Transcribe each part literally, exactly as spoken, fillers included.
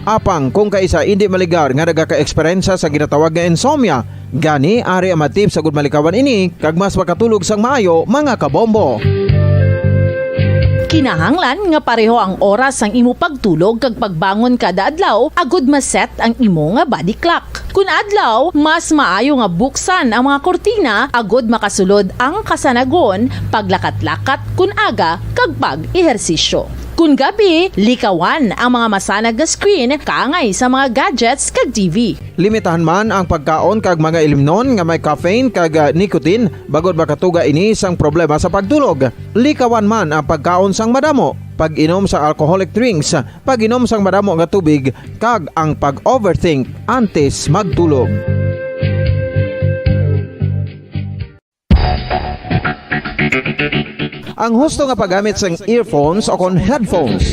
Apang kung kaisa indi maligar nga nagaka-eksperyensya sa ginatawag nga insomnia, gani ari ang mga tips agud malikawan ini kag mas makatulog sang maayo, mga kabombo. Kinahanglan nga pareho ang oras sang imo pagtulog kag pagbangon kada adlaw agud ma-set ang imo nga body clock. Kun adlaw, mas maayo nga buksan ang mga kurtina agud makasulod ang kasanagon, paglakat-lakat kun aga, kag pag-ehersisyo. Kun gabi, likawan ang mga masanag nga screen kaangay sa mga gadgets kag T V. Limitahan man ang pagkaon kag mga ilimnon nga may caffeine kag, ah, nicotine, bangod makatuga ini sang problema sa pagtulog. Likawan man ang pagkaon sang madamo, pag-inom sa alcoholic drinks, pag-inom sang madamo nga tubig, kag ang pag-overthink antes magtulog. Ang husto nga paggamit sang earphones o kon headphones.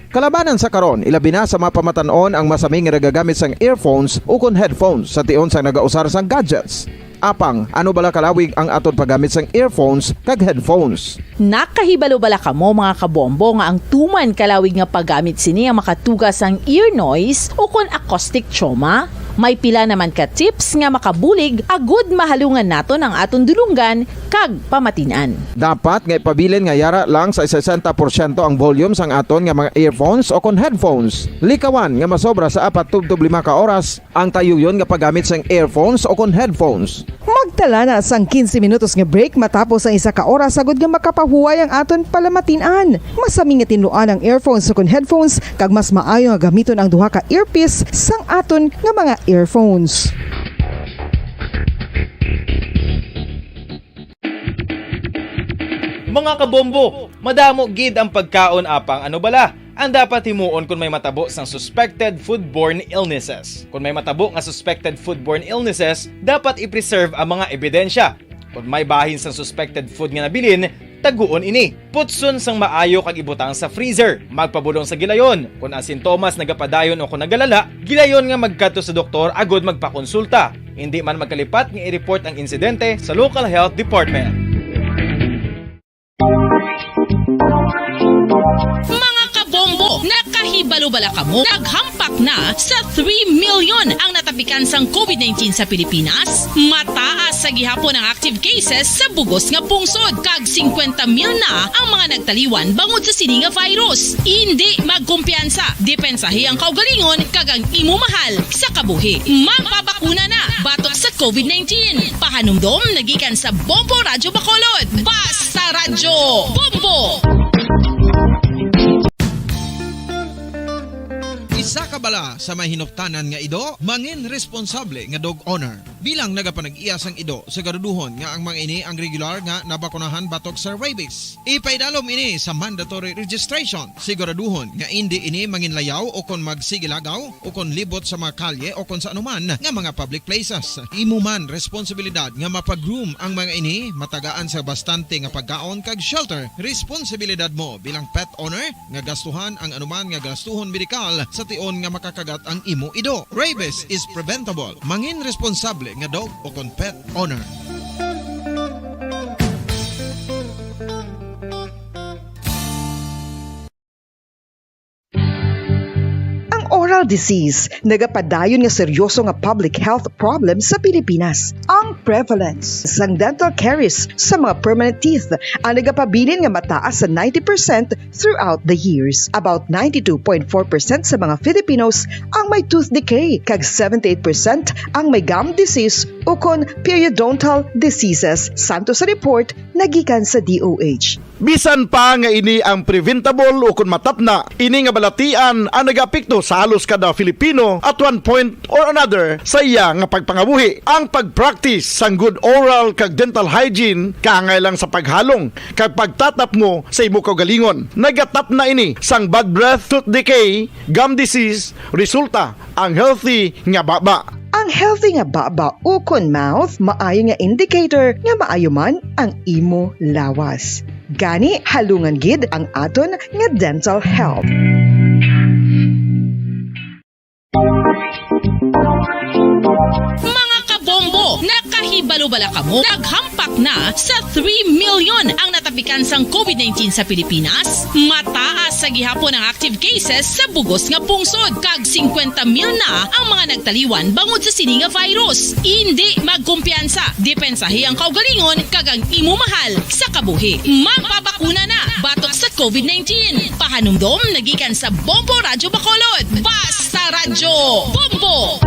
Kalabanan sa karon, ilabi na sa mga pamatan-on ang masami nga nagagamit sang earphones o kon headphones sa tion sang nagausar sang gadgets. Apang, ano bala kalawig ang aton paggamit sang earphones kag headphones? Nakahibalo bala kamo, mga kabombo, nga ang tuman kalawig nga paggamit sini ang makatuga sang ear noise o kon acoustic trauma? May pila naman ka tips nga makabulig agud mahalungan naton ang aton dulonggan kag pamatin-an. Dapat nga ipabilin nga yara lang sa sesenta porsyento ang volume sang aton nga mga earphones o kon headphones. Likawan nga masobra sa apat tubtob lima ka oras ang tayuyon nga paggamit sang earphones o kon headphones. Magtala na sang quince minutos nga break matapos ang isa ka oras, agud nga makapahuway ang aton palamatin-an. Masami nga tinluan ang earphones o kon headphones, kag mas maayo nga gamiton ang duha ka earpiece sang aton nga mga earphones. Mga kabombo, madamo gid ang pagkaon, apang ano bala ang dapat himuon kon may matabo sang suspected foodborne illnesses? Kon may matabo nga suspected foodborne illnesses, dapat i-preserve ang mga ebidensya. Kon may bahin sang suspected food nga nabilin, taguon ini. Putson sang maayo kag ibutang sa freezer. Magpabulong sa gilayon. Kon ang sintomas nagapadayon o kon nagalala, gilayon nga magkadto sa doktor agud magpakonsulta. Indi man magkalipat nga i-report ang insidente sa local health department. Mga kabombo, nakahibalo bala kamo? Naghampak na sa three million ang natapikan sang covid nineteen sa Pilipinas. Mataas sa gihapon ang active cases sa bugos nga pungsod, kag singkwenta mil na ang mga nagtaliwan bangod sa sini nga virus. Indi magkumpiyansa, depensahi ang kaugalingon kag ang imo mahal sa kabuhi. Magpabakuna na batok sa covid nineteen. Pahanumdom na gikan sa Bombo Radyo Bacolod. Basta Radyo Bombo! Isa ka bala sa may hinuptanan nga ido, mangin responsable nga dog owner. Bilang nagapanag-iya sang ido, siguraduhon nga ang mga ini ang regular nga nabakunahan batok sa rabies. Ipaidalom ini sa mandatory registration. Siguraduhon nga indi ini manginlayaw o kon magsigilagaw o kon libot sa mga kalye o kon sa anuman nga mga public places. Imo man responsibilidad nga mapa-groom ang mga ini, matagaan sa bastante nga pagkaon kag shelter. Responsibilidad mo bilang pet owner nga gastuhan ang anuman nga gastuhon medikal sa tion nga makakagat ang imo ido. Rabies is preventable. Mangin responsable nga dog o kon pet owner. Ang oral disease nagapadayon nga seryoso nga public health problem sa Pilipinas. Ang prevalence sang dental caries sa mga permanent teeth ang nagapabilin nga mataas sa ninety percent throughout the years. About ninety-two point four percent sa mga Filipinos ang may tooth decay, kag seventy-eight percent ang may gum disease ukon periodontal diseases, santo sa report nagikan sa D O H. Bisan pa nga ini ang preventable ukon matapna, ini nga balatian ang nagaapekto sa halos kada Filipino at one point or another sa iya nga pagpangabuhi. Ang pag-practice sang good oral kag dental hygiene kaangay lang sa paghalong kag pagtatapmo sa imo kaugalingon. Nagatapna ini sang bad breath, tooth decay, gum disease, resulta ang healthy nga baba. Ang healthy nga baba ukon mouth maayo nga indicator nga maayo man ang imo lawas. Gani, halungan gid ang aton nga dental health. Mga kabombo, nakahibalo Ano bala kamo? Naghampak na sa three million ang natapikan sang covid nineteen sa Pilipinas. Mataas sa gihapon ang active cases sa bugos nga pungsod, kag singkwenta mil na ang mga nagtaliwan bangod sa sini nga virus. Indi magkumpiyansa, depensahi ang kaugalingon kag ang imo mahal sa kabuhi. Magpabakuna na batok sa covid nineteen. Pahanumdom nagikan sa Bombo Radyo Bacolod. Basta Radyo Bombo!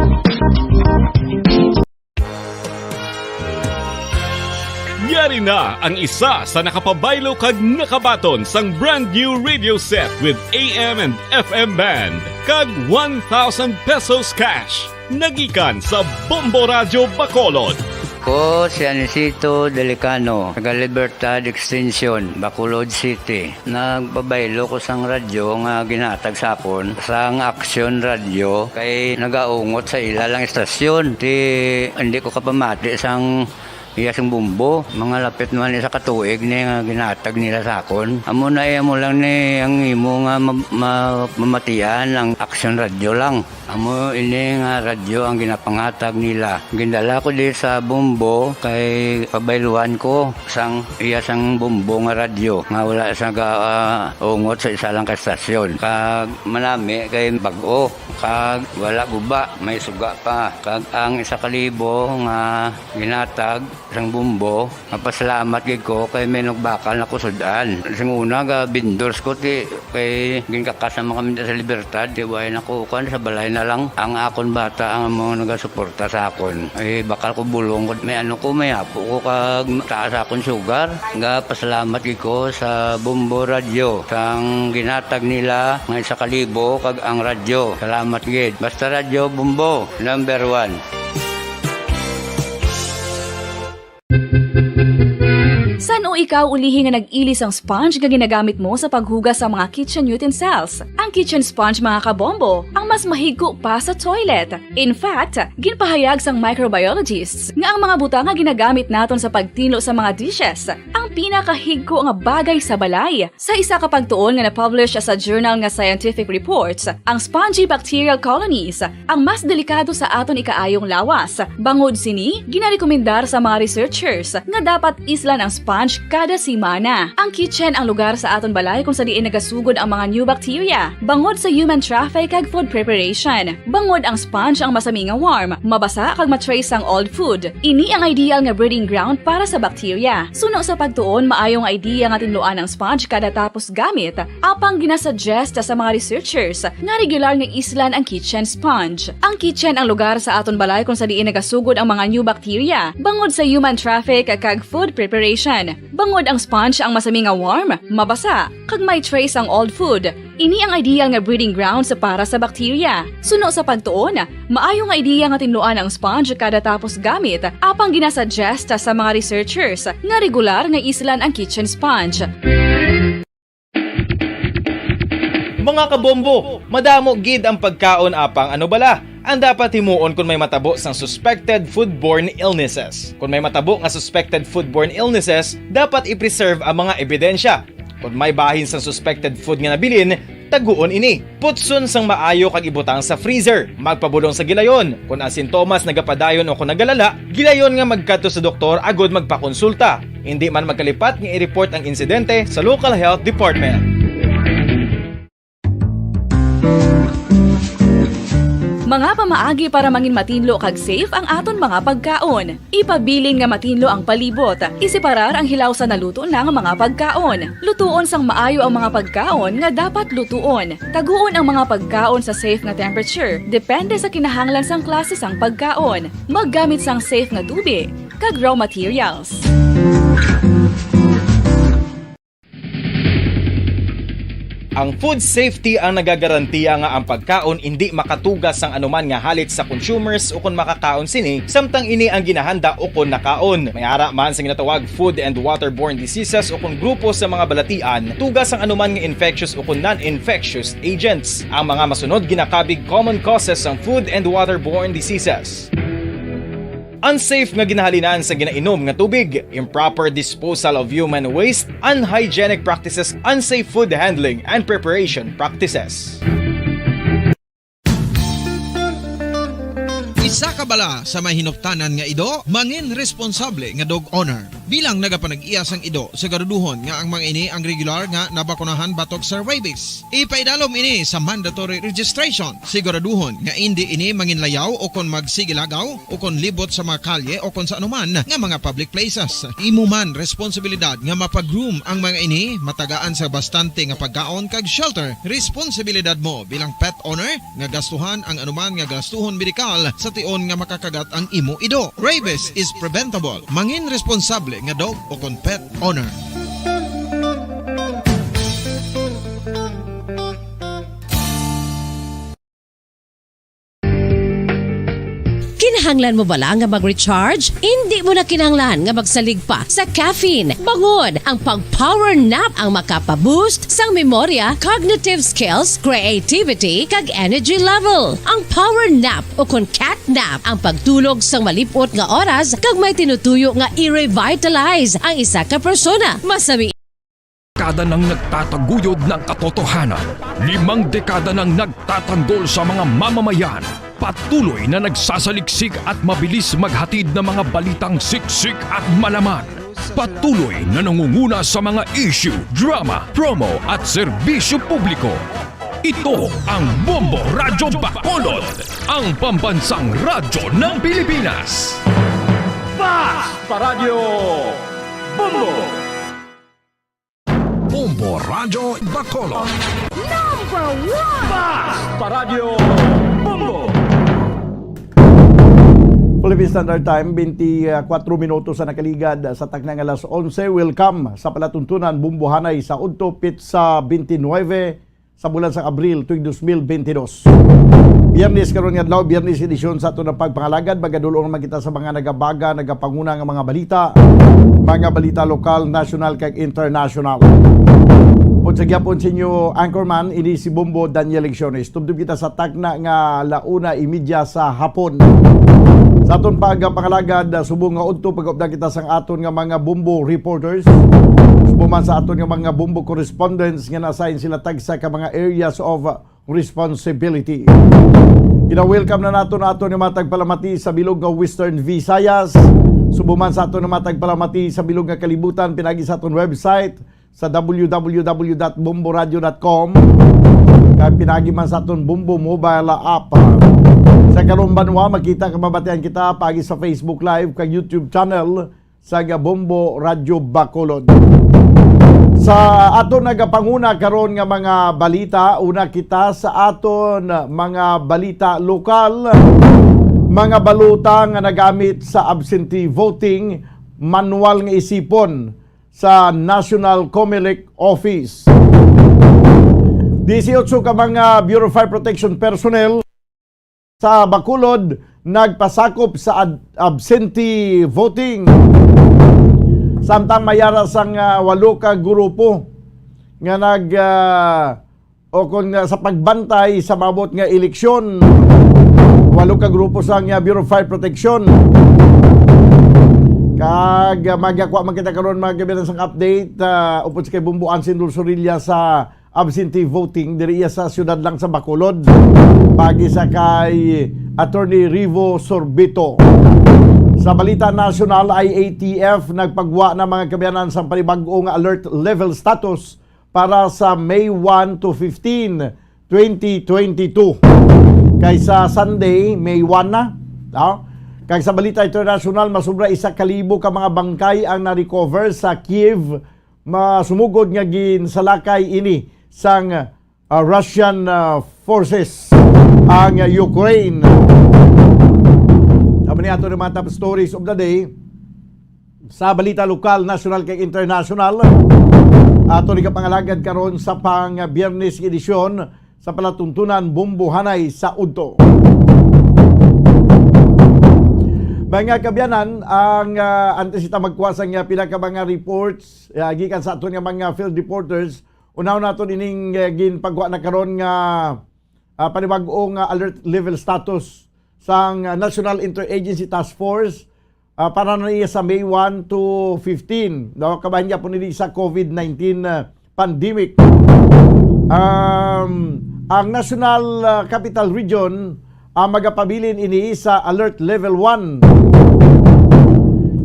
Yari na ang isa sa nakapabaylo kag nakabaton sang brand new radio set with A M and F M band kag one thousand pesos cash. Nagikan sa Bombo Radyo Bacolod. Ko si Anisito Delicano, taga Libertad Extension, Bacolod City. Nagpabaylo ko sang radyo nga ginhatag sa akon sang Action Radio kay nagaungot sa ila lang istasyon. Ti hindi ko kapamati sang iya sing bumbo. Mga lapit naman isa ka tuig ni nga ginhatag nila sa akon. Amo na iya mo lang ni ang imo nga ma- ma- mamatian ang Action Radio lang. Amo ini nga radyo ang ginapanghatag nila. Gindala ko di sa Bombo kay pabayluan ko sang iya sang Bombo nga radyo nga wala sa ga, ah, ungot sa isa lang ka estasyon. Kag manami kay bag-o kag wala guba, may suga pa. Kag ang isa ka libo nga ginatag sang Bombo, mapasalamat gid ko kay may nagbakal na ko sud-an. Sing una ga vendors ko ti kay ginkakas naman kami sa Libertad, ti way na ko kuan sa balay na lang. Ang akon bata ang mga nagasuporta sa akon. Ay bakal ko bulong ko, may ano ko, may apo ko kag taas akon sugar. Ga pasalamat gid ko sa Bombo Radyo sang ginatag nila nga isa ka libo kag ang radyo. Salamat gid. Basta Radyo Bombo, number one. San-o ikaw ulihi nga nag-ili sang sponge nga ginagamit mo sa paghugas sa mga kitchen utensils? Ang kitchen sponge, mga kabombo, ang mas mahigko pa sa toilet. In fact, ginpahayag sang microbiologists nga ang mga butang nga ginagamit naton sa pagtinlo sa mga dishes ang pinakahigko nga bagay sa balay. Sa isa ka pagtuon nga na-publish sa journal nga Scientific Reports, ang spongy bacterial colonies ang mas delikado sa aton ikaayong lawas. Bangod sini, ginarekomendar sa mga researchers nga dapat islan ang sponge kada semana. Ang kitchen ang lugar sa aton balay kung sa diin nagasugod ang mga new bacteria bangod sa human traffic kag food preparation. Bangod ang sponge ang masami nga warm, mabasa kag ma-trace sang old food. Ini ang ideal nga breeding ground para sa bacteria. Suno sa pagtuon, maayo nga idea nga tinluan ang sponge kada tapos gamit, apang ginasuggest sa mga researchers nga regular nga islan ang kitchen sponge. Ang kitchen ang lugar sa aton balay kung sa diin nagasugod ang mga new bacteria bangod sa human traffic kag food preparation. Bangod ang sponge ang masami nga warm, mabasa, kag may trace ang old food. Ini ang ideal nga breeding grounds para sa bacteria. Suno sa pagtuon, maayo nga idea nga tinluan ang sponge kada tapos gamit, apang ginasuggest sa mga researchers nga regular nga islan ang kitchen sponge. Mga kabombo, madamo gid ang pagkaon, apang ano bala ang dapat himuon kon may matabo sang suspected foodborne illnesses? Kon may matabo nga suspected foodborne illnesses, dapat i-preserve ang mga ebidensya. Kon may bahin sang suspected food nga nabilin, taguon ini. Putson sang maayo kag ibutang sa freezer. Magpabulong sa gilayon. Kon ang sintomas nagapadayon o kon nagalala, gilayon nga magkadto sa doktor agud magpakonsulta. Indi man magkalipat nga i-report ang insidente sa local health department. Mga pamaagi para mangin matinlo kag safe ang aton mga pagkaon. Ipabilin nga matinlo ang palibot. Iseparar ang hilaw sa naluto na nga mga pagkaon. Lutuon sang maayo ang mga pagkaon nga dapat lutuon. Taguon ang mga pagkaon sa safe nga temperature, depende sa kinahanglan sang klase sang pagkaon. Maggamit sang safe nga tubi kag raw materials. Ang food safety ang nagagarantiya nga ang pagkaon indi makatugas sang anuman nga halit sa consumers ukon makakaon sini, samtang ini ang ginahanda ukon nakaon. May ara man sa ginatawag food and waterborne diseases ukon grupo sa mga balatian, tugas sang anuman nga infectious ukon non-infectious agents. Ang mga masunod ginakabig common causes sang food and waterborne diseases. Unsafe nga ginahalinan sa ginainom nga tubig, improper disposal of human waste, unhygienic practices, unsafe food handling and preparation practices. Isa Kabala sa may hinuptanan nga ido, mangin responsable nga dog owner. Bilang nagapanag-iya sang ido, siguraduhon nga ang mga ini ang regular nga nabakunahan batok sa rabies. Ipaidalom ini sa mandatory registration. Siguraduhon nga indi ini manginlayaw o kon magsigilagaw o kon libot sa mga kalye o kon sa anuman nga mga public places. Imo man responsibilidad nga mapag-groom ang mga ini, matagaan sa bastante nga pagkaon kag shelter. Responsibilidad mo bilang pet owner nga gastuhan ang anuman nga gastuhon medikal sa tion nga makakagat ang imo ido. Rabies is preventable. Mangin responsable nga dog o kon pet owner. Kinahanglan mo bala nga mag-recharge? Indi mo na kinahanglan nga magsalig pa sa caffeine. Bangod ang pag-power nap ang makapa-boost sang memorya, cognitive skills, creativity, kag energy level. Ang power nap o kon cat nap ang pagtulog sang malip-ot nga oras kag may tinutuyo nga i-revitalize ang isa ka persona. Masami Dekada nang nagtataguyod ng katotohanan. Limang dekada nang nagtatanggol sa mga mamamayan. Patuloy na nagsasaliksik at mabilis maghatid ng mga balitang siksik at malaman. Patuloy na nangunguna sa mga issue, drama, promo at serbisyo publiko. Ito ang Bombo Radyo Bacolod, ang pambansang radyo ng Pilipinas. Fast Paradyo Bombo! Bombo Radyo Bacolod. Number one! Fast Paradyo Bombo! Philippine Standard Time, twenty-four minutos ang nakaligad sa takna nga alas onse. Welcome sa palatuntunan Bombo Hanay sa udto, petsa twenty-nine sa bulan sang Abril tuig dos mil bentidós. Biyernes karon nga adlaw, Biyernes edisyon sa aton nga pagpangalagad. Magadul-ong naman kita sa mga nagabaga, nagapanguna nga mga balita, mga balita lokal, nasyonal, kag internasyonal. Upod sa gihapon sa inyo, anchorman, ini si Bombo Daniel Lecciones. Tubtob kita sa takna nga ala una imedya sa hapon. Sa aton pagpangalagad, subong nga udto, pag-updan kita sang aton nga mga Bombo reporters, subong man sa aton nga mga Bombo correspondents nga na-assign sila tagsa ka mga areas of responsibility. Gina-welcome na naton aton nga mga tagpalamati sa bilog nga Western Visayas, subong man sa aton nga mga tagpalamati sa bilog nga kalibutan, pinaagi sa aton website sa W W W dot bomboradio dot com, kag pinaagi man sa aton Bombo mobile app. Sa karon banwa, makita kag mabatian kita paagi sa Facebook Live kag YouTube channel sa Bombo Radyo Bacolod. Sa aton nagapanguna karon nga mga balita, una kita sa aton mga balita lokal, mga balota nga nagamit sa absentee voting, manual nga isipon sa National Comelec Office. Disiotso ka mga Bureau of Fire Protection personnel sa Bacolod nagpasakop sa ad-, absentee voting. Samtang may ara sang, ah, walo ka grupo nga nag, ah, o kon, ah, sa pagbantay sa maabot nga eleksyon, walo ka grupo sang, ah, Bureau of Fire Protection. Kag, ah, magakwa man kita karon, mga kaabyanan, sang update, ah, upod sa kay Bombo Ansin Dulzurilla sa absentee voting diri iya sa siyudad lang sa Bacolod, paagi sa kay Attorney Rivo Sorbito. Sa balita nasyonal, I A T F nagpagwa na, mga kaabyanan, sang panibag-o nga alert level status para sa May one to fifteen, twenty twenty-two. Kay sa Sunday, May one na, no? Kag sa balita internasyonal, masobra isa ka libo ka mga bangkay ang na-recover sa Kyiv. Masumugod nga ginsalakay ini sang, ah, Russian, ah, forces ang, ah, Ukraine. Amo ni ato ang mga top stories of the day sa balita lokal, nasyonal, kag internasyonal. Ato ni kapangalagad karon sa pang Biyernes edisyon sa palatuntunan Bombo Hanay sa udto. Mga kaabyanan, ang, ah, antes kita magkuha sang, ah, pila ka mga reports, ah, gikan sa aton nga mga field reporters, unahon naton ining, ah, ginpagwa na karon nga, ah, panibag-o nga alert level status sang, ah, National Interagency Task Force, ah, para na iya sa May one to fifteen, no? Kabahin gihapon ini sa COVID nineteen, ah, pandemic. Um, ang National, ah, Capital Region Ang magapabilin ini sa Alert Level one.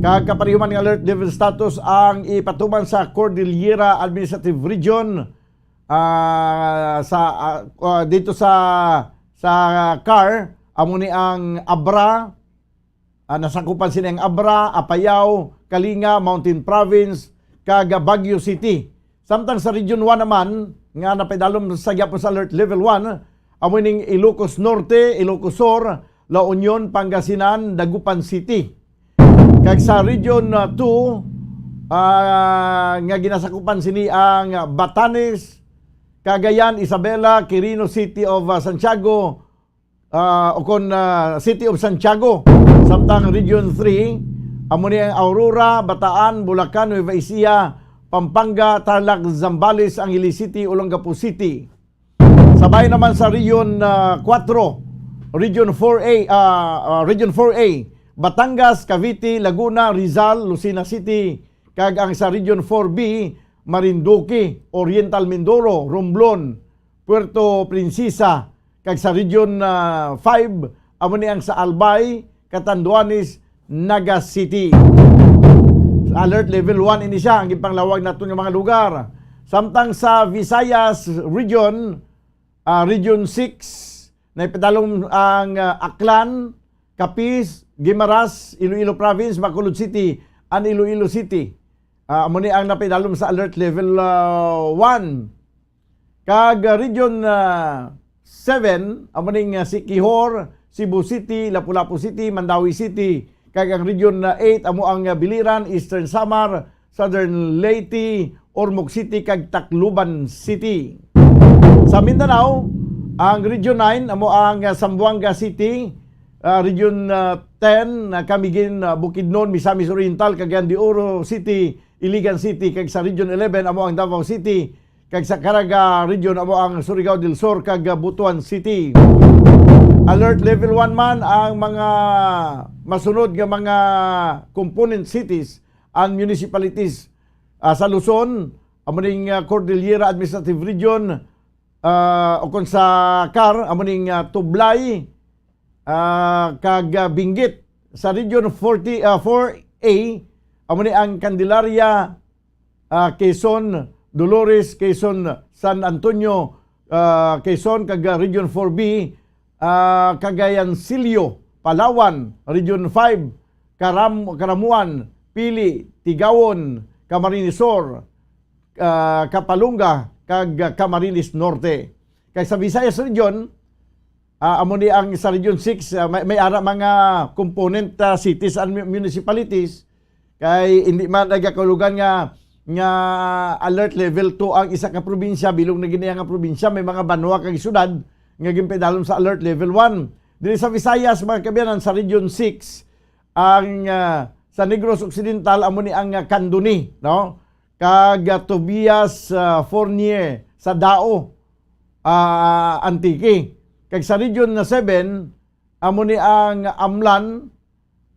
Kag kapareho man nga alert level status ang ipatuman sa Cordillera Administrative Region, ah, sa, ah, ah, dito sa, sa CAR, amo ni ang Abra, ah, nasakupan sini ang Abra, Apayao, Kalinga, Mountain Province, kag Baguio City. Samtang sa Region one naman, nga napaidalom sa gyapon sa Alert Level one, amo ning Ilocos Norte, Ilocos Sur, La Union, Pangasinan, Dagupan City. Kag sa Region, ah, two, ah, nga ginasakupan sini ang Batanes, Cagayan, Isabela, Quirino, City of, ah, Santiago, ah, o kon, ah, City of Santiago. Samtang Region three, amo ni ang Aurora, Bataan, Bulacan, Nueva Ecija, Pampanga, Tarlac, Zambales, Angeles City, Olongapo City. Sabay naman sa Region, ah, four, Region four A, ah, ah, Region four A, Batangas, Cavite, Laguna, Rizal, Lucena City, kag ang sa Region four B, Marinduque, Oriental Mindoro, Romblon, Puerto Princesa, kag sa Region, ah, five, amo ni ang sa Albay, Catanduanes, Naga City. Alert level one ini siya, ang gipanglawag naton nga mga lugar. Samtang sa Visayas Region, ah, Region six, napaidalom ang, ah, Aklan, Capiz, Guimaras, Iloilo Province, Bacolod City, and Iloilo City. Ah, amo ni ang napaidalom sa alert level, ah, one. Kag, ah, Region, ah, seven, amo ning, ah, Siquijor, Cebu City, Lapu-Lapu City, Mandaue City. Kag ang Region, ah, eight, amo ang, ah, Biliran, Eastern Samar, Southern Leyte, Ormoc City, kag Tacloban City. Sa Mindanao, ang Region nine, amo ang, ah, Zamboanga City, ah, Region, ah, ten, ah, Camiguin, ah, Bukidnon, Misamis Oriental, Cagayan de Oro City, Iligan City, kag sa Region eleven, amo ang Davao City, kag sa Caraga Region, amo ang Surigao del Sur, kag, ah, Butuan City. Alert level one man ang mga masunod nga mga component cities and municipalities, ah, sa Luzon, amo ning, ah, Cordillera Administrative Region, ah, o kon sa CAR, amo ning, ah, Tublay, ah, kag, ah, Benguet. Sa Region forty, ah, four A, amo ni ang Candelaria, ah, Quezon, Dolores, Quezon, San Antonio, ah, Quezon, kag, ah, Region four B, ah, Cagayancillo, Palawan, Region five, Caram-, Caramuan, Pili, Tigaon, Camarines Sur, ah, Capalonga, kag, ah, Camarines Norte. Kag sa Visayas Region, ah, amo ni ang sa Region six, ah, may, may ara mga component, ah, cities and mu-, municipalities. Kay hindi man nagakahulugan nga, nga alert level two ang isa ka probinsya, bilog na gid niya nga probinsya, may mga banwa kag syudad nga ginpaidalom sa alert level one. Diri sa Visayas, mga kaabyanan, sa Region six, ang, ah, sa Negros Occidental, amo ni ang, ah, Candoni, no? Kag, ah, Tobias, ah, Fornier sa Dao, ah, Antique. Kag sa Region seven, amo ni ang Amlan,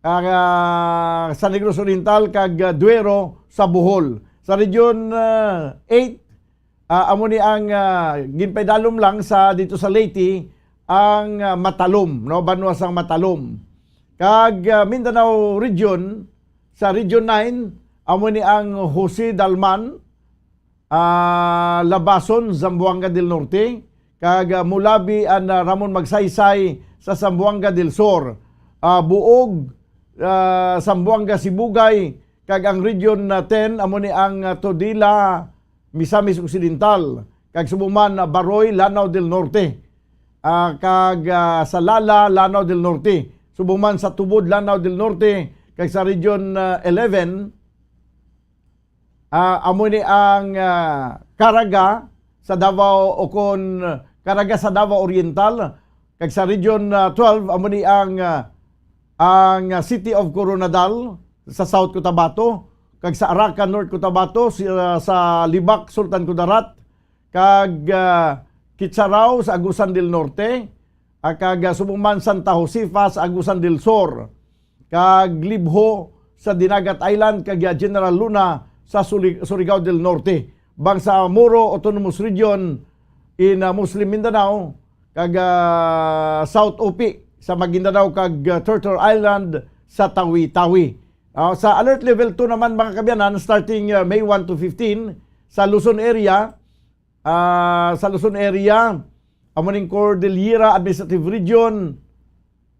ah, sa Negros Oriental, kag, ah, Duero sa Bohol. Sa Region, ah, eight, ah, amo ni ang, ah, ginpaidalom lang sa, dito sa Leyte, ang, ah, Matalom, no? Banwa sang Matalom. Kag, ah, Mindanao Region, sa Region nine, amo ni ang Jose Dalman, ah, Labason, Zamboanga del Norte, kag, ah, Mulabi and, ah, Ramon Magsaysay sa Zamboanga del Sur, ah, Buog, ah, Zamboanga Sibugay, kag ang Region, ah, ten, amo ni ang, ah, Todela, Misamis Occidental, kag subong man, ah, Baroy, Lanao del Norte, ah, kag, ah, Salala, Lanao del Norte, subong man sa Tubod, Lanao del Norte, kag sa Region, ah, eleven, ah, amo ni ang, ah, Caraga sa Davao, o kon Caraga sa Davao Oriental, kag sa Region, ah, twelve, amo ni ang, ah, ang, ah, City of Koronadal sa South Cotabato, kag sa Arakan, North Cotabato, si, ah, sa Libak, Sultan Kudarat, kag, ah, Kitsarao sa Agusan del Norte, ah, kag, ah, subong man Santa Josefa sa Agusan del Sur, kag Libjo sa Dinagat Island, kag, ah, General Luna sa Suli-, Surigao del Norte. Bangsamoro Autonomous Region in, ah, Muslim Mindanao, kag, ah, South Upi sa Maguindanao kag, ah, Turtle Island sa Tawi-Tawi. Ah, sa alert level two naman, mga kaabyanan, starting, ah, May one to fifteen, sa Luzon area, ah, sa Luzon area, amo ning Cordillera Administrative Region,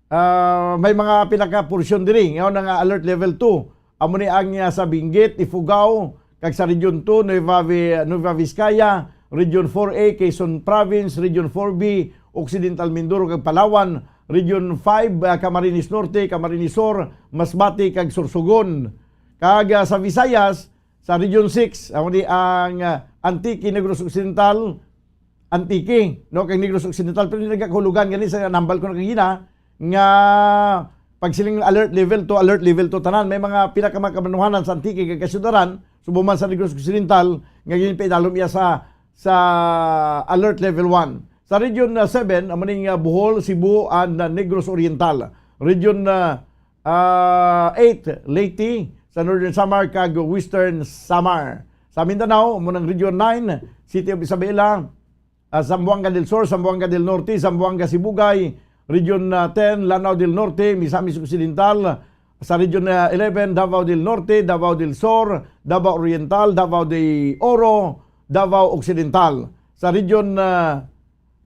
ah, may mga pila ka porsyon diri nga na nga alert level two. Amo ni ang, ah, sa Benguet, Ifugao, kag sa Region two, Nueva Vi-, Nueva Vizcaya, Region four A, Quezon Province, Region four B, Occidental Mindoro kag Palawan, Region five, ah, Camarines Norte, Camarines Sur, Masbate kag Sorsogon. Kag, ah, sa Visayas, sa Region six, amo ni ang, ah, Antique, Negros Occidental, Antique, no, kag Negros Occidental, pero hindi nagkahulugan gani sa nambal ko na kagina nga pagsiling alert level two, alert level two tanan. May mga pila ka mga kabanwahanan sa Antique kag kasiudlaran, subong man sa Negros Occidental, nga ginpaidalom iya sa, sa alert level one. Sa Region, ah, seven, amo ning, ah, Bohol, Cebu, and, ah, Negros Oriental. Region, ah, ah, eight, Leyte, sa Northern Samar, kag Western Samar. Sa Mindanao, amo nang Region nine, City of Isabela, ah, Zamboanga del Sur, Zamboanga del Norte, Zamboanga Sibugay, Region, ah, ten, Lanao del Norte, Misamis Occidental, sa Region, ah, eleven, Davao del Norte, Davao del Sur, Davao Oriental, Davao de Oro, Davao Occidental. Sa Region, ah,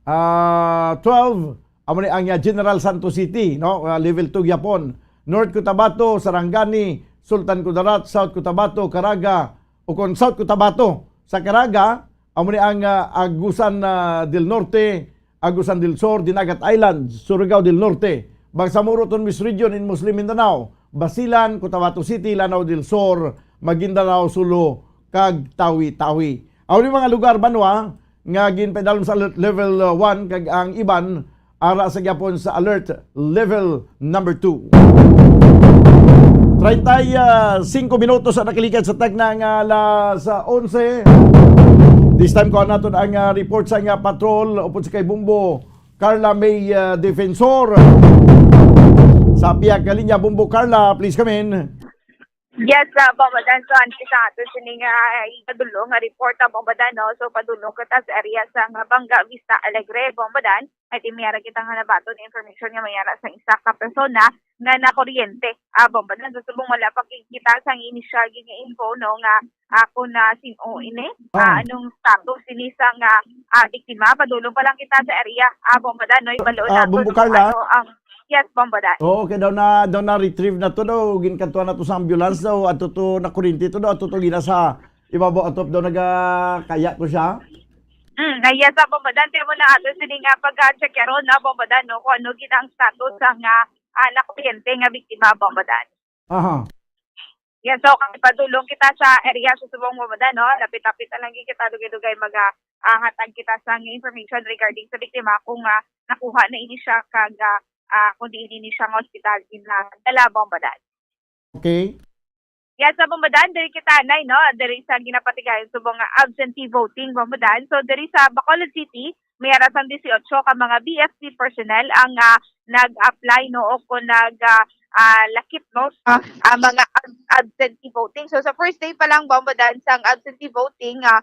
ah, twelve, amo ni ang, ah, General Santos City, no? Ah, level two gyapon. North Cotabato, Sarangani, Sultan Kudarat, South Cotabato, Caraga, o kon South Cotabato. Sa Caraga, amo ni ang, ah, Agusan, ah, del Norte, Agusan del Sur, Dinagat Island, Surigao del Norte, Bangsamoro Autonomous Region in Muslim Mindanao, Basilan, Cotabato City, Lanao del Sur, Maguindanao, Sulu, kag Tawi-Tawi. Amo ni mga lugar, banwa, nga ginpaidalom sa alert level, uh, one, kag ang iban ara sa gyapon sa alert level number two. Treinta y cinco minutos ang nakalikan sa tagna nga alas onse. This time, kuha naton ang, uh, report sa nga patrol upod sa kay Bombo Carla May, uh, Defensor. Sa pihak nga linya, Bombo Carla, please come in. Yes, ah, Bombo Dan. So, antes sa ato sini nga, ah, ipadulong nga report, ah, Bombo Dan, no? So, padulong kita sa area sa nga Banga Vista Alegre, Bombo Dan. Ay, ti may ara kita nga nabaton information nga may ara sa isa ka persona nga nakuryente, ah, Bombo Dan. So, subong wala pa ki-, kita sang initial gid nga info, no, nga, ah, kung na sin-o ini, ah, anong status ini sa nga, ah, biktima. Padulong pa lang kita sa area, ah, Bombo Dan, no? Ibalo Ah, nato Bombo kung Carla? ano ang Yes, Bombo Dan. Oo, kay daw na, daw na-retrieve na to daw, ginkadtuan na to sa ambulance daw, ato to nakurinti to daw, ato to gina sa ibabaw atop daw nagakaya to siya. Mm, na yes, ah, Bombo Dan, pero mo na ato sini nga pag-check karon na, Bombo Dan, no, kung ano gid ang status sa nga, ah, nakuryente nga biktima, Bombo Dan. Aha. Yes, so, kay padulong kita sa area sa subong, Bombo Dan, no? Lapit-lapit na lang gid kita, dugay-dugay mag, ah, ah, hatag kita sa information regarding sa biktima kung, ah, nakuha na ini siya kag, ah, ah, kung diin ini siya nga ospital ginadala, Bombo Dan. Okay. Yes, sa Bombo Dan, diri kita, Nay, no? Diri sa ginapatigayon subong nga absentee voting, Bombo Dan. So, diri sa Bacolod City, may ara sang dieciocho ka mga B F P personnel ang, ah, nag-apply, no, o kung nag, ah, ah, lakip, no, sa, ah, mga ab-, absentee voting. So, sa first day pa lang, Bombo Dan, sang absentee voting, ah,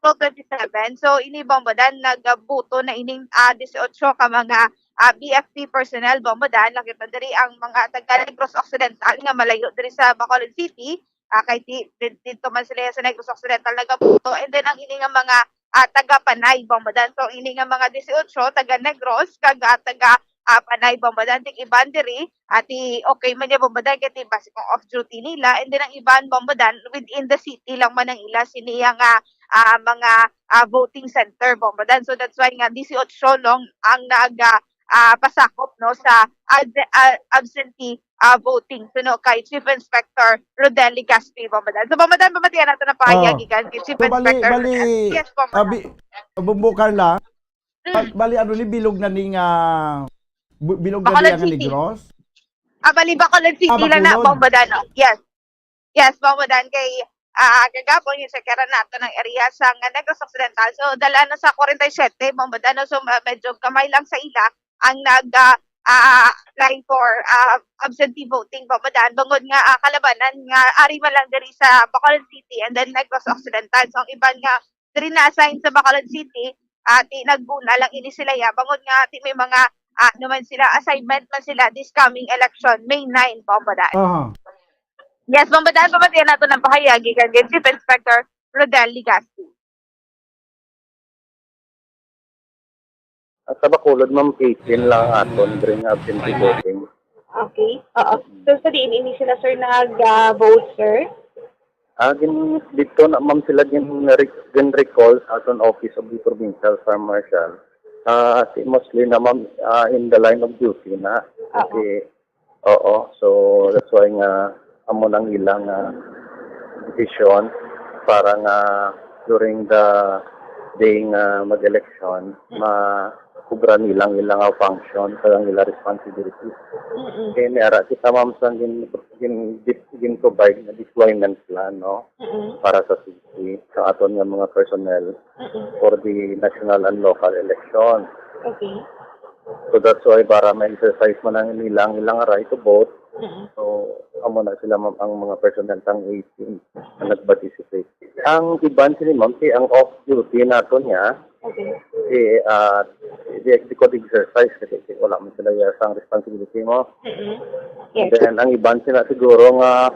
April twenty-seven. So, ini, Bombo Dan, nagbuto na ining, ah, dieciocho ka mga, ah, B F P personnel, Bombo Dan. Nakita diri ang mga taga Negros Occidental nga malayo diri sa Bacolod City. Ah, kay di-, di-, dito man sila sa Negros Occidental nagabuto. And then, ang ini nga mga, ah, taga Panay, Bombo Dan. So, ini nga mga dieciocho, taga Negros, kag, ah, taga, ah, Panay, Bombo Dan. Tig iban diri, ah, ti okay man niya, Bombo Dan, kay ti basi kung off duty nila. And then, ang iban, Bombo Dan, within the city lang man ang ila siniya nga, ah, mga, ah, voting center, Bombo Dan. So, that's why nga dieciocho lang ang nag, ah, ah, pasakop, no, sa ad-, ah, absentee, ah, voting. So, no, kay Chief Inspector Rodel Legaspi, Bombo Dan. So, Bombo Dan, pamatian nato na pahayag Oh. gikan kay Chief So, bali, Inspector bali, Rodel. Yes, Bombo Dan. abi, Bombo Carla, Mm. ba-, bali, ano ni, bilog na ni nga, bu-, bilog na Bacolod ni nga City. Negros? Ah, bali, Bacolod City Ah, lang na, Bacolod. Bombo Dan, no? Yes. Yes, Bombo Dan, kay, ah, kagapon, yung check-an nato ng area sa nga Negros Occidental. So, dala na sa forty-seven, Bombo Dan, no? So, ma-, medyo gamay lang sa ila ang nag, ah, ah, apply for, ah, absentee voting, Bombo Dan. Bangod nga, ah, kalabanan nga ari man lang diri sa Bacolod City and then Negros Occidental. So, ang iban nga diri na-assign sa Bacolod City, ah, ti nagbuna lang ini sila ya, bangod nga ti may mga, ah, ano man sila, assignment man sila this coming election, May nine, Bombo Dan. Aha. Yes, Bombo Dan, pamatian nato ng pahayag gikan kay Chief Inspector Rodel Legaspi. Ah, sa Bacolod, ma'am, eighteen lang ang aton during absentee voting. Okay. Oo. So, sa diin ini sila, sir, nag, ah, vote, sir? Ah, gin-, dito na, ma'am, sila gin-, gin-recall sa aton Office of the Provincial Fire Marshal. Ah, si mostly na, ma'am, ah, in the line of duty na. Oo. Kasi, oo, so that's why nga amo nang ilang, ah, desisyon para nga during the day nga mag-election, Mm. makubra nilang ilang, ah, function kag ang ilang responsibility. Mm-mm. Kaya may ara kita, ma'am, sa gin-, gin-, gin-provide na deployment plan, no? Mm-mm. Para sa city, sa aton nga mga personnel Mm-mm. for the national and local election. Okay. So that's why para ma-exercise man ang ilang, ilang right to vote. Mm-mm. So, amo na sila, ma'am, ang mga personnel sang eighteen na nag-participate. Ang iban sini, ma'am, si ang off duty nato niya, Okay. si, ah, di, di ko exercise kasi, kasi wala man sila ya sang responsibility mo. Mm-mm. And Yes. then, ang iban sila siguro nga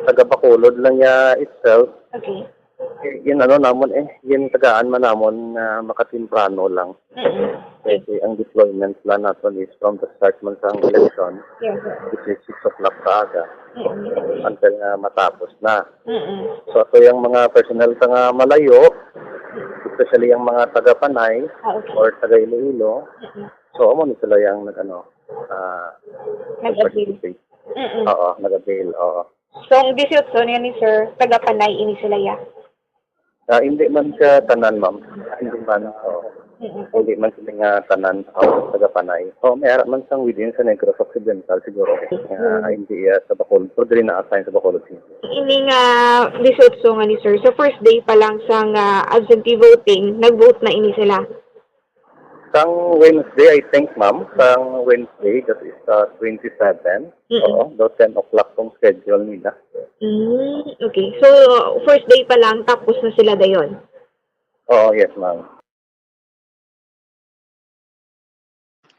taga Bacolod lang niya itself. Okay. Eh, gin-ano namon eh, gintagaan man namon nga makatemprano lang. Mm-mm. Kasi ang deployment plan naton is from the start man sa election, Yes, sir. which is six o'clock sa aga, Mm-mm. until nga matapos na. Mm-mm. So, ato yung mga personnel sa nga malayo, especially ang mga taga Panay Ah, okay. or taga Iloilo, Mm-mm. so, amo ni sila yung nag-ano, ah, Nag-avail. nag-participate. Mm-mm. Oo, nag-avail, oo. So, ang dieciocho niya ni Sir, taga Panay ini sila, ya? Ah, hindi man siya tanan, ma'am. Hindi man, oo. Mm-mm. Hindi man sila nga tanan, oo, taga Panay. Oo, may ara man sang within sa Negros Occidental siguro. Nga Mm. hindi, ah, sa Bacolod. Pero dili na-assign sa Bacolod City. Ini nga dieciocho nga ni Sir, sa first day pa lang sang, ah, absentee voting, nag-vote na ini sila? Sang Wednesday, I think, ma'am. Sang Wednesday, that is, uh, twenty-seven. Mm-mm. Oo, daw ten o'clock tong schedule nila. Mm, okay. So, first day pa lang, tapos na sila dayon? Oo, yes, ma'am.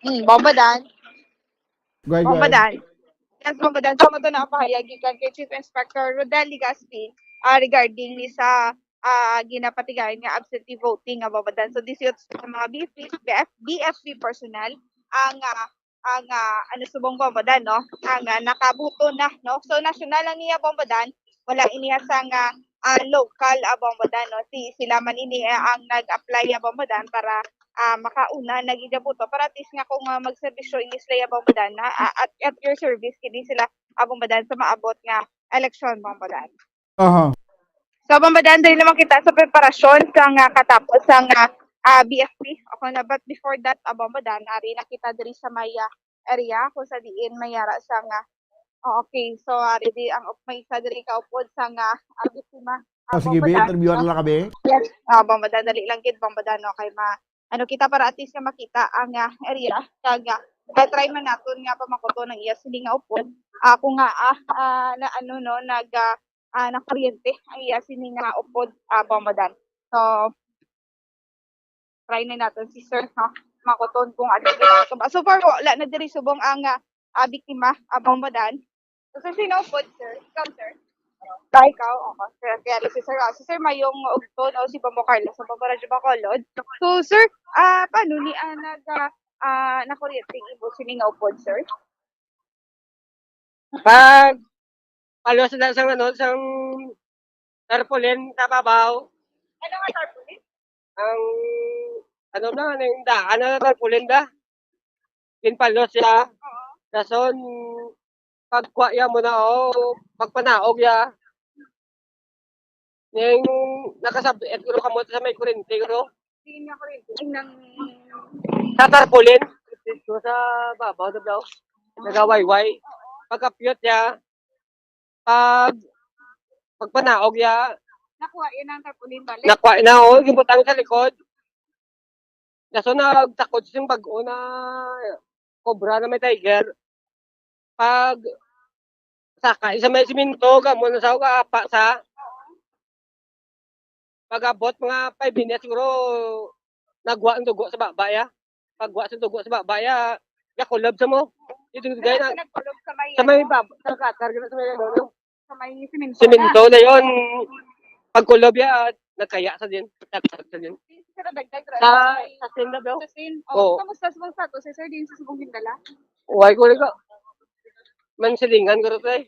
Mm, Bombo Dan. Go ahead, go Bombo ahead. Dan. Yes, Bombo Dan. So, amo to na ang pahayag gikan kay Chief Inspector Rodel Legaspi, ah, regarding ni sa, ah, ginapatigayon nga absentee voting nga, Bombo Dan. So, dieciocho sa mga B F P, B F, B F P personnel ang, ah, ang, ah, ano, subong, Bombo Dan, no? Ang, ah, nakabuto na, no? So, national lang niya, Bombo Dan. Wala iniya sa nga, ah, local, ah, Bombo Dan, no? Si, sila man ini, ah, ang nag-apply, ah, Bombo Dan, para, ah, makauna na gid ang boto. Para at least nga kung, ah, magserbisyo ini sila, ah, Bombo Dan, na, ah, at, at your service, kini sila, ah, Bombo Dan, sa maabot nga eleksyon, Bombo Dan. Aha. So, Bombo Dan, diri naman kita sa preparasyon sa nga katapos sa nga, ah, B F P. Ako na, but before that, ah, Bombo Dan, ari na kita diri sa may, ah, area kung sa diin may ara sa nga. Oh, okay. So, ari di ang up-, may isa diri ka upod sa nga, ah, biktima. Ah, Ah, sige, Bombo be, Dan. Interviewan lang kami. Yes. Ah, Bombo Dan, dali lang gid, Bombo Dan, no? Kay ma-, ano kita para at least nga makita ang, ah, area. Kag, ah, try man naton nga pamakuton ang iya sini nga upod. Ah, kung nga, ah, ah, na ano, no, nag, ah, ah, nakuryente ang iya sini nga upod, ah, Bombo Dan. So, try na naton si sir, no? Makuton kung ano yung mga tuba. So far, wala na diri subong ang, ah, ah, biktima, ah, Bombo Dan. So, sino upod, sir? Ikaw, sir? Ikaw? Oo, sir. Kaya si sir, ah, si Sir Mayong Ugton o si Bombo Carlos, sa Bombo Radyo Bacolod. So, sir, ah, paano ni, ah, nag, ah, ah, nakuryente ang imo sini nga upod, sir? Pag palos na sang, ano, sang tarpaulin sa babaw. Ano nga tarpaulin? Ang, ano na, ano yung daan na tarpaulin ba? Ginpalos siya. Oo. Dason, pagkuha ya mo na, oh, pagpanaog ya. Ning nakasab-, et, ulo ka mo sa may kurente, ulo? Hindi nga kurente. Ay, nang Sa tarpaulin. Dito sa babaw, na daw. Nagawayway. Pagkapyot niya, pag, pagpanaog niya, Nakuha yun ang tarpaulin, balik. Nakuha na, oh, yung butang sa likod. Kaso nagtakod sing bag-o na cobra na may tiger. Pag sakay sa may simento, gamo na sa apa sa pag-abot mga five minutes siguro, nagwa ang dugo sa baba ya. Pagwa sa dugo sa baba ya, gakulob sa mo. Ito gay na Nagkulob sa may, sa may ano, bab, sa gutter, gina sa may ano, sa may simento na. Simento na yon. Pagkulob ya, nagkaya sa din. Nagkaya sa din. Sa dagdag, Sa, sa senda, bro. Sa sin. Oo. Oh, kamusta sa mga status, sir? Din sa Subong Gindala? Why ko rin ka? Man silingan ko rin, eh.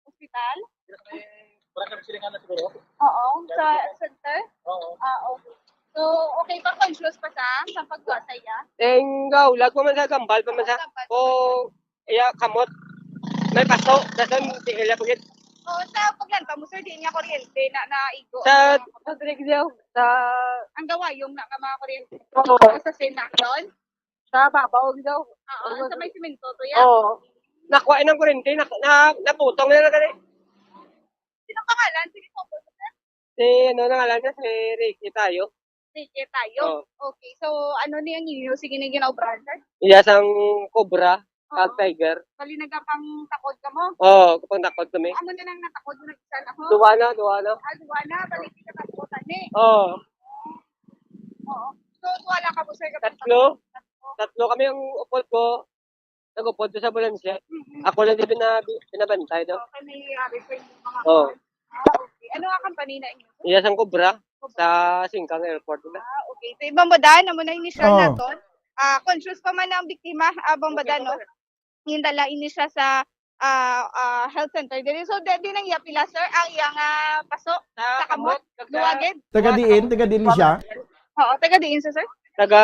Hospital? Wala ka silingan na siguro? Oo. Sa center? Oo. Ah, okay. So, okay pa, conscious pa sa sa pagkuha sa iya? Eh, nga, ulag pa man sa gambal pa man sa. O, iya, kamot. May paso. Sa doon, di ila pagit. Oo, sa paglantaw mo, sir, di niya kuryente na naigo. Sa, sa Triglaw, sa, Ang gawayong na nga mga kuryente. Oo. O sa sin na doon? Sa babaw daw. Oo, sa may simento to yan. Oo. Nakuha ng kuryente, na, na, naputong na lang. Sino pangalan? Sige, po. Si, ano, nangalan niya, si Ricky tayo. Sige, tayo. Oo. Okay, so ano ni ang inyo? Sige na ginaobrahan, sir? Iya sang Cobra, sa Oo. Tiger. Bali, nagapang takod ka mo? Oo, kapag takot kami. Amo na lang natakod mo nagsan ako? Duwa na, duwa na. Ah, duwa na. Bali, di ka takot, ani? Oo. Oo. So, wala ka mo, sir? Tatlo. Tatlo kami ang upod ko. Nag-upod ko sa ambulansya. Mhm. Ako lang din pinabi- pinabantay daw. Okay, may ari, sir, yung mga Oo. Ah, okay. Ano nga company na inyo? Iya sang Cobra sa Singkang Airport na. Ah, okay. So, Ibang Badan, amo na initial Oh. naton. Ah, conscious pa man ang biktima, ah, Bang Badan, no? Gindala ini siya sa ah, ah, health center diri. So, di, di nang iya pila, sir, ang iya nga paso sa kamot? Duwa gid? Taga diin, taga diin siya? Oo, taga diin siya, sir? Taga,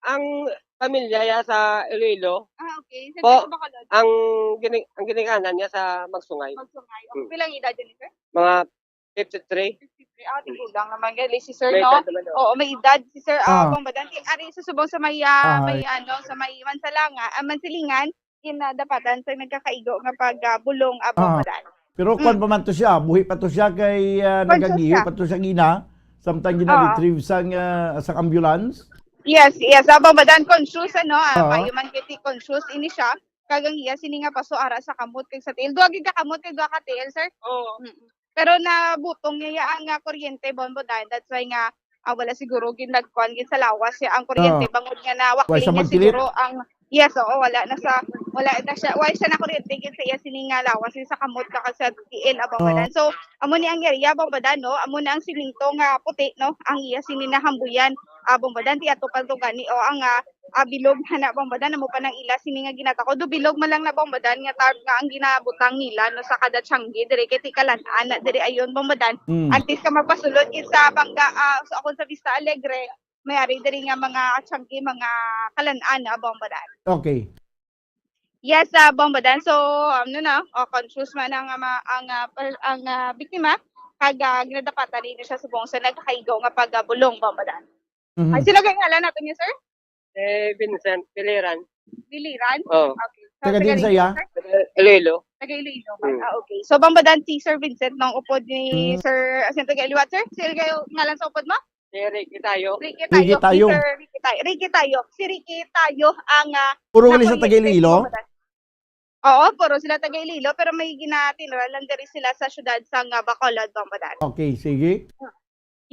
ang pamilya ya sa Iloilo. Ah, okay. Sa Po. Bacolod. Ang gini, ang ginikanan niya sa Magsungay. Magsungay. Okay, pilang edad yun, sir? Mga fifty-three. Ah, tigulang naman gali si sir, May no? edad naman, oh. Oo, may edad si sir. Ah, Ah. Bang Badan. Ti-, ari sa subong sa may, ah, Ah. may ano, sa may Mansalanga, ah, Mansilingan, ginadapatan sa nagkakaigo nga pag, ah, bulong, ah, Bang Ah. Badan. Pero Mm. kuwan pa man to siya, buhi pa to siya kay ah, Conscious nagagihi siya. pa to siya gina, samtang gina-retrieve sang ah, sang ambulance. Yes, yes. Ah, Bang Badan, conscious, ano, ah, Ah. maayo man kay ti conscious ini siya. Kag ang iya sini nga paso ara sa kamot kag sa tiil. Duha gid ka kamot kag duha ka tiil, sir? Oo. Mm. Pero nabutong niya ang ah, kuryente, Bang Badan. That's why nga ah, wala siguro ginagkuan gid sa lawas siya ang kuryente Oo. bangod nga nawakling Wala siya niya magkilit. siguro ang yes, oo, wala na sa wala na siya, wala siya na kuryente gid sa iya sini nga lawas sa kamot kag sa tiil, ah, Bang Oo. Badan. So, amo ni ang area, Bang Badan, no? Amo na ang simento nga puti, no? Ang iya sini nahambuyan, ah, Bang Badan, ti ato pa to gani, o ang ah, ah, bilog hana, Bang Badan, amo pa nang ila sini nga ginatakod. Do bilog man lang na, Bang Badan, nga tarp nga ang ginabutang nila, no, sa kada tiyanggi diri kay ti kalan-an na diri ayon, Bang Badan. Mm. Antes ka magpasulod gid sa Banga, ah, so ako sa Vista Alegre, may ari diri nga mga tiyanggi, mga kalan-an na, Bang Badan. Okay. Yes, ah, Bang Badan. So, ano na, oh, conscious man ang, ama- ang, ah, per- ang ah, biktima. Kag ah, ginadapatan din siya subong sa nagkakaigo nga pagabulong, Bang Badan. Mhm. Ay, sino kay ngalan natin niya, sir? Eh, Vincent Piliran. Biliran? Oh. Okay. So, Taga din taga sa iya? Sir? Iloilo. Taga Iloilo man. Hmm. Ah, okay. So, Bang Badan, si Sir Vincent nang upod ni Hmm. Sir Asinto Galiwat, sir? Sir, kayo ngalan sa upod mo? Si Ricky tayo. Ricky Ricky Tayo. Tayo. Si Sir Ricky Tayo. Ricky Tayo. Si Ricky Tayo ang ah, Puro gali sa nakuryente taga Iloilo? sa Bang Badan. Oo, puro sila taga Iloilo, pero may ginatinralan diri sila sa syudad sa nga Bacolod, Bang Badan. Okay, sige.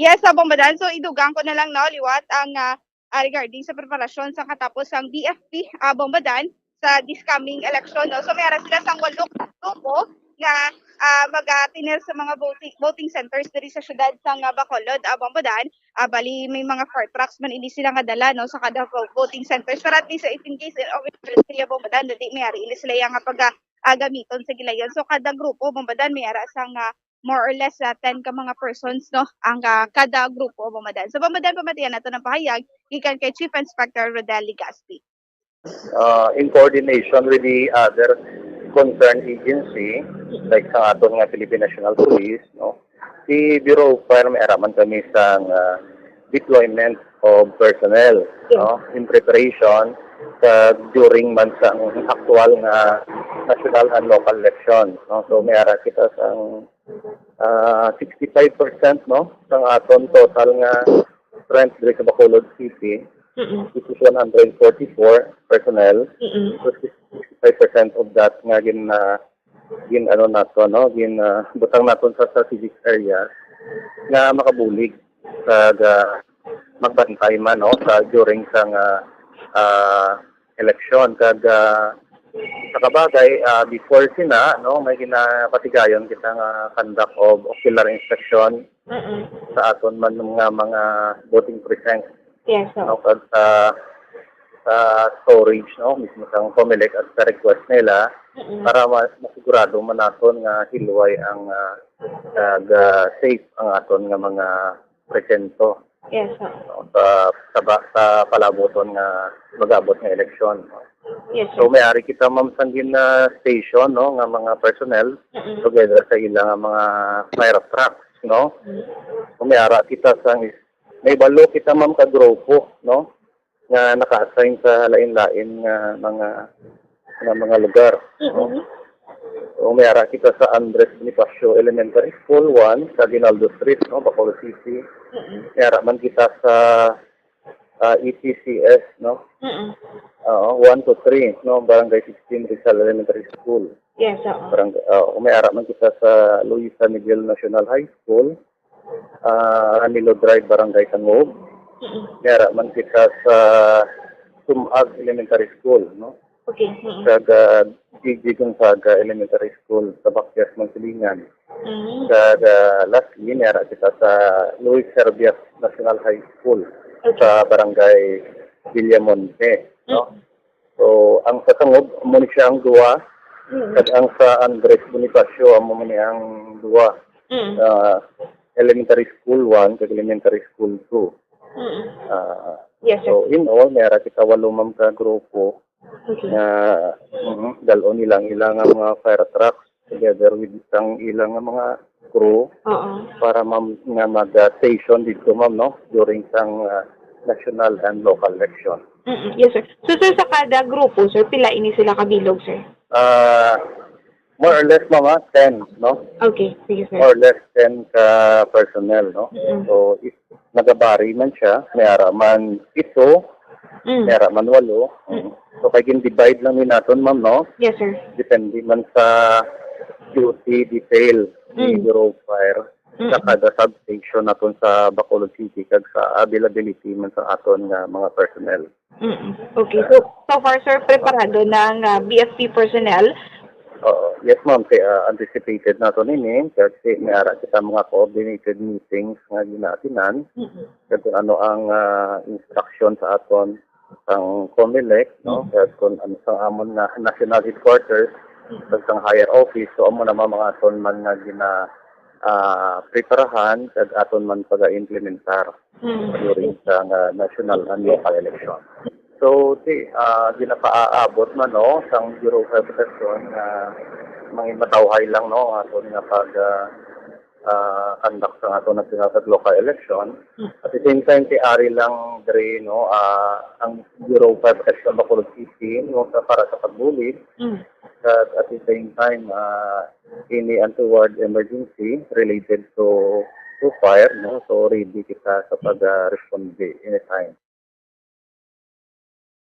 Yes, sa Bang Badan. So, idugang ko na lang, no, liwat ang ah, ah, regarding sa preparasyon sa katapos ang B F P, ah, Bang Badan, sa this coming election, no? So, may ara sila sang walo ka grupo nga ah, mag-atinir sa mga voting, voting centers diri sa syudad sa nga Bacolod, ah, Bang Badan. Ah, bali, may mga fire trucks man ini sila nga dala, no, sa kada vo- voting centers. Pero at least, if in case of emergency, Bang Badan, dili may ari ini sila yang nga pag ah, gamiton sa gilayon. So, kada grupo, Bang Badan, may ara sang ah, more or less ah, ten ka mga persons, no, ang ah, kada grupo, Bang Badan. So, Bang Badan, pamatian nato ng pahayag gikan kay Chief Inspector Rodel Legaspi. Uh, in coordination with the other concerned agency, like sa aton nga Philippine National Police, no, si Bureau of Fire, may ara man kami sa uh, deployment of personnel, no, in preparation sa during man sa actual nga national and local election, no. So may ara kita sa uh, sixty-five percent, no, sa aton total nga strength diri sa Bacolod City, which is one hundred forty-four personnel, so sixty-five percent of that nga gin, ah, gin, ano nato, no, gin, ah, butang naton sa strategic area nga makabulig sa ga-, magbantay man, no, sa during sang, ah, ah, eleksyon. Kag, ah, sa kabagay, ah, before sina, no, may ginapatigayon kita nga conduct of ocular inspection Mm-mm. sa aton man nga mga voting precincts, Yes, so. no, kag sa, sa storage, no, mismo sang Comelec at sa request nila Mm-mm. para ma-, masigurado man naton nga hilway ang, ah, kag, ah, safe ang aton nga mga presento. Yes, sir. No, sa, sa, ba-, sa palabuton nga mag-abot nga eleksyon, no? Yes, sir. So, may ari kita, ma'am, sang gin-, ah, station, no, nga mga personnel Mm-mm. together sa ila nga mga fire trucks, no? Mm. So, may ara kita sang is-, may balo kita, ma'am, ka grupo, no, nga naka-assign sa lain-lain nga mga, nga mga lugar, no? Mm-mm. So, may ara kita sa Andres Bonifacio Elementary School one sa Aguinaldo Street, no, Bacolod City. Mm-mm. May ara man kita sa, ah, E T C S, no? Mm-mm. Oo, one to three, no, Barangay sixteen Rizal Elementary School. Yes, oo. Barang-, oo, may ara man kita sa Luisa Miguel National High School, ah, Ranilo Drive, Barangay Tangub. Mm-mm. May ara man kita sa Sumag Elementary School, no? Okay. Mm-mm. Kag, ah, G G Gonzaga Elementary School sa Bakyas, Mansilingan. Mm. Kag, ah, lastly, may ara kita sa Luis Herbias National High School Okay. sa Barangay Villamonte, no? Mm. So, ang sa Tangub, amo ni siya ang duwa. Mm. Kag ang sa Andres Bonifacio, amo man ni ang duwa. Mm. Ah, Elementary School one kag Elementary School two. Mm. Ah, Yes, sir. so, in all, may ara kita walo, ma'am, ka grupo Okay. nga, mhm, dal-on nila ang ilang mga fire trucks together with sang ilang mga crew Oo. para, ma'am, nga mag-station dito, ma'am, no, during sang, ah, national and local election. Mm-mm. Yes, sir. So, sir, sa kada grupo, sir, pila ini sila kabilog, sir? Ah, more or less, ma'am, ah, ten, no? Okay, sige, sir. More or less ten ka personnel, no? Mm-mm. So, if nagabari man siya, may ara man pito, Mm. may ara man walo. Mm. So, kay gin-divide lang ni naton, ma'am, no? Yes, sir. Depende man sa duty detail ni Mm. Bureau of Fire Mm. sa kada substation naton sa Bacolod City kag sa availability man sa aton nga mga personnel. Mm. Okay. So, so far, sir, preparado na ang, ah, B F P personnel? Oo. Yes, ma'am. Kay, ah, anticipated nato nini. Kasi may ara kita mga coordinated meetings nga ginaatinan. Mm-mm. Kag kung ano ang, ah, instruction sa aton sang Comelec, no? Mm. Kag kung ano sa amon nga national headquarters, Mm. kag sang higher office, so amo na mga aton man nga gina-, ah, preparahan, kag aton man paga-implementar Mm. during sa nga national and local election. So, ti, ah, ginapaaabot man, no, sang Bureau of Fire Protection nga mangin matawhay lang, no, ang aton nga pag, ah, ah, conduct sang aton national kag local election. Mm. At the same time, ti ari lang diri, no, ah, ang Bureau of Fire Protection Bacolod City, no, sa, para sa pagbulig. Mm. At at the same time, ah, ini ang toward emergency related to, to fire, no? So, ready kita sa pag-responde anytime.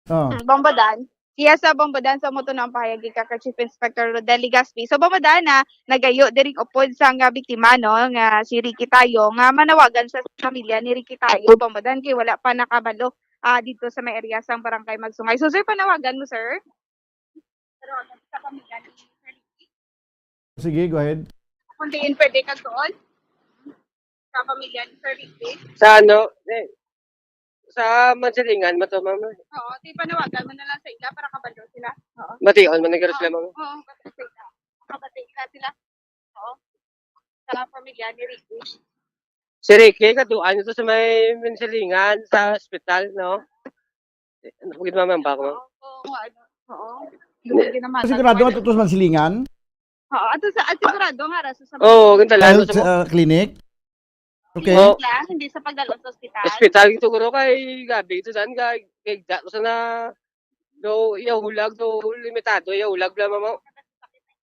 Oh. Mm, Bombo Dan. Yes, sa Bombo Dan, sa mo to na ang pahayag ka, ka Chief Inspector Rodel Legaspi. So, Bombo Dan, na nagayo diring upod sa nga biktima, no, nga si Ricky Tayo, nga manawagan sa pamilya ni Ricky Tayo, Bombo Dan, kay wala pa nakabalo, ah, dito sa may area sang Barangay Magsungay. So, sir, panawagan mo, sir? Pero sa pamilya ni Sir Ricky? Sige, go ahead. Kung diin pwede kag doon? Sa pamilya ni Sir Ricky? Sa ano? Eh, sa Mansilingan, mato, ma'am. Oo, di panawagan mo na lang sa ila para kabalo sila. Oo. Bation man nagkaroon Oo. sila, ma'am. Oo, bati sila. Kabati na sila. Oo. Sa pamilya ni Ricky. Si Ricky, katuan ito sa may Mansilingan, sa ospital, no? Eh, ano po ginawa, ma'am, ba ako, ma'am? Oo, oo, ano, oo. Hindi. Hindi naman. Sigurado nga totoo sa Mansilingan? Oo, ato sa, at sigurado nga, raso sa Oo, ganito lang, Health, sa uh, clinic? Okay. Oo. Lang, hindi sa pagdalo sa ospital. Ospital, siguro kay gabi, ito saan, kay, kay, da-, sa na, do, iya hulag, do, limitado, iya hulag, bla, mama.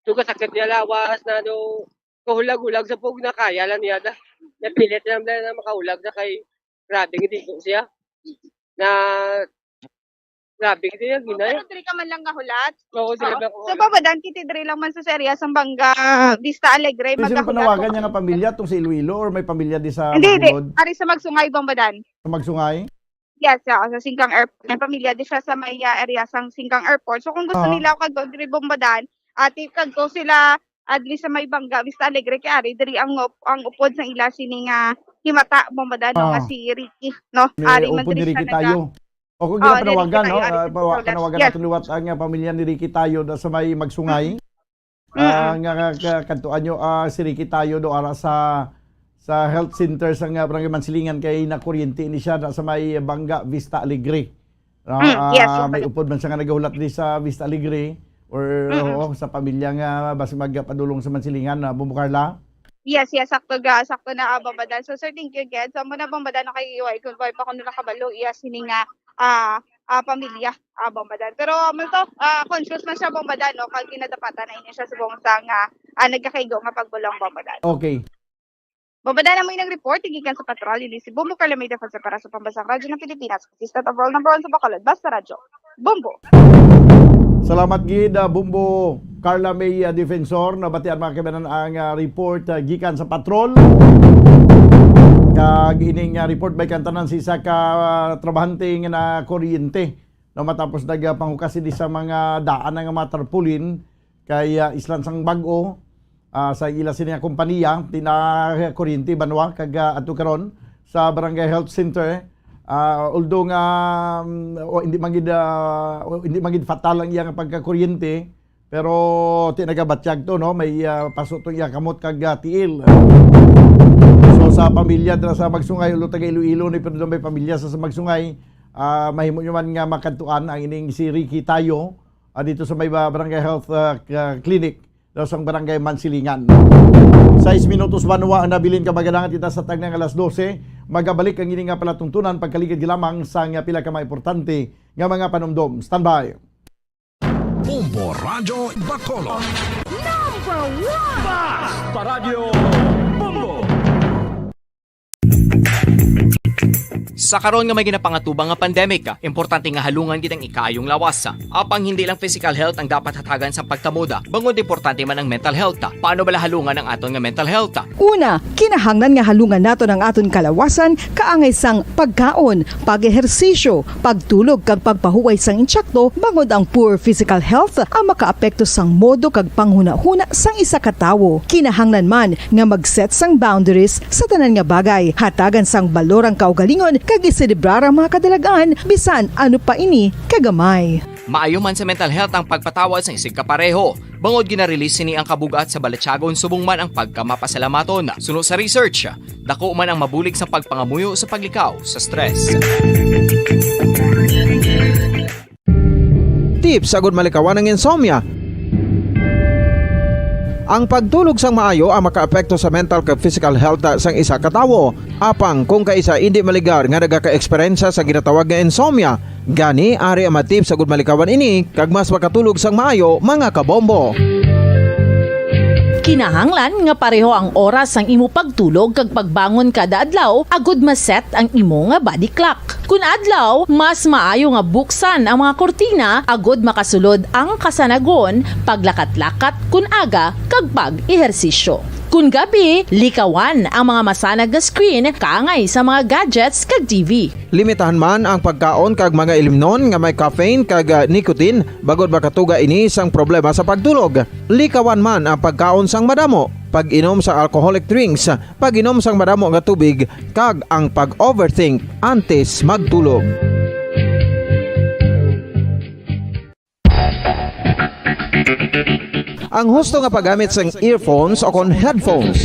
Do, kasakit niya lawas, na, do, kahulag-hulag sa pug na kaya lang niya, da. Napilit lang, bla, na makahulag na kay, grabe, hindi ko siya. Na, Grabe, gid yan, Ginay. Pero diri ka man lang gahulat? Oo, diri Oh. lang ako. So, Bambadan, kiti diri lang man sa area sa Banga, Vista Alegre, May sino magahulat panawagan ko. niya nga pamilya tong sa Iloilo or may pamilya di sa Hindi, hindi. Bacolod? Ari sa Magsungay, Bambadan. Sa Magsungay? Yes, oo, sa Singkang Airport. May pamilya di siya sa may, ah, area sa Singkang Airport. So, kung gusto Ah. nila kag diri, Bambadan, ati kag ko sila adli sa may Banga, Vista Alegre, kay ari diri ang up-, ang upod sa ila sini nga himata, Bambadan, no, nga Ah. si Ricky, no? May Ari man upod diri ni Ricky siya tayo. naga- O kung Oo, ginapanuwagan, Ricky no? tayo, Ah, si pawa-, Nicolas. panawagan Yes. nato liwat ang, ah, pamilya ni Ricky tayo da sa may Magsungay. Mm-mm. Ah, nga ka-, ka-, kadtuan nyo, ah, si Ricky tayo do ara sa, sa health center sa nga Barangay Mansilingan kay nakuryente ni siya na sa may Banga Vista Alegre. No? Mm, yes, Ah, may Bambadan. upod man siya nga nagahulat di sa Vista Alegre or, Mm-mm. oo, sa pamilya nga basi magpadulong sa Mansilingan na Bumbo Carla. Yes, yes, sakto ga, sakto na, ah, Bambadan. So, sir, thank you again. So, muna, Bambadan, no, kay iway, kung wala pa ko nakabalo, iya sini nga, ah, ah, pamilya, ah, Bambadan. Pero, ah, multo, ah, conscious man siya, Bambadan, no, kag ginadapatan na ini siya subong sa nga, ah, nagakaigo nga pagbulong, Bambadan. Okay. Bambadan, amo yung nag-report, gikan sa patrol, ini si Bumbo Carla May Defensor para sa Pambansang Radyo ng Pilipinas, Assistant of World Number One sa Bacolod, Basta Radyo. Bumbo. Salamat gid, ah, Bumbo Carla May, ah, Defensor. Nabatian, mga kaibanan, ang, ah, report, ah, gikan sa patrol. Kag ining, ah, report may kantanan si isa ka, ah, trabahante nga nakuryente. No, matapos nagpanghukas sini sa mga daan nga mga tarpaulin kay, ah, Islan sang Bag-o, ah, sa ila sini nga kompanya, tinakuryente banwa kag, ah, adto karon sa Barangay Health Center. Ah, although nga, um, o, hindi man gid, ah, o, hindi man gid fatal ang iyang pagkakuryente, pero ti nagabatyag to, no? May, ah, paso to iya kamot kag, ah, tiil. So, sa pamilya dira sa Magsungay, ulo taga Iloilo ni, pero may pamilya sa, sa Magsungay, ah, mahimo nyo man nga makadtuan ang ining si Ricky Tayo, ah, dito sa may ba-, Barangay Health, ah, k-, Clinic, daw sang Barangay Mansilingan. Sais minutos banwa ang nabilin ka magalangat kita sa tagna nga alas dose. Magabalik ang ini nga palatuntunan pagkaligid lamang sa nga pila ka mga importante nga mga panumdom. Standby. Bombo Radyo Bacolod. Number one! Basta Radyo Bombo! Sa karon nga may ginapangatubang nga pandemic, importante nga halungan gid ang ikaayong lawas. Apang hindi lang physical health ang dapat hatagan sa pagkamoda, bangod importante man ang mental health. Paano bala halungan ang aton nga mental health? Una, kinahanglan nga halungan naton ang aton kalawasan kaangay sang pagkaon, pag-ehersisyo, pagtulog kag pagpahuway sang insakto, bangod ang poor physical health ang makaapekto sang modo kag panghunahuna sang isa ka tawo. Kinahanglan man nga mag-set sang boundaries sa tanan nga bagay, hatagan sang balor ang kaugalingon kag iselebrar ang mga kadalag-an bisan ano pa ini kagamay. Maayo man sa mental health ang pagpatawad sang isigkapareho, bangod gina-release sini ang kabug-at sa balatyagon subong man ang pagkamapasalamaton. Suno sa research, dako man ang mabulig sa pagpangamuyo sa paglikaw sa stress. Tips agud malikawan ang insomnia. Ang pagtulog sang maayo ang makaapekto sa mental kag physical health sang isa ka tawo. Apang kung kaisa indi maligar nga nagaka-eksperyensya sa ginatawag nga insomnia, gani ari ang mga tips agud malikawan ini kag mas makatulog sang maayo, mga kabombo. Kinahanglan nga pareho ang oras sang imo pagtulog kag pagbangon kada adlaw agud ma-set ang imo nga body clock. Kun adlaw, mas maayo nga buksan ang mga kurtina agud makasulod ang kasanagon, paglakat-lakat kun aga, kag pag-ehersisyo. Kun gabi, likawan ang mga masanag nga screen kaangay sa mga gadgets kag T V. Limitahan man ang pagkaon kag mga ilimnon nga may caffeine kag, ah, nicotine, bangod makatuga ini sang problema sa pagtulog. Likawan man ang pagkaon sang madamo, pag-inom sa alcoholic drinks, pag-inom sang madamo nga tubig, kag ang pag-overthink antes magtulog. Ang husto nga paggamit sang earphones o kon headphones.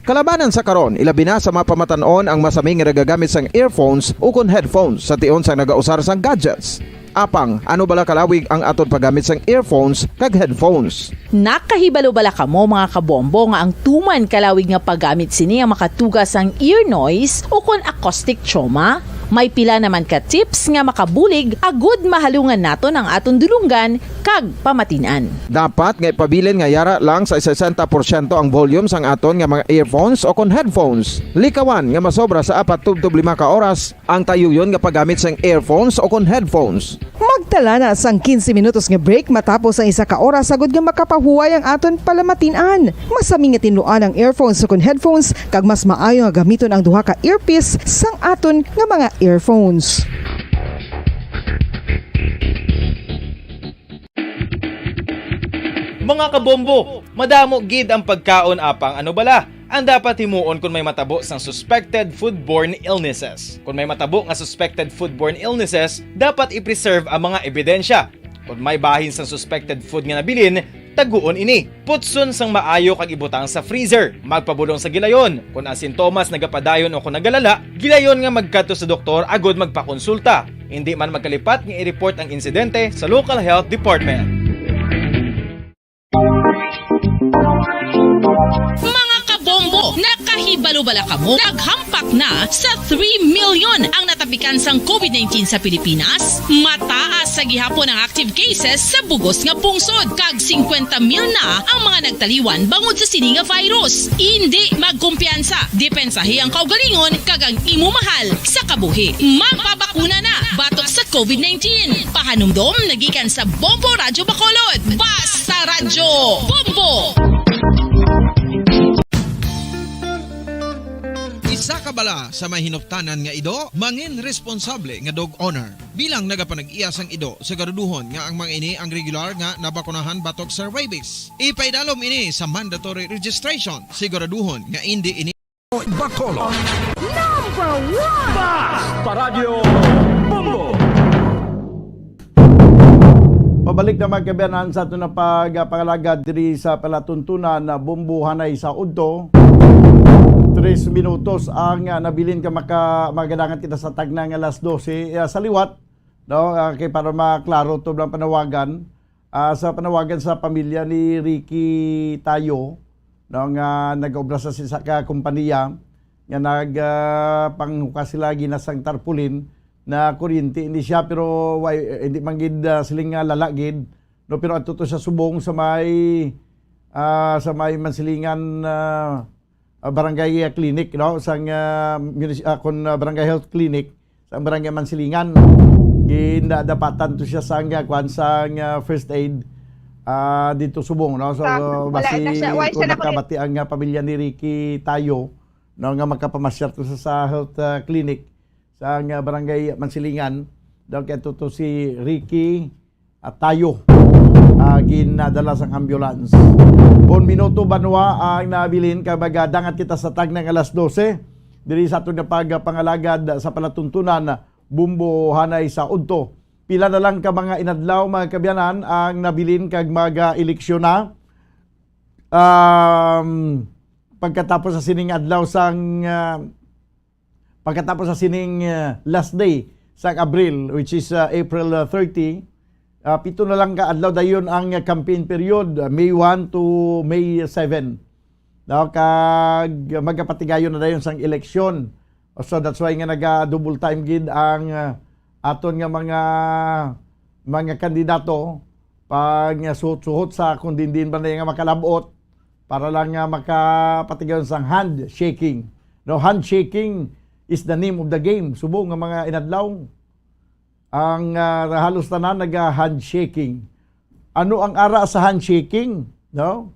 Kalabanan sa karon, ilabi na sa mga pamatan-on ang masami nga nagagamit sang earphones o kon headphones sa tion sang nagausar sang gadgets. Apang, ano bala kalawig ang aton paggamit sang earphones kag headphones? Nakahibalo bala kamo, mga kabombo, nga ang tuman kalawig nga paggamit sini ang makatuga sang ear noise o kon acoustic trauma? May pila naman ka tips nga makabulig agud mahalungan naton ang aton dulonggan kag pamatin-an. Dapat nga ipabilin nga yara lang sa sesenta porsyento ang volume sang aton nga mga earphones o kon headphones. Likawan nga masobra sa apat tubtob lima ka oras ang tayuyon nga paggamit sang earphones o kon headphones. Magtala na sang quince minutos nga break matapos ang isa ka oras, agud nga makapahuway ang aton palamatin-an. Mas sami nga tinluan ang earphones o kon headphones, kag mas maayo nga gamiton ang duha ka earpiece sang aton nga mga earphones. Mga kabombo, madamo gid ang pagkaon, apang ano bala ang dapat himuon kon may matabo sang suspected foodborne illnesses? Kon may matabo nga suspected foodborne illnesses, dapat i-preserve ang mga ebidensya. Kon may bahin sang suspected food nga nabilin, taguon ini. Putson sang maayo kag ibutang sa freezer. Magpabulong sa gilayon. Kon ang sintomas nagapadayon o kon nagalala, gilayon nga magkadto sa doktor agud magpakonsulta. Indi man magkalipat nga i-report ang insidente sa local health department. Mga kabombo, nakahibalo bala kamo? Naghampak na sa three million ang natapikan sang covid nineteen sa Pilipinas. Mataas sa gihapon ang active cases sa bugos nga pungsod, kag singkwenta mil na ang mga nagtaliwan bangod sa sini nga virus. Indi magkumpiyansa, depensahi ang kaugalingon kag ang imo mahal sa kabuhi. Magpabakuna na batok sa covid nineteen. Pahanumdom nagikan sa Bombo Radyo Bacolod. Basta Radyo Bombo! Isa ka bala sa may hinuptanan nga ido, mangin responsable nga dog owner. Bilang nagapanag-iya sang ido, siguraduhon nga ang mga ini ang regular nga nabakunahan batok sa rabies. Ipaidalom ini sa mandatory registration. Siguraduhon nga indi ini Bacolod. Number one! Basta Radyo Bombo! Pabalik na, mga kaabyanan, sa aton na pagpangalagad diri sa palatuntunan na Bombo Hanay sa Udto. Tres minutos ang, ah, nabilin ka maka-, magadangat kita sa tagna nga alas dose, ah, sa liwat, no? Ah, kay para maklaro to lang panawagan, ah, sa panawagan sa pamilya ni Ricky Tayo, no, nga nagaobra sa isa ka kompanya nga nag, ah, panghukas sila ginasang tarpaulin na kuryente ini siya, pero way, hindi man gid, ah, siling nga lala gid, no, pero adto to sa subong sa may, ah, sa may Mansilingan, ah, ah, barangay, ah, clinic, no, sang, ah, munis-, ah, kun, ah, barangay health clinic sa barangay Mansilingan. Gindadapatan to siya sang, ah, kwan, sang, ah, first aid, ah, dito subong, no? So, Sa, wala basi na siya, why kung siya nakuli- nakabati ang, ah, pamilya ni Ricky Tayo, no, nga makapamasyar to sa, sa health, ah, clinic sa, ah, barangay Mansilingan, daw kay to, to si Ricky at Tayo, ah, ginadala sang ambulance. Kon minuto banwa ang nabilin, kay magadangat kita sa tagna nga alas dose diri sa aton nga pagpangalagad sa palatuntunan, Bombo Hanay sa Udto. Pila na lang ka mga inadlaw, mga kaabyanan, ang nabilin kag mag-eleksyon na. Um, pagkatapos sa sining adlaw sang, ah, Pagkatapos sa sining, uh, last day sa Abril, which is, uh, April, uh, thirty, uh, pito na lang ka adlaw dayon ang, uh, campaign period, uh, May one to May seven. No, kag magapatigayon na dayon sang eleksyon. So that's why nga naga-double time gid ang, uh, aton nga mga, mga kandidato pag, uh, suhot-suhot sa kung diin-diin ba na nga makalab-ot para lang nga makapatigayon sang handshaking. No, handshaking is the name of the game. Subong nga mga inadlaw, ang, ah, halos tanan naga-handshaking. Ano ang ara sa handshaking? No?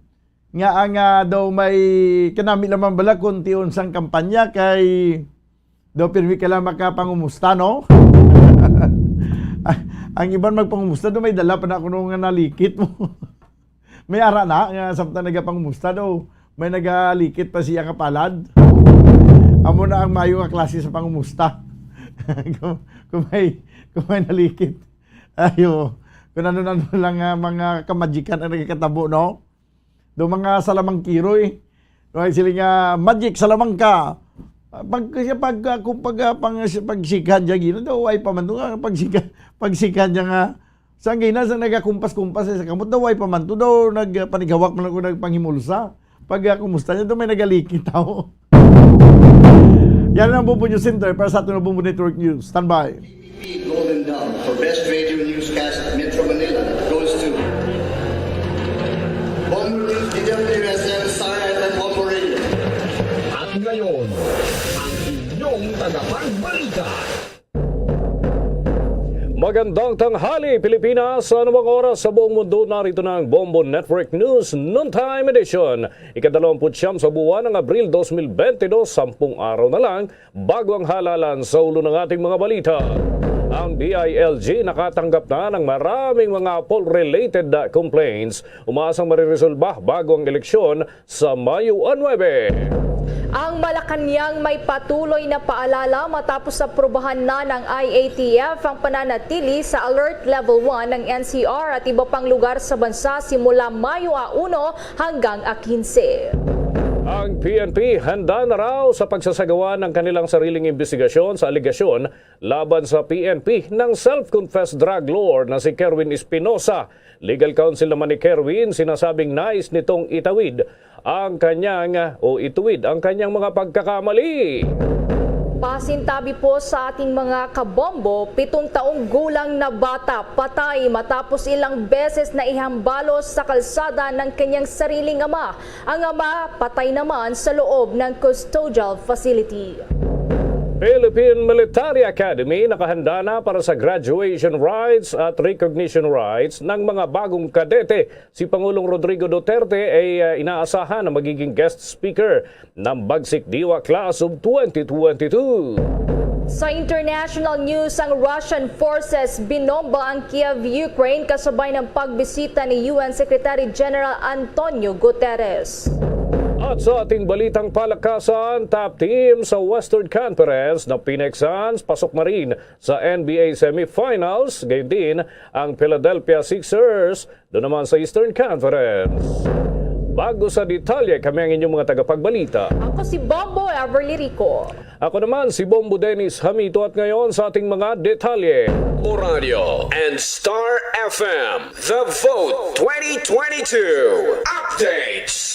Nga ang, ah, daw may kanami lamang bala kung tiyon sang kampanya kay daw pirmi ka lang makapangumusta, no? Ang iban magpangumusta, daw may dala pa na kuno nga nalikit mo. May ara na nga samtang nagapangumusta daw, may nagalikit pa siya nga palad. Amo na ang mayo nga klase sa pangumusta. Kung, kung may, kung may nalikit. Ayo, kung ano-ano lang nga mga kamajikan ang nagkakatabo, no? Do mga salamangkiro, eh. No, ay sila nga, "Magic Salamangka." Pag, pag, pag, pag, pag, pag, pagsikan niya, gina, daw, ay pa man to nga, pagsikan, pagsikan niya nga, sa gina, sa nagakumpas-kumpas sa kamot, daw, ay pa man to, daw, nagpanighawak man ako, nagpanghimulsa. Pag, ah, kumusta niya, daw, may nagalikit tao. Yan ang Bombo News Center para sa ating Bombo Network News. Standby. Golden Dome for Best Radio Newscast Metro Manila goes to Bombo News, D W S M, Star F M, Bombo Radio. At ngayon, ang inyong tagapagbalita. Magandang tanghali, Pilipinas. Sa anumang oras sa buong mundo, narito na ang Bombo Network News Noontime Edition. Ikadalawamput-siyam sa buwan ng Abril dos mil bente dos, sampung araw na lang bago ang halalan sa ulo ng ating mga balita. Ang D I L G nakatanggap na ng maraming mga poll-related, ah, complaints. Umaasang mariresolba bago ang eleksyon sa Mayo nuebe. Ang Malacañang may patuloy na paalala matapos aprubahan na ng I A T F ang pananatili sa Alert Level one ng N C R at iba pang lugar sa bansa simula Mayo a uno hanggang a quince. Ang P N P handa na raw sa pagsasagawa ng kanilang sariling imbestigasyon sa alegasyon laban sa P N P ng self-confessed drug lord na si Kerwin Espinosa. Legal counsel naman ni Kerwin, sinasabing nais nitong itawid ang kanyang, o ituwid ang kanyang mga pagkakamali. Pasintabi po sa ating mga kabombo, pitong taong gulang na bata patay matapos ilang beses na ihambalos sa kalsada ng kanyang sariling ama. Ang ama patay naman sa loob ng custodial facility. Philippine Military Academy nakahanda na para sa graduation rites at recognition rites ng mga bagong kadete. Si Pangulong Rodrigo Duterte ay, ah, inaasahan na magiging guest speaker ng Bagsik Diwa Class of twenty twenty-two. Sa international news, ang Russian forces binomba ang Kiev, Ukraine, kasabay ng pagbisita ni U N Secretary General Antonio Guterres. At sa ating balitang palakasan, top team sa Western Conference na Phoenix Suns pasok na rin sa N B A semifinals, gayon din ang Philadelphia Sixers doon naman sa Eastern Conference. Bago sa detalye, kami ang inyong mga tagapagbalita. Ako si Bombo Everly Rico. Ako naman si Bombo Dennis Hamito at ngayon sa ating mga detalye. O Radio and Star F M, The Vote twenty twenty-two Updates.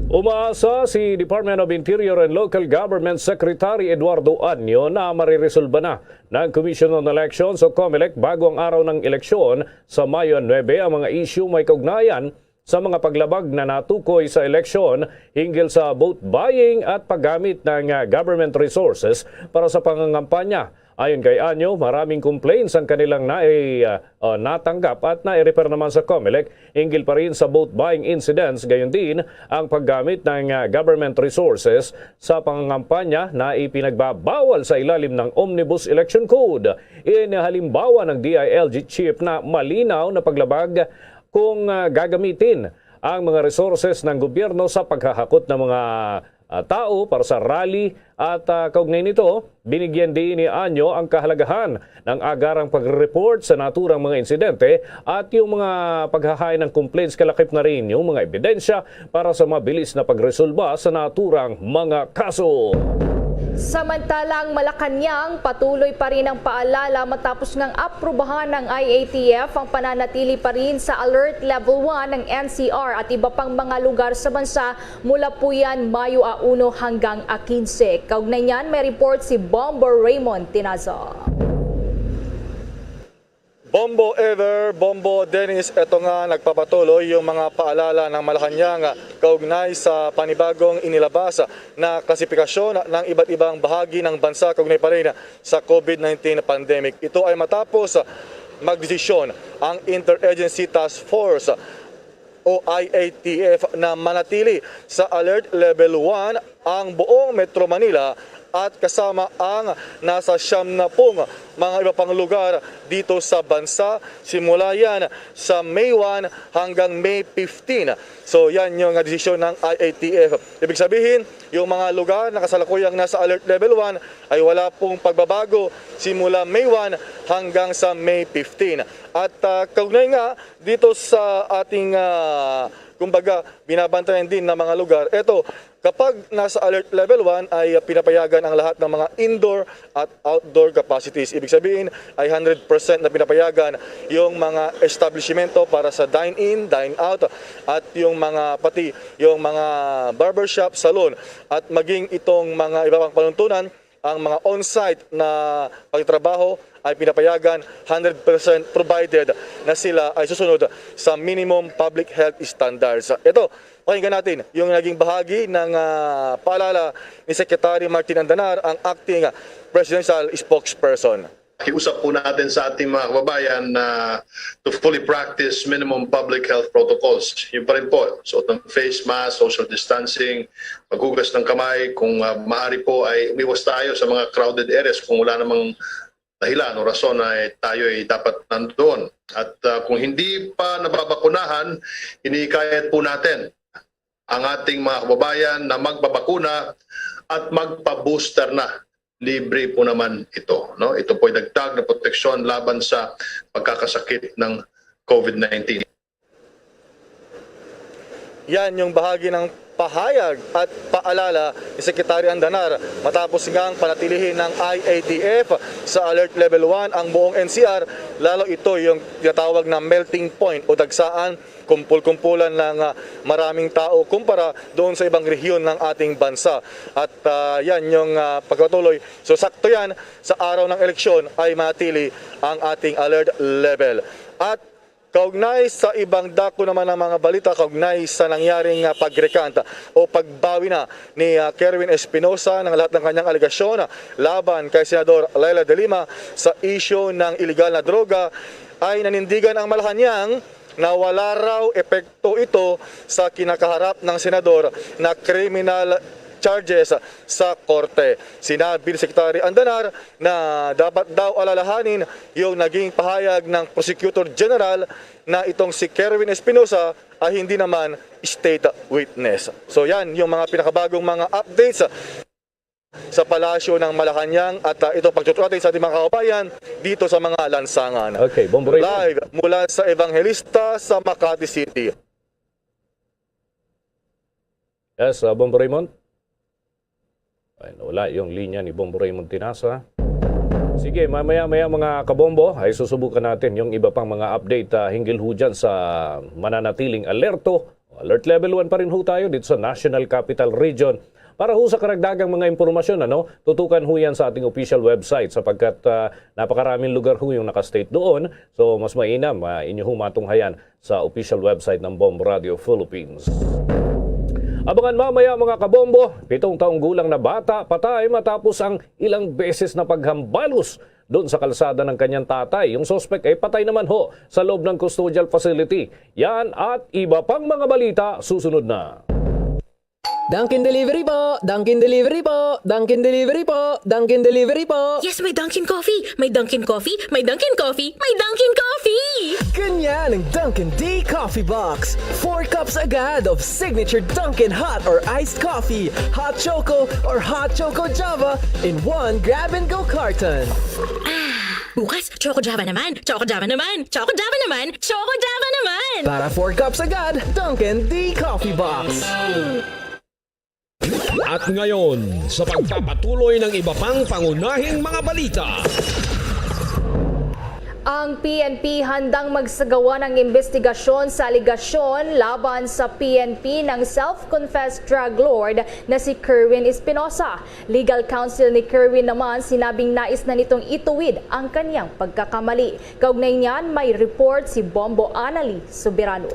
Umaasa si Department of Interior and Local Government Secretary Eduardo Año na mariresolba na ng Commission on Elections o COMELEC bago ang araw ng eleksyon sa Mayo nuebe ang mga isyu may kaugnayan sa mga paglabag na natukoy sa eleksyon hinggil sa vote buying at paggamit ng, ah, government resources para sa pangangampanya. Ayon kay Año, maraming complaints ang kanilang nai-, ah, ah, natanggap at nai-refer naman sa COMELEC hinggil pa rin sa vote buying incidents, gayon din ang paggamit ng, ah, government resources sa pangangampanya na ipinagbabawal sa ilalim ng Omnibus Election Code. Inihalimbawa ng D I L G chief na malinaw na paglabag kung, ah, gagamitin ang mga resources ng gobyerno sa paghahakot ng mga, ah, tao para sa rally at, ah, kaugnay nito, binigyan din ni Año ang kahalagahan ng agarang pagre-report sa naturang mga insidente at yung mga paghahain ng complaints, kalakip na rin yung mga ebidensya para sa mabilis na pagresolba sa naturang mga kaso. Samantala, ang Malacañang patuloy pa rin ang paalala matapos ngang aprubahan ng I A T F ang pananatili pa rin sa Alert Level one ng N C R at iba pang mga lugar sa bansa mula po yan Mayo a uno hanggang a quince. Kaugnay niyan, may report si Bombo Raymond Tinazo. Bombo Ever, Bombo Dennis, eto nga nagpapatuloy yung mga paalala ng Malacañang kaugnay sa panibagong inilabas na klasifikasyon ng iba't ibang bahagi ng bansa kaugnay pa rin sa COVID nineteen pandemic. Ito ay matapos magdesisyon ang Interagency Task Force o I A T F na manatili sa Alert Level one ang buong Metro Manila at kasama ang nasa siyam na pung mga iba pang lugar dito sa bansa, simula yan sa May one hanggang May fifteen. So, yan yung, ah, desisyon ng I A T F. Ibig sabihin, yung mga lugar na kasalukuyang nasa Alert Level one ay wala pong pagbabago simula May one hanggang sa May fifteen. At, ah, kaugnay nga dito sa ating, ah, kumbaga, binabantayan din ng mga lugar. Eto, kapag nasa alert level one ay pinapayagan ang lahat ng mga indoor at outdoor capacities. Ibig sabihin ay hundred percent na pinapayagan yung mga establishmento para sa dine-in, dine-out, at yung mga, pati yung mga barbershop, salon, at maging itong mga iba pang panuntunan, ang mga on-site na pagtrabaho ay pinapayagan hundred percent, provided na sila ay susunod sa minimum public health standards. Ito, pakinggan natin yung naging bahagi ng, ah, paalala ni Secretary Martin Andanar, ang acting presidential spokesperson. Pakiusap po natin sa ating mga kababayan na to fully practice minimum public health protocols. Yun pa rin po, suot ng face mask, social distancing, paghugas ng kamay, kung, ah, maaari po ay umiwas tayo sa mga crowded areas kung wala namang dahilan o rason na tayo ay dapat nandoon. At, ah, kung hindi pa nababakunahan, hinihikayat po natin ang ating mga kababayan na magbabakuna at magpa-booster na. Libre po naman ito, no? Ito po ay dagdag na proteksyon laban sa pagkakasakit ng COVID nineteen. Yan yung bahagi ng pahayag at paalala ni Secretary Andanar matapos ngang panatilihin ng I A T F sa Alert Level one ang buong N C R, lalo ito yung tinatawag na melting point o dagsaan, kumpul-kumpulan ng, ah, maraming tao kumpara doon sa ibang rehiyon ng ating bansa. At, ah, yan yung, ah, pagpatuloy. So, sakto yan, sa araw ng eleksyon ay manatili ang ating alert level. At kaugnay sa ibang dako naman ng mga balita kaugnay sa nangyaring, ah, pag-recant o pagbawi na ni, ah, Kerwin Espinosa ng lahat ng kanyang alegasyon laban kay Senador Leila de Lima sa isyu ng iligal na droga, ay nanindigan ang Malacañang na wala raw epekto ito sa kinakaharap ng senador na criminal charges sa korte. Sinabi ni Secretary Andanar na dapat daw alalahanin yung naging pahayag ng Prosecutor General na itong si Kerwin Espinosa ay hindi naman state witness. So yan yung mga pinakabagong mga updates sa Palasyo ng Malacañang at, ah, itong pagtutuo natin sa ating mga kababayan dito sa mga lansangan. Okay, Bombo Raymond. Live mula sa Evangelista sa Makati City. Yes, uh, Bombo Raymond. Ay, nawala yung linya ni Bombo Raymond Tinasa. Sige, mamaya-maya, mga kabombo, ay susubukan natin yung iba pang mga update, ah, hinggil ho dyan sa mananatiling alerto. Alert level one pa rin ho tayo dito sa National Capital Region. Para ho sa karagdagang mga impormasyon, ano, tutukan ho yan sa ating official website sapagkat, ah, napakaraming lugar ho yung naka-state doon. So, mas mainam, ah, inyo ho matunghayan sa official website ng Bomb Radio Philippines. Abangan mamaya, mga kabombo, pitong taong gulang na bata patay matapos ang ilang beses na paghambalos doon sa kalsada ng kanyang tatay. Yung suspect ay patay naman ho sa loob ng custodial facility. Yan at iba pang mga balita susunod na. Dunkin Delivery po! Dunkin Delivery po! Dunkin Delivery po! Dunkin Delivery po! Yes, may Dunkin Coffee! May Dunkin Coffee! May Dunkin Coffee! May Dunkin Coffee! Ganyan ang Dunkin D Coffee Box. Four cups agad of signature Dunkin hot or iced coffee, hot choco or hot choco Java in one grab-and-go carton. Ah, bukas, Choco Java naman! Choco Java naman! Choco Java naman! Choco Java naman! Para four cups agad, Dunkin D Coffee Box. At ngayon, sa pagpapatuloy ng iba pang pangunahing mga balita. Ang P N P handang magsagawa ng imbestigasyon sa alegasyon laban sa P N P ng self-confessed drug lord na si Kerwin Espinosa. Legal counsel ni Kerwin naman sinabing nais na nitong ituwid ang kanyang pagkakamali. Kaugnay niyan, may report si Bombo Anali Soberano.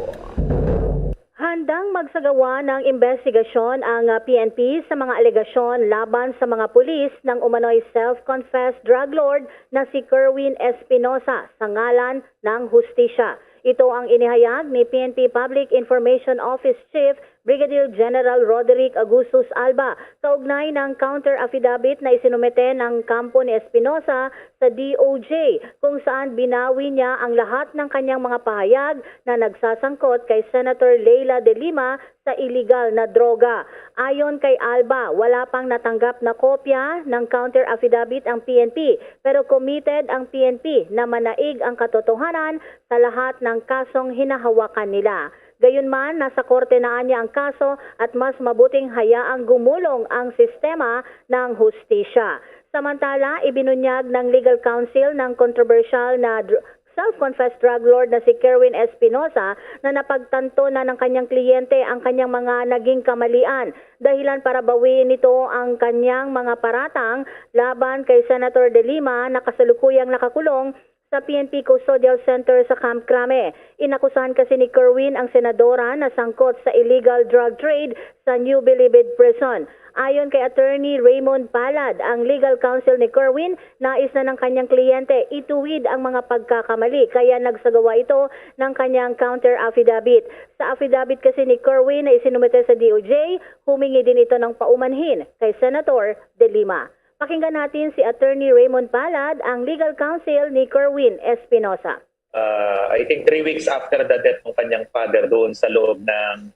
Handang magsagawa ng imbestigasyon ang, ah, P N P sa mga alegasyon laban sa mga pulis ng umano'y self-confessed drug lord na si Kerwin Espinosa sa ngalan ng hustisya. Ito ang inihayag ni P N P Public Information Office Chief Brigadier General Roderick Augustus Alba kaugnay ng counter affidavit na isinumite ng kampo ni Espinosa sa D O J, kung saan binawi niya ang lahat ng kanyang mga pahayag na nagsasangkot kay Senator Leila de Lima sa iligal na droga. Ayon kay Alba, wala pang natanggap na kopya ng counter affidavit ang P N P, pero committed ang P N P na manaig ang katotohanan sa lahat ng kasong hinahawakan nila. Gayunman, nasa korte na anya ang kaso at mas mabuting hayaang gumulong ang sistema ng hustisya. Samantala, ibinunyag ng legal counsel ng kontrobersyal na dr- self-confessed drug lord na si Kerwin Espinosa na napagtanto na ng kanyang kliyente ang kanyang mga naging kamalian, dahilan para bawiin nito ang kanyang mga paratang laban kay Senator De Lima na kasalukuyang nakakulong sa P N P Custodial Center sa Camp Crame. Inakusahan kasi ni Kerwin ang senadora na sangkot sa illegal drug trade sa New Bilibid Prison. Ayon kay Attorney Raymond Palad, ang legal counsel ni Kerwin, nais na ng kanyang kliyente ituwid ang mga pagkakamali, kaya nagsagawa ito ng kanyang counter affidavit. Sa affidavit kasi ni Kerwin na isinumite sa D O J, humingi din ito ng paumanhin kay Senator De Lima. Pakinggan natin si Attorney Raymond Palad, ang legal counsel ni Kerwin Espinosa. Uh, I think three weeks after the death ng kanyang father, doon sa loob ng,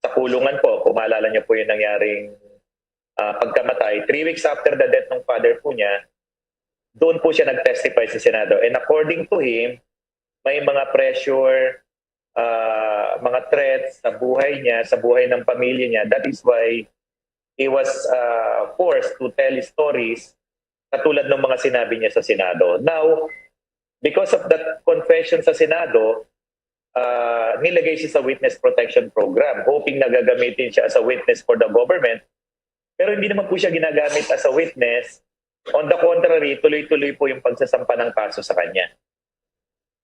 sa kulungan po, kung maalala niyo po yung nangyaring uh, pagkamatay, three weeks after the death ng father po niya, doon po siya nag-testify sa Senado. And according to him, may mga pressure, uh, mga threats sa buhay niya, sa buhay ng pamilya niya. That is why he was uh, forced to tell his stories katulad ng mga sinabi niya sa Senado. Now, because of that confession sa Senado, uh, nilagay siya sa witness protection program, hoping na gagamitin siya as a witness for the government. Pero hindi naman po siya ginagamit as a witness. On the contrary, tuloy-tuloy po yung pagsasampa ng kaso sa kanya.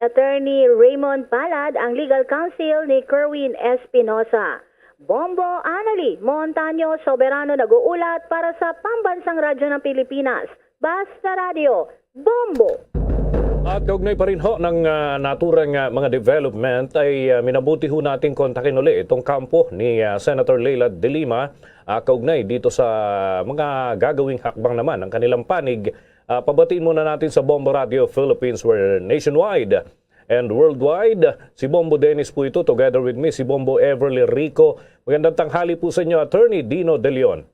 Attorney Raymond Palad ang legal counsel ni Kerwin Espinosa. Bombo Anali Montaño Soberano nag-uulat para sa Pambansang Radyo ng Pilipinas, Basta Radio, Bombo! At kaugnay pa rin ho ng uh, naturang uh, mga development ay uh, minabuti ho nating kontakin uli itong kampo ni uh, Senator Leila de Lima uh, kaugnay dito sa mga gagawing hakbang naman ng kanilang panig. Uh, pabatiin muna natin sa Bombo Radio Philippines, we're nationwide and worldwide. Si Bombo Dennis po ito, together with me, si Bombo Everly Rico. Magandang tanghali po sa inyo, Attorney Dino De Leon.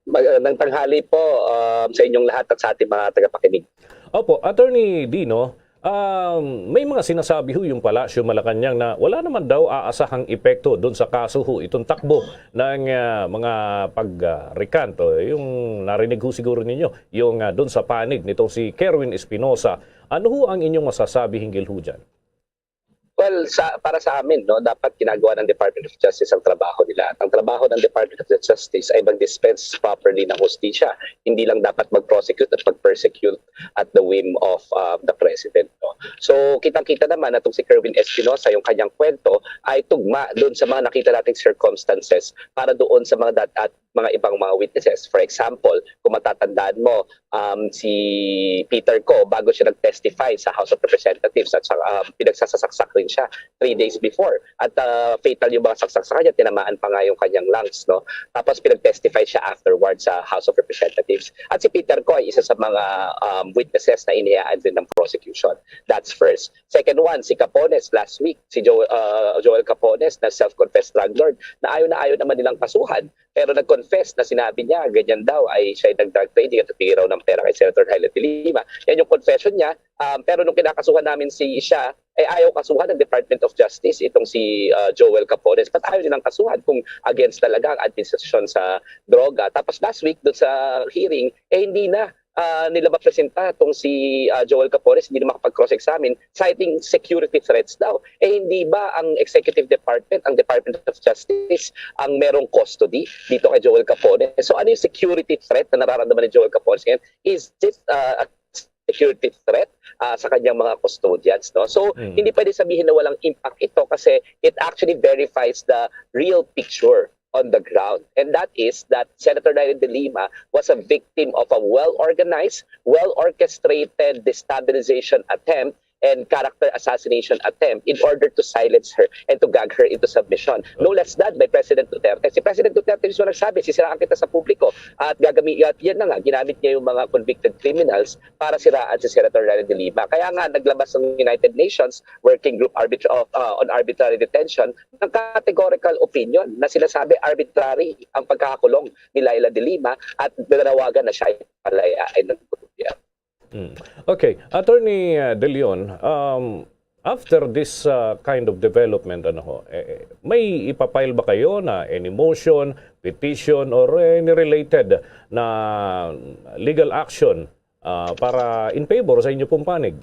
Magandang tanghali po um, sa inyong lahat at sa ating mga tagapakinig. Opo, Attorney Dino, um, may mga sinasabi ho yung Palasyo Malacañang na wala naman daw aasahang epekto doon sa kaso ho itong takbo ng uh, mga pag-recant. Uh, yung narinig ho siguro ninyo, yung uh, doon sa panig nitong si Kerwin Espinosa. Ano ho ang inyong masasabi hinggil ho dyan? Well, sa, para sa amin, no, dapat ginagawa ng Department of Justice ang trabaho nila. At ang trabaho ng Department of Justice ay mag-dispense properly ng hustisya. Hindi lang dapat mag-prosecute at mag-persecute at the whim of uh, the President. No? So, kitang-kita naman na itong si Kerwin Espinosa, yung kanyang kwento ay tugma doon sa mga nakita nating circumstances para doon sa mga dat at mga ibang mga witnesses. For example, kung matatandaan mo, um, si Peter Ko, bago siya nag-testify sa House of Representatives at sa, um, pinagsasasaksak rin siya three days before. At uh, fatal yung mga saksak sa kanya, tinamaan pa nga yung kanyang lungs. No? Tapos pinag-testify siya afterward sa House of Representatives. At si Peter Ko ay isa sa mga um, witnesses na inihayaan din ng prosecution. That's first. Second one, si Capones last week, si Joel, uh, Joel Capones na self-confessed drug lord na ayaw na ayaw naman nilang kasuhan. Pero nag-confess na sinabi niya, ganyan daw, ay siya ay nag-drug trading at nagbigay raw ng pera kay Senator Leila de Lima. Yan yung confession niya. Um, pero nung kinakasuhan namin si siya, eh ayaw kasuhan ng Department of Justice itong si uh, Joel Capones. Ba't ayaw nilang kasuhan kung against talaga ang administrasyon sa droga? Tapos last week, doon sa hearing, eh hindi na uh, nila mapresenta itong si uh, Joel Capones, hindi na makapag-cross-examine, citing security threats daw. Eh hindi ba ang executive department, ang Department of Justice, ang merong custody dito kay Joel Capones? So ano yung security threat na nararamdaman ni Joel Capones ngayon? Is it uh, a security threat uh, sa kanyang mga custodians? No? So mm. hindi pwede sabihin na walang impact ito kasi it actually verifies the real picture on the ground. And that is that Senator Leila de Lima was a victim of a well-organized, well-orchestrated destabilization attempt and character assassination attempt in order to silence her and to gag her into submission. No less than by President Duterte. Si President Duterte mismo nagsabi, sisiraan kita sa publiko at gagami at yan na nga, ginamit niya yung mga convicted criminals para siraan si Senator Leila de Lima. Kaya nga naglabas ng United Nations Working Group Arbitra of, uh, on Arbitrary Detention ng categorical opinion na sinasabi arbitrary ang pagkakakulong ni Leila de Lima at nanawagan na siya ay palayain ng gobyerno. Mm. Okay, Attorney uh, De Leon, um, After this, uh, kind of development, ano ho, eh, eh, may ipapile ba kayo na any motion, petition, or any related na legal action, uh, para in favor sa inyo pong panig?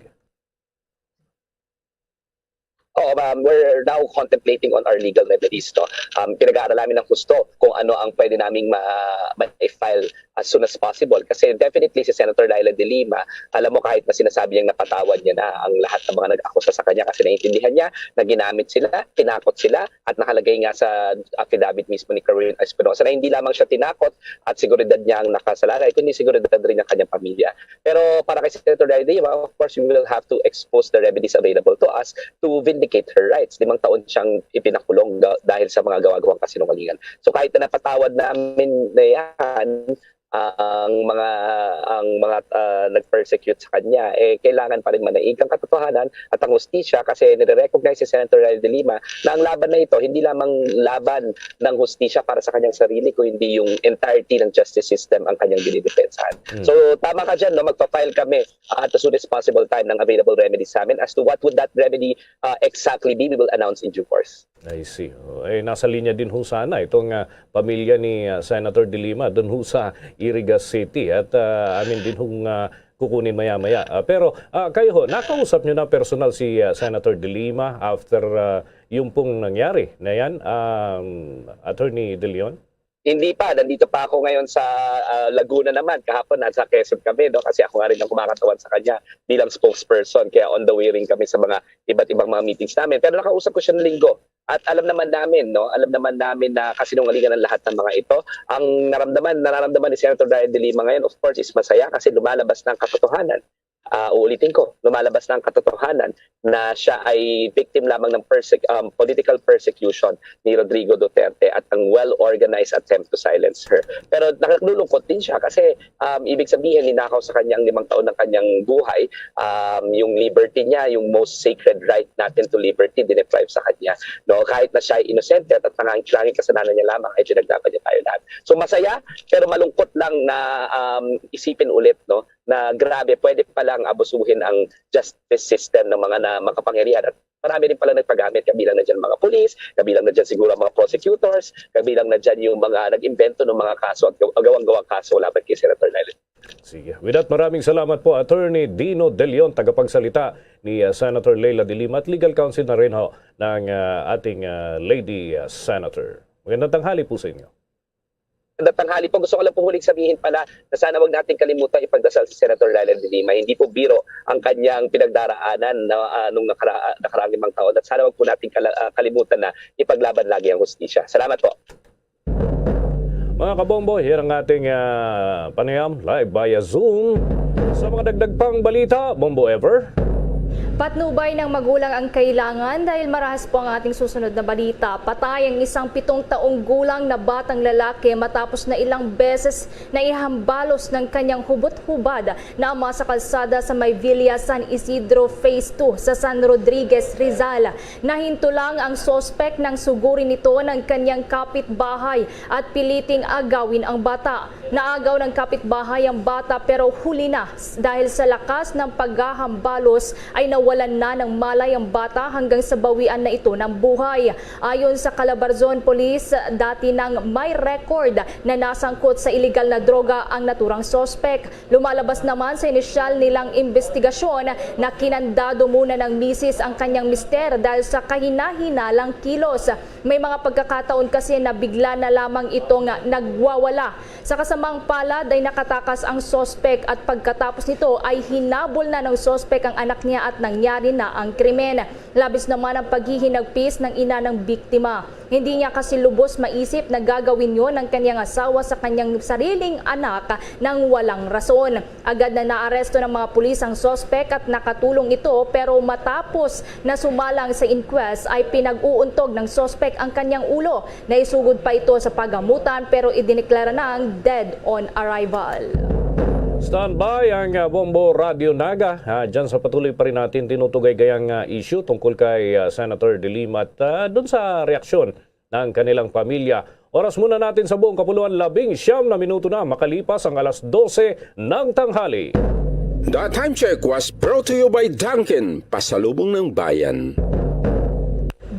Oo, um, we're now contemplating on our legal remedies, no? Um, pinag-aaralan namin ng husto kung ano ang pwede naming ma- ma-file as soon as possible. Kasi definitely si Senator Leila de Lima, alam mo, kahit na sinasabi niyang napatawad niya na ang lahat ng mga nag-akusa sa kanya kasi naiintindihan niya na ginamit sila, tinakot sila, at nakalagay nga sa affidavit mismo ni Kerwin Espinosa na hindi lamang siya tinakot at seguridad niya ang nakasalalay, kundi seguridad rin ng kanyang pamilya. Pero para kay Senator Leila de Lima, of course, we will have to expose the remedies available to us to vindicate her rights. Limang taon siyang ipinakulong ga- dahil sa mga gawa-gawang kasinungalingan. So kahit na napatawad namin na yan, ang mga ang mga ah, nag-persecute sa kanya, eh, kailangan pa rin manaig ang katotohanan at ang hustisya, kasi nire-recognize si Senator Leila de Lima na ang laban na ito hindi lamang laban ng hustisya para sa kanyang sarili, kundi yung entirety ng justice system ang kanyang dinidepensahan. Mm. So tama ka dyan, no? Magpa-file kami, ah, at the soonest possible time ng available remedies sa amin. As to what would that remedy, ah, exactly be, we will announce in due course. I see. Oh, eh, nasa linya din ho sana itong ah, pamilya ni ah, Senator De Lima doon ho sa Iriga City at ah, amin din hong ah, kukunin maya-maya. Ah, pero ah, kayo ho, nakausap nyo na personal si ah, Senator De Lima after ah, yung pong nangyari na yan, um, Attorney De Leon? Hindi pa, nandito pa ako ngayon sa ah, Laguna naman. Kahapon nasa Quezon kami, no? Kasi ako nga rin ang kumakatawan sa kanya bilang spokesperson. Kaya on the way rin kami sa mga iba't ibang mga meetings namin. Pero nakausap ko siya ng linggo. At alam naman namin, no? Alam naman namin na kasinungalingan ang lahat ng mga ito. Ang naramdaman, nararamdaman ni Senator Leila de Lima ngayon, of course, is masaya kasi lumalabas na ang katotohanan. Ah, uulitin ko, lumalabas na ang katotohanan na siya ay victim lamang ng persec- um, political persecution ni Rodrigo Duterte at ang well-organized attempt to silence her. Pero nakalulungkot din siya kasi um, ibig sabihin, ninakaw sa kanya ang limang taon ng kanyang buhay, um, yung liberty niya, yung most sacred right natin to liberty, dineprive sa kanya. No? Kahit na siya ay inosente at, at nangangailangan kasalanan niya lamang, ay pinaglaban niya tayo lahat. So masaya, pero malungkot lang na um, isipin ulit, no, na grabe, pwede palang abusuhin ang justice system ng mga na makapangyarihan. At marami rin pala nagpagamit, kabilang na dyan mga pulis, kabilang na dyan siguro ang mga prosecutors, kabilang na dyan yung mga nag-imbento ng mga kaso at gaw- gawang-gawang kaso laban kay Senator Leila. Sige. With that, maraming salamat po, Attorney Dino De Leon, tagapagsalita ni ah, Senator Leila de Lima at legal counsel na rin ho ng ah, ating ah, lady ah, senator. Magandang tanghali po sa inyo. At tanghali po, gusto ko lang po huling sabihin pala na sana wag natin kalimutan ipagdasal si Senator Leila de Lima. Hindi po biro ang kanyang pinagdaraanan na, ah, nung nakara- ah, nakaraang limang taon. At sana wag po natin kala- ah, kalimutan na ipaglaban lagi ang hustisya. Salamat po. Mga kabombo, here ang ating ah, panayam live via Zoom. Sa mga dagdag pang balita, Bombo Ever. Patnubay ng magulang ang kailangan dahil marahas po ang ating susunod na balita. Patay ang isang pitong taong gulang na batang lalaki matapos na ilang beses na ihambalos ng kanyang hubot-hubad na ama sa kalsada sa may Villa San Isidro Phase two sa San Rodriguez, Rizal. Nahinto lang ang suspek nang sugurin ito ng kanyang kapitbahay at piliting agawin ang bata. Naagaw ng kapitbahay ang bata pero huli na s- dahil sa lakas ng paghahambalos ay nawalan na ng malay ang bata hanggang sa bawian na ito ng buhay. Ayon sa Calabarzon Police, dati nang may record na nasangkot sa iligal na droga ang naturang suspek. Lumalabas naman sa inisyal nilang imbestigasyon na kinandado muna ng misis ang kanyang mister dahil sa kahinahinalang kilos. May mga pagkakataon kasi na bigla na lamang itong nagwawala. Sa kasamang palad ay nakatakas ang suspek at pagkatapos nito ay hinabol na ng suspek ang anak niya at nangyari na ang krimen. Labis naman ang paghihinagpis ng ina ng biktima. Hindi niya kasi lubos maisip na gagawin yon ng kanyang asawa sa kanyang sariling anak nang walang rason. Agad na naaresto ng mga pulis ang suspek at nakatulong ito, pero matapos na sumalang sa inquest ay pinag-uuntog ng suspek ang kanyang ulo. Naisugod pa ito sa paghamutan pero idineklara nang dead on arrival. Standby ang ah, Bombo Radio Naga. Ah, dyan sa patuloy pa rin natin tinutugay-gayang ah, issue tungkol kay ah, Senator De Lima at ah, dun sa reaksyon ng kanilang pamilya. Oras muna natin sa buong kapuluan, labing siyam na minuto na makalipas ang alas dose ng tanghali. The Time Check was brought to you by Dunkin, Pasalubong ng Bayan.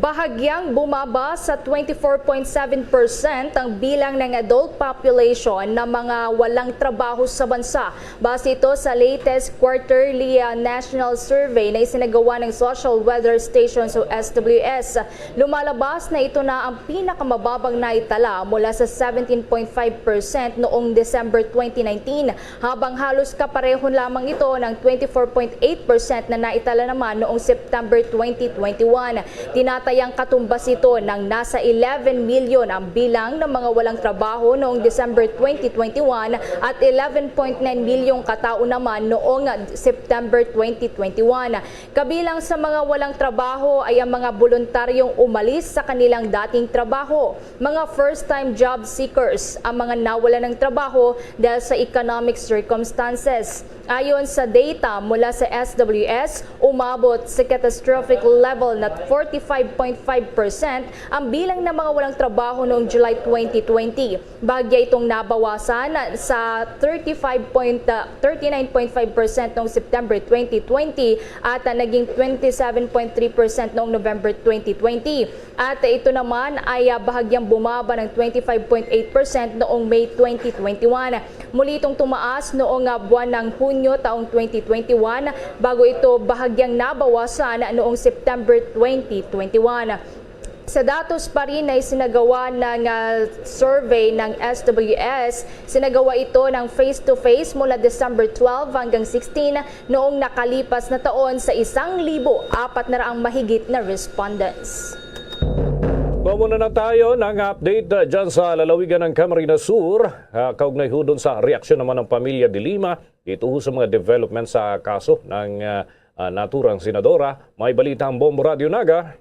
Bahagyang bumaba sa twenty-four point seven percent ang bilang ng adult population na mga walang trabaho sa bansa. Base ito sa latest quarterly, ah, national survey na isinagawa ng Social Weather Stations o S W S. Lumalabas na ito na ang pinakamababang naitala mula sa seventeen point five percent noong December twenty nineteen, habang halos kapareho lamang ito ng twenty-four point eight percent na naitala naman noong September twenty twenty-one. Tinatayang katumbas ito ng nasa eleven milyon ang bilang ng mga walang trabaho noong December twenty twenty-one at eleven point nine milyong katao naman noong September twenty twenty-one. Kabilang sa mga walang trabaho ay ang mga boluntaryong umalis sa kanilang dating trabaho, mga first-time job seekers, ang mga nawalan ng trabaho dahil sa economic circumstances. Ayon sa data mula sa S W S, umabot sa catastrophic level na forty-five point five percent ang bilang ng mga walang trabaho noong July twenty twenty. Bahagya itong nabawasan sa thirty-five point, ah, thirty-nine point five percent noong September twenty twenty at, ah, naging twenty-seven point three percent noong November twenty twenty. At ito naman ay, ah, bahagyang bumaba ng twenty-five point eight percent noong May twenty twenty-one. Muli itong tumaas noong, ah, buwan ng Hunyo taong twenty twenty-one, bago ito bahagyang nabawasan noong September twenty twenty-one. Sa datos pa rin na isinagawa ng, ah, survey ng S W S, sinagawa ito ng face-to-face mula December twelve hanggang sixteen noong nakalipas na taon sa isang libo apat na raang mahigit na respondents. Kuha muna na tayo ng update, ah, dyan sa lalawigan ng Camarines Sur, ah, kaugnay ho dun sa reaksyon naman ng pamilya de Lima dito ho sa mga development sa kaso ng, ah, ah, naturang senadora. May balita ang Bombo Radyo Naga.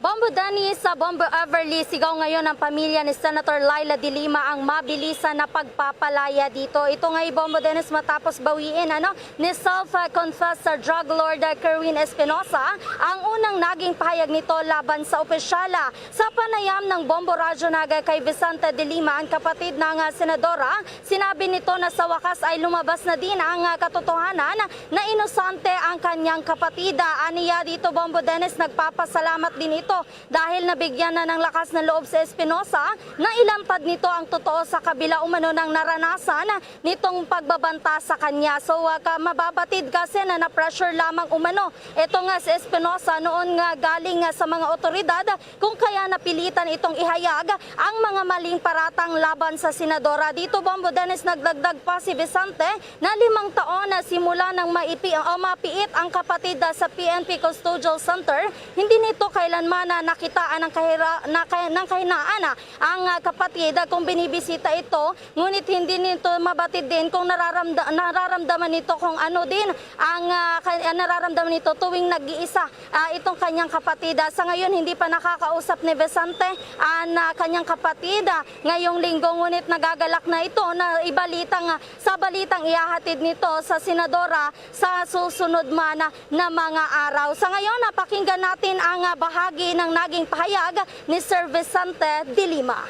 Bombo Dennis, sa Bombo Everly, sigaw ngayon ang pamilya ni Senator Leila de Lima ang mabilisan na pagpapalaya dito. Ito nga hi Bombo Dennis matapos bawiin, ano, ni self-confessed sa drug lord, ah, Kerwin Espinosa ang unang naging pahayag nito laban sa opisyala. Sa panayam ng Bombo Radyo Naga kay Vicente de Lima, ang kapatid ng, ah, senadora, sinabi nito na sa wakas ay lumabas na din ang, ah, katotohanan na inosante ang kanyang kapatid. Ah, aniya dito, Bombo Dennis, nagpapasalamat din ito dahil nabigyan na ng lakas ng loob si Espinosa na ilantad nito ang totoo sa kabila umano ng naranasan nitong pagbabanta sa kanya. So, ah, ka, mababatid kasi na na-pressure lamang umano ito nga si Espinosa noon nga galing nga sa mga otoridad kung kaya napilitan itong ihayag ang mga maling paratang laban sa senadora. Dito, Bombo Dennis, nagdagdag pa si Vicente na limang taon na simula nang maipi o mapiit ang kapatid sa P N P Custodial Center, hindi nito kailanman na nakitaan ang kahira-, na kay-, ng kahinaan ang, ah, kapatid, ah, kung binibisita ito, ngunit hindi nito mabatid din kung nararamda-, nararamdaman nito kung ano din ang, ah, kay-, ah, nararamdaman nito tuwing nag-iisa, ah, itong kanyang kapatid. Ah, sa ngayon, hindi pa nakakausap ni Vicente ang, ah, kanyang kapatid, ah, ngayong linggo, ngunit nagagalak na ito na ibalita nga sa balitang ihahatid nito sa senadora sa susunod man na mga araw. Sa ngayon, napakinggan natin ang, ah, bahagi ng naging pahayag ni Sir Vicente de Lima.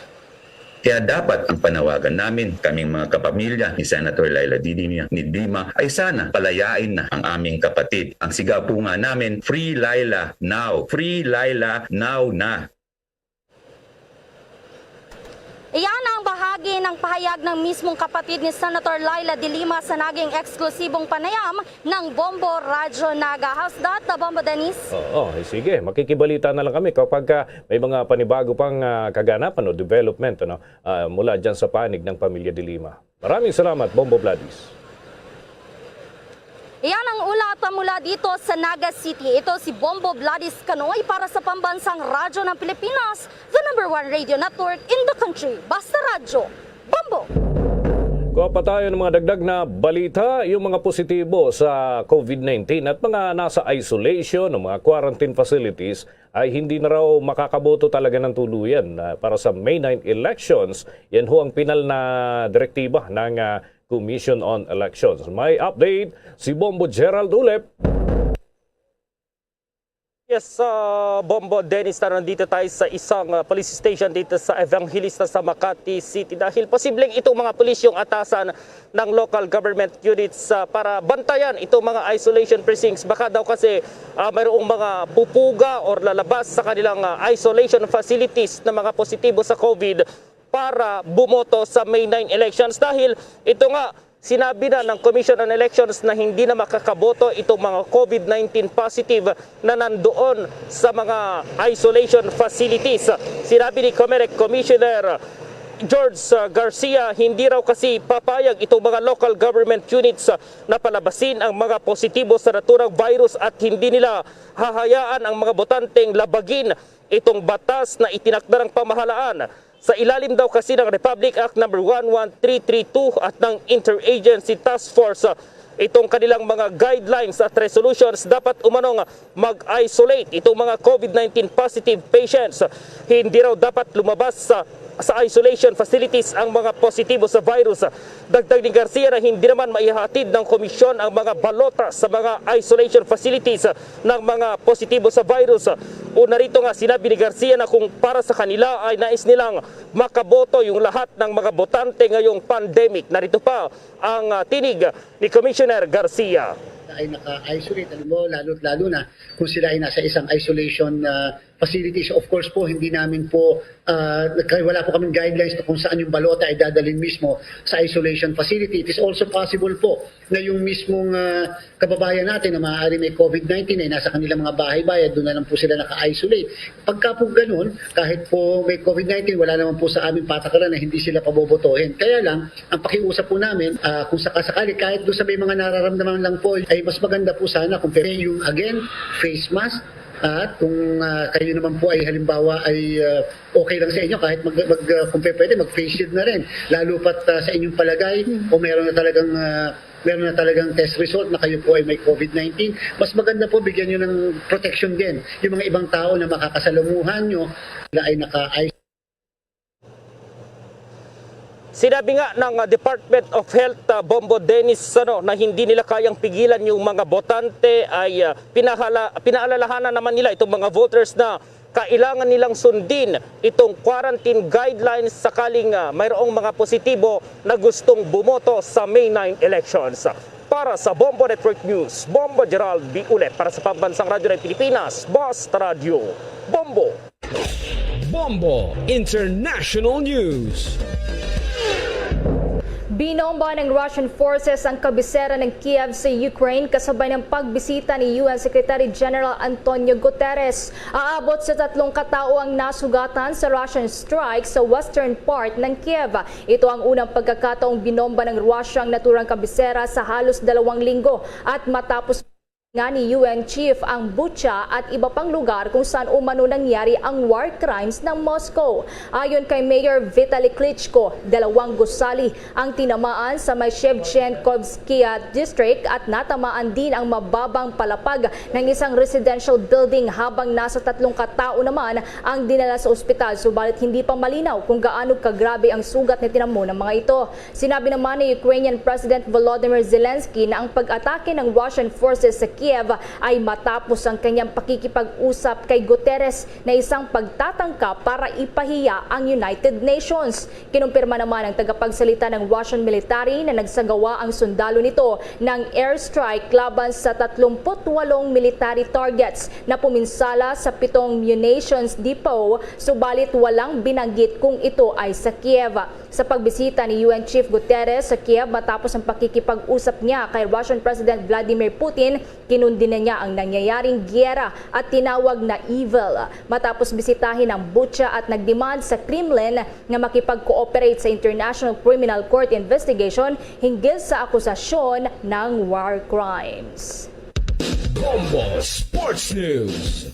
Kaya dapat ang panawagan namin, kaming mga kapamilya ni Senator Leila de Lima, ni Lima, ay sana palayain na ang aming kapatid. Ang sigaw po nga namin, "Free Leila now! Free Leila now na!" Iyan ang bahagi ng pahayag ng mismong kapatid ni Senator Leila de Lima sa naging eksklusibong panayam ng Bombo Radyo Naga. How's that, Bombo Dennis? Oo, eh, sige. Makikibalita na lang kami kapag, ah, may mga panibago pang, ah, kaganapan o development, ano, ah, mula dyan sa panig ng pamilya de Lima. Maraming salamat, Bombo Vladis. Iyan ang ulat mula dito sa Naga City. Ito si Bombo Vladis Canoy para sa Pambansang Radyo ng Pilipinas, the number one radio network in the country. Basta Radyo, Bombo! Kuha pa tayo ng mga dagdag na balita. Yung mga positibo sa COVID nineteen at mga nasa isolation o mga quarantine facilities ay hindi na raw makakaboto talaga ng tuluyan, ah, para sa May nine elections. Yan ho ang pinal na direktiba ng, ah, Commission on Elections. May update si Bombo Gerald Ulep. Yes, uh, Bombo Dennis, na nandito tayo sa isang uh, police station dito sa Evangelista sa Makati City dahil posibleng itong mga pulis yung atasan ng local government units uh, para bantayan itong mga isolation precincts. Baka daw kasi uh, mayroong mga pupuga or lalabas sa kanilang uh, isolation facilities na mga positibo sa COVID para bumoto sa May nine elections dahil ito nga sinabi na ng Commission on Elections na hindi na makakaboto itong mga COVID nineteen positive na nandoon sa mga isolation facilities. Sinabi ni Comelec Commissioner George uh, Garcia, hindi raw kasi papayag itong mga local government units uh, na palabasin ang mga positibo sa naturang virus at hindi nila hahayaan ang mga botanteng labagin itong batas na itinakda ng pamahalaan sa ilalim daw kasi ng Republic Act number one one three three two at ng Interagency Task Force. Itong kanilang mga guidelines at resolutions, dapat umanong mag-isolate itong mga COVID nineteen positive patients. Hindi raw dapat lumabas sa, sa isolation facilities ang mga positibo sa virus. Dagdag ni Garcia na hindi naman maihatid ng komisyon ang mga balota sa mga isolation facilities ng mga positibo sa virus. Una rito nga sinabi ni Garcia na kung para sa kanila ay nais nilang makaboto yung lahat ng mga botante ngayong pandemic. Narito pa ang uh, tinig ni Commissioner Garcia. Ay naka-isolate, alam mo, lalo't lalo na kung sila ay nasa isang isolation uh, facilities. Of course po, hindi namin po, uh, wala po kaming guidelines kung saan yung balota ay dadalhin mismo sa isolation facility. It is also possible po na yung mismong uh, kababayan natin na maaari may COVID nineteen ay nasa kanilang mga bahay-bahay, doon na lang po sila naka-isolate. Pagka po ganun, kahit po may COVID nineteen, wala naman po sa aming patakaran na hindi sila pabobotohin. Kaya lang, ang pakiusap po namin, uh, kung sakasakali, kahit doon sa may mga nararamdaman lang po, ay mas maganda po sana kung yung, again, face mask, at kung uh, kayo naman po ay halimbawa ay uh, okay lang sa inyo, kahit mag, mag, uh, kung pwede, mag-face shield na rin. Lalo pat uh, sa inyong palagay, o meron na talagang uh, meron na talagang test result na kayo po ay may COVID nineteen, mas maganda po bigyan nyo ng protection din yung mga ibang tao na makakasalamuhan nyo na ay naka Sinabi nga ng uh, Department of Health, uh, Bombo Dennis, ano, na hindi nila kayang pigilan yung mga botante ay uh, pinahala, pinaalalahanan naman nila itong mga voters na kailangan nilang sundin itong quarantine guidelines sakaling uh, mayroong mga positibo na gustong bumoto sa May nine elections. Para sa Bombo Network News, Bombo Gerald Biulet para sa Pambansang Radyo ng Pilipinas, Basta Radyo, Bombo. Bombo International News. Binomba ng Russian forces ang kabisera ng Kiev sa Ukraine kasabay ng pagbisita ni U N Secretary General Antonio Guterres. Aabot sa tatlong katao ang nasugatan sa Russian strike sa western part ng Kiev. Ito ang unang pagkakataong binomba ng Russia ang naturang kabisera sa halos dalawang linggo at matapos nga ni U N chief ang Bucha at iba pang lugar kung saan umano nangyari ang war crimes ng Moscow. Ayon kay Mayor Vitaly Klitschko, dalawang gusali ang tinamaan sa may Shevchenkovskaya district at natamaan din ang mababang palapag ng isang residential building habang nasa tatlong katao naman ang dinala sa ospital, subalit hindi pa malinaw kung gaano kagrabe ang sugat na tinamo ng mga ito. Sinabi naman ni Ukrainian President Volodymyr Zelensky na ang pag-atake ng Russian forces sa Kiev ay matapos ang kanyang pakikipag-usap kay Guterres na isang pagtatangka para ipahiya ang United Nations. Kinumpirma naman ng tagapagsalita ng Russian military na nagsagawa ang sundalo nito ng airstrike laban sa tatlumpu't walong military targets na puminsala sa pitong munitions depot, subalit walang binanggit kung ito ay sa Kiev. Sa pagbisita ni U N Chief Guterres sa Kiev matapos ang pakikipag-usap niya kay Russian President Vladimir Putin, kinundina niya ang nangyayaring giyera at tinawag na evil. Matapos bisitahin ang Bucha at nagdemand sa Kremlin na makipag-cooperate sa International Criminal Court investigation hinggil sa akusasyon ng war crimes. Bombo Sports News.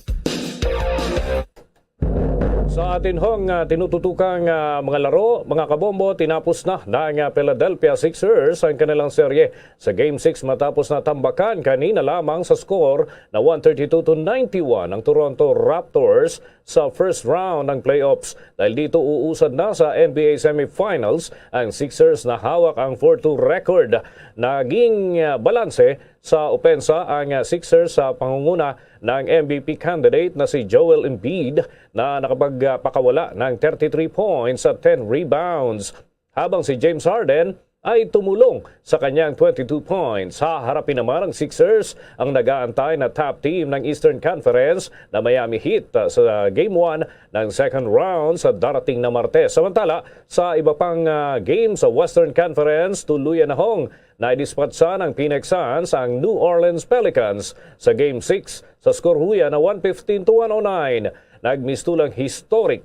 Sa atin hong uh, tinututukang uh, mga laro, mga kabombo, tinapos na ng uh, Philadelphia Sixers ang kanilang serye sa Game six matapos na tambakan kanina lamang sa score na one thirty-two to ninety-one ang Toronto Raptors sa first round ng playoffs. Dahil dito uusad na sa N B A semifinals ang Sixers na hawak ang four two record. Naging uh, balanse Sa opensa, ang, ah, Sixers sa pangunguna ng M V P candidate na si Joel Embiid na nakapagpakawala ng thirty-three points at ten rebounds, habang si James Harden ay tumulong sa kanyang twenty-two points. Haharapin naman ng Sixers ang nag-aantay na top team ng Eastern Conference na Miami Heat, ah, sa Game one ng second round sa darating na Martes. Samantala, sa iba pang, ah, game sa Western Conference, tuluyan na hong naidispatsa ng Phoenix Suns ang New Orleans Pelicans sa Game six sa score huya na one fifteen to one oh nine. Nagmistulang historic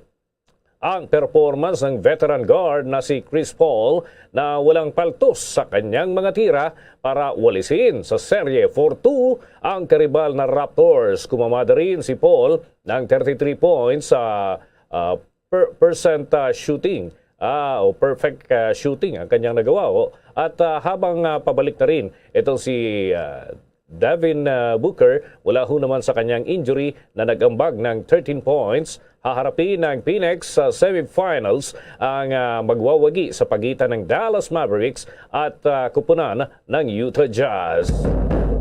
ang performance ng veteran guard na si Chris Paul na walang paltos sa kanyang mga tira para walisin sa serye four two ang karibal na Raptors. Kumamada rin si Paul ng thirty-three points sa, ah, per-, percent, ah, shooting, ah, o perfect, ah, shooting ang kanyang nagawa, oh. At, ah, habang, ah, pabalik na rin itong si, ah, Devin, ah, Booker, wala ho naman sa kanyang injury na nag-ambag ng thirteen points. Haharapin ng Phoenix sa semifinals ang, ah, magwawagi sa pagitan ng Dallas Mavericks at, ah, kupunan ng Utah Jazz.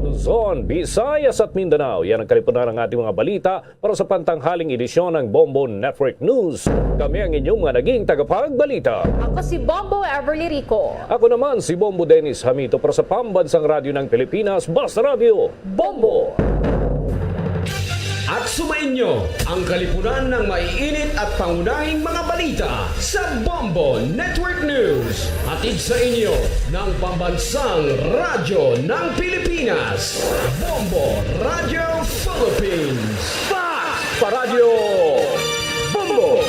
Luzon, Visayas at Mindanao, yan ang kalipunan ng ating mga balita para sa pantanghaling edisyon ng Bombo Network News. Kami ang inyong mga naging tagapagbalita. Ako si Bombo Everly Rico. Ako naman si Bombo Dennis Hamito para sa Pambansang Radyo ng Pilipinas, Basta Radyo, Bombo. At sumainyo ang kalipunan ng maiinit at pangunahing mga balita sa Bombo Network News. Hatid sa inyo ng Pambansang Radyo ng Pilipinas, Bombo Radyo Philippines. Fast Paradyo Bombo!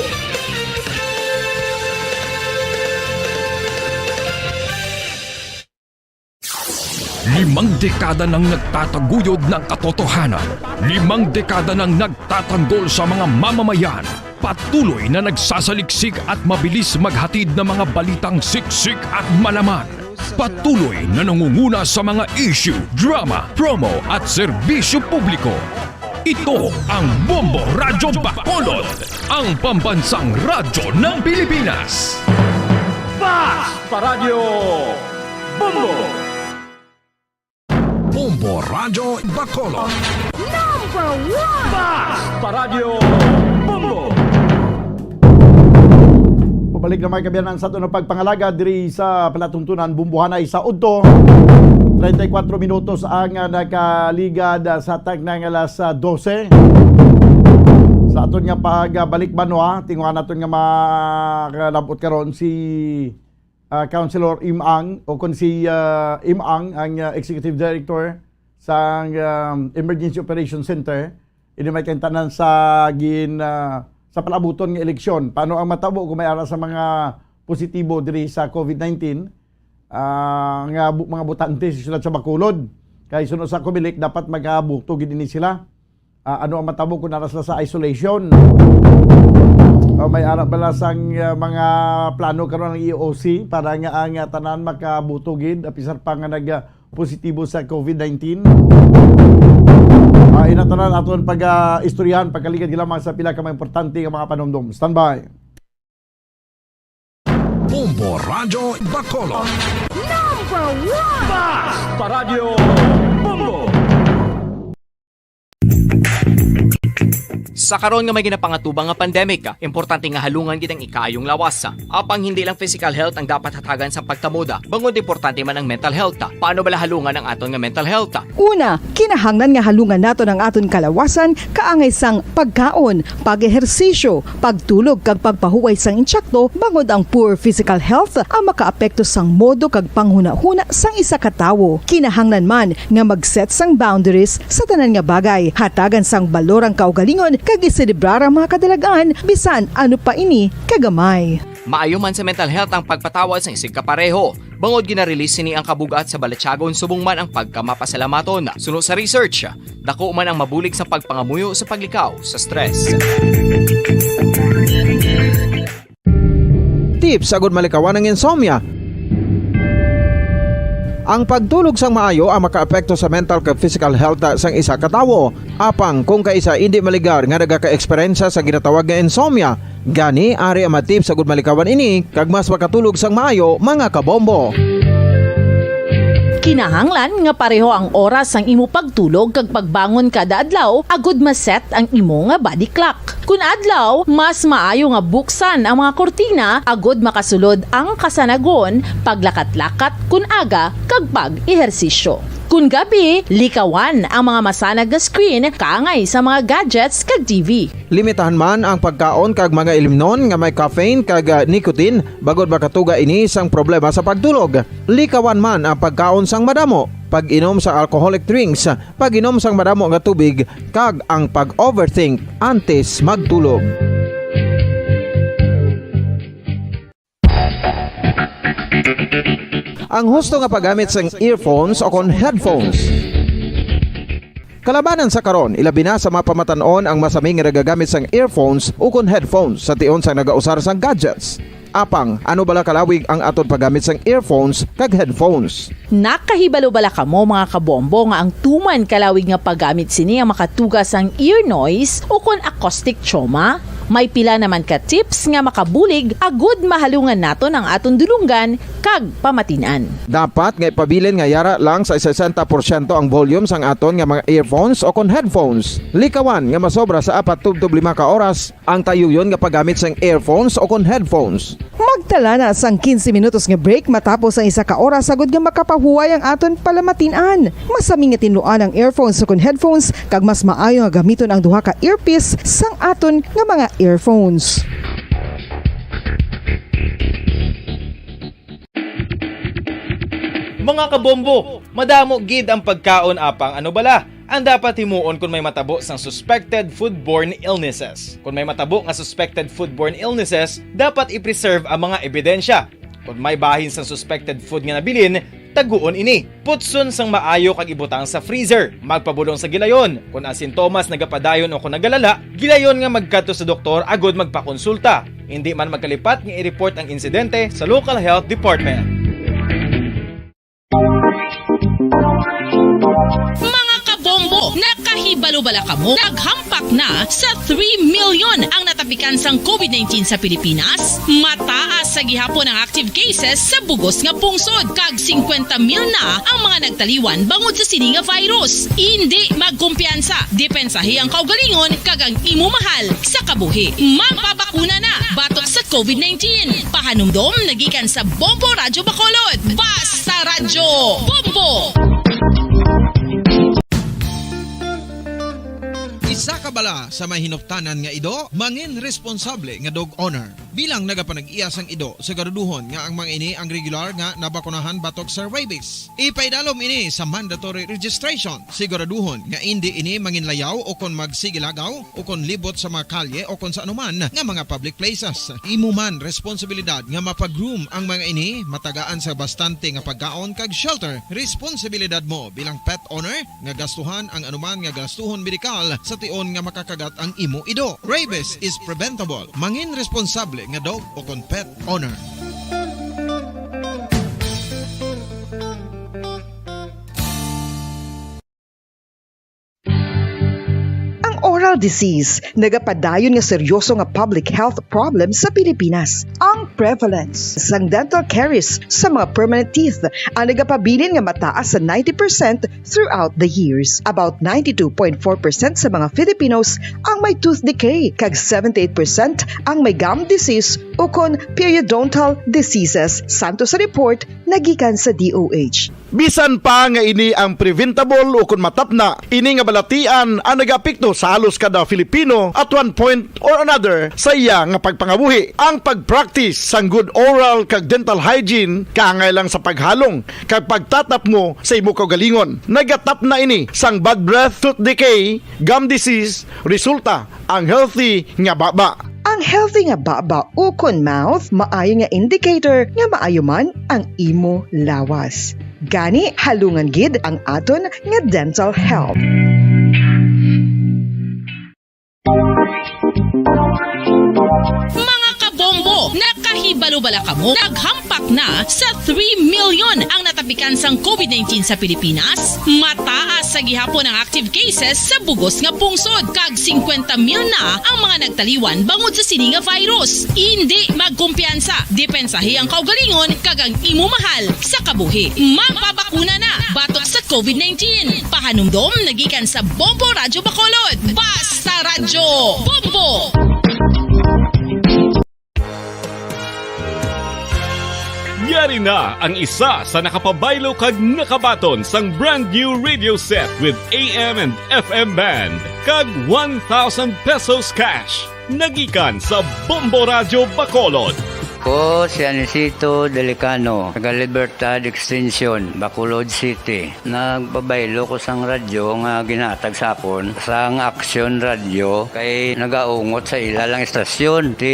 Limang dekada nang nagtataguyod ng katotohanan. Limang dekada nang nagtatanggol sa mga mamamayan. Patuloy na nagsasaliksik at mabilis maghatid ng mga balitang siksik at malaman. Patuloy na nangunguna sa mga issue, drama, promo at serbisyo publiko. Ito ang Bombo Radyo Bacolod, ang pambansang radyo ng Pilipinas. Fast Paradyo Bombo! Bombo Radyo Bacolod. Number one! Fast Paradyo Bombo! Pabalik na may kabiyanan sa aton ang pagpangalaga diri sa palatuntunan, Bumbuhanay sa udto. Treinta y cuatro minutos ang, ah, nakaligad, ah, sa takna nga alas, ah, dose. Sa aton nga pagbalik, Banwa, tinguha naton nga makalabot karon si, ah, Councilor Imang, o kon si, ah, Imang, ang, ah, Executive Director sa, um, Emergency Operations Center. Ini may kaintanan sa gin, ah, sa palabuton nga eleksyon. Paano ang matabo kung may ara sa mga positibo diri sa COVID nineteen, ah, nga bu-, mga botante sa siyudad sa Bacolod? Kay suno sa Comelec, dapat magabuto gid ini sila. Ah, ano ang matabo kung ara sila sa isolation? O may ara bala sang, ah, mga plano karon ang E O C para nga ang, ah, tanan makabuto gid, apisar pa nga nag, ah, positibo sa COVID nineteen? Ah, ina tanan aton pag, ah, istoryahan pagkaligad lamang sa pila ka mga importante nga mga panumdom. Standby. Bombo Radyo Bacolod. Number one! Fast Paradyo Bombo! Sa karon nga may ginapangatubang nga pandemic, importante nga halungan gid ang ikaayong lawas. Apang hindi lang physical health ang dapat hatagan sa pagtamod, bangod importante man ang mental health. Paano bala halungan ang aton nga mental health? Una, kinahanglan nga halungan naton ang aton kalawasan kaangay sang pagkaon, pag-ehersisyo, pagtulog kag pagpahuway sang intsakto, bangod ang poor physical health ang makaapekto sang modo kag panghunahuna sang isa ka tawo. Kinahanglan man nga mag-set sang boundaries sa tanan nga bagay, hatagan sang balor ang kaugalingon kag iselebrar ang mga kadalag-an, bisan ano pa ini kagamay. Maayo man sa mental health ang pagpatawad sang isigkapareho, bangod gina-release sini ang kabug-at sa balatyagon subong man ang pagkamapasalamaton. Suno sa research, dako man ang mabulig sa pagpangamuyo sa paglikaw sa stress. Tips agud malikawan ang insomnia. Ang pagtulog sang maayo ang makaapekto sa mental kag physical health sang isa ka tawo. Apang kung kaisa indi maligar nga nagaka-eksperyensya sa ginatawag nga insomnia, gani ari ang mga tips agud malikawan ini kag mas makatulog sang maayo, mga kabombo. Kinahanglan nga pareho ang oras sang imo pagtulog kag pagbangon kada adlaw agud ma-set ang imo nga body clock. Kun adlaw, mas maayo nga buksan ang mga kurtina agud makasulod ang kasanagon, paglakat-lakat kun aga, kag pag-ehersisyo. Kun gabi, likawan ang mga masanag nga screen kaangay sa mga gadgets kag T V. Limitahan man ang pagkaon kag mga ilimnon nga may caffeine kag, ah, nicotine, bangod makatuga ini sang problema sa pagtulog. Likawan man ang pagkaon sang madamo, pag-inom sang alcoholic drinks, pag-inom sang madamo nga tubig, kag ang pag-overthink antes magtulog. Ang husto nga paggamit sang earphones o kon headphones. Kalabanan sa karon, ilabi na sa mapamatan-on ang masami nga nagagamit sang earphones ukon headphones sa tion sang nagausar sang gadgets. Apang, ano bala kalawig ang aton paggamit sang earphones kag headphones? Nakahibalo bala kamo, mga kabombo, nga ang tuman kalawig nga paggamit sini ang makatuga sang ear noise ukon acoustic trauma? May pila naman ka tips nga makabulig agud mahalungan naton ang aton dulonggan kag pamatin-an. Dapat nga ipabilin nga yara lang sa sesenta porsyento ang volume sang aton nga mga earphones o kon headphones. Likawan nga masobra sa apat tubtob lima ka oras ang tayuyon nga paggamit sang earphones o kon headphones. Magtala na sang quince minutos nga break matapos ang isa ka oras, agud nga makapahuway ang aton palamatin-an. Masami nga tinluan ang earphones o kon headphones, kag mas maayo nga gamiton ang duha ka earpiece sang aton nga mga earphones. Mga kabombo, madamo gid ang pagkaon, apang ano bala ang dapat himuon kon may matabo sang suspected foodborne illnesses? Kon may matabo nga suspected foodborne illnesses, dapat i-preserve ang mga ebidensya. Kon may bahin sang suspected food nga nabilin, taguon ini. Putson sang maayo kag ibutang sa freezer. Magpabulong sa gilayon. Kon ang sintomas nagapadayon o kon nagalala, gilayon nga magkadto sa doktor agud magpakonsulta. Indi man magkalipat nga i-report ang insidente sa local health department. Mga kabombo, nakahibalo bala kamo? Naghampak na sa three million ang natapikan sang covid nineteen sa Pilipinas. Mataas sa gihapon ang active cases sa bugos nga pungsod, kag singkwenta mil na ang mga nagtaliwan bangod sa sini nga virus. Indi magkumpiyansa, depensahi ang kaugalingon kag ang imo mahal sa kabuhi. Magpabakuna na batok sa covid nineteen. Pahanumdom nagikan sa Bombo Radyo Bacolod. Basta Radyo Bombo! Isa ka bala sa may hinuptanan nga ido, mangin responsable nga dog owner. Bilang nagapanag-iya sang ido, siguraduhon nga ang mga ini ang regular nga nabakunahan batok sa rabies. Ipaidalom ini sa mandatory registration. Siguraduhon nga indi ini manginlayaw o kon magsigilagaw o kon libot sa mga kalye o kon sa anuman nga mga public places. Imo man responsibilidad nga mapa-groom ang mga ini, matagaan sa bastante nga pagkaon kag shelter. Responsibilidad mo bilang pet owner nga gastuhan ang anuman nga gastuhon medikal sa tion nga makakagat ang imo ido. Rabies is preventable. Mangin responsable nga dog o kon pet owner. Ang oral disease nagapadayon nga seryoso nga public health problem sa Pilipinas. Ang prevalence sang dental caries sa mga permanent teeth ang nagapabilin nga mataas sa ninety percent throughout the years. About ninety-two point four percent sa mga Filipinos ang may tooth decay, kag seventy-eight percent ang may gum disease ukon periodontal diseases, santo sa report nagikan sa D O H. Bisan pa nga ini ang preventable ukon matapna, ini nga balatian ang nagaapekto sa halos kada Filipino at one point or another sa iya nga pagpangabuhi. Ang pag-practice sang good oral kag dental hygiene kaangay lang sa paghalong kag pagtatapmo sa imo kaugalingon. Nagatapna ini sang bad breath, tooth decay, gum disease, resulta ang healthy nga baba. Ang healthy nga baba ukon mouth maayo nga indicator nga maayo man ang imo lawas. Gani, halungan gid ang aton nga dental health. Mga kabombo, nakahibalo Ano bala kamo? Naghampak na sa three million ang natapikan sang covid nineteen sa Pilipinas. Mataas sa gihapon ang active cases sa bugos nga pungsod, kag singkwenta mil na ang mga nagtaliwan bangod sa sini nga virus. Indi magkumpiyansa, depensahi ang kaugalingon kag ang imo mahal sa kabuhi. Magpabakuna na batok sa covid nineteen. Pahanumdom nagikan sa Bombo Radyo Bacolod. Basta Radyo Bombo! Yari na ang isa sa nakapabaylo kag nakabaton sang brand new radio set with A M and F M band kag one thousand pesos cash. Nagikan sa Bombo Radyo Bacolod. Ko si Anisito Delicano, taga Libertad Extension, Bacolod City. Nagpabaylo ko sang radyo nga ginatag sa akon sang Action Radio kay nagaungot sa ila lang istasyon. Ti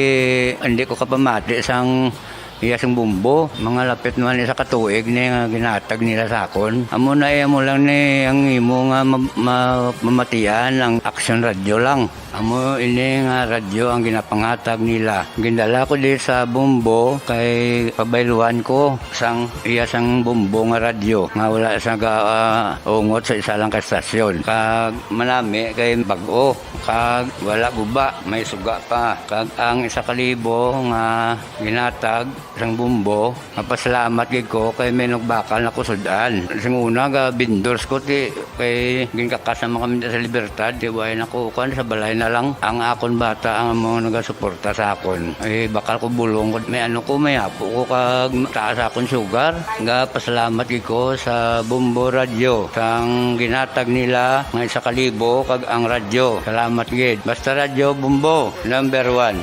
hindi ko kapamati sang iya sing bumbo. Mga lapit naman isa ka tuig ni nga ginatag nila sa akon. Amo na iya mo lang ni ang imo nga ma- ma- mamatian ang Action Radio lang. Amo ini nga radyo ang ginapangatag nila. Gindala ko di sa Bombo kay pabayluan ko sang iya sang Bombo nga radyo nga wala sa ga, ah, ungot sa isa lang ka estasyon. Kag manami kay bag-o kag wala guba, may suga pa. Kag ang isa ka libo nga ginatag sang Bombo, mapasalamat gid ko kay may nagbakal na ko sud-an. Sing una ga vendors ko ti kay ginkakas naman kami sa Libertad, ti way na ko kuan sa balay na lang. Ang akon bata ang mga nagasuporta sa akon. Ay bakal ko bulong ko, may ano ko, may apo ko kag taas akon sugar. Ga pasalamat gid ko sa Bombo Radyo sang ginatag nila nga isa ka libo kag ang radyo. Salamat gid. Basta Radyo Bombo, number one.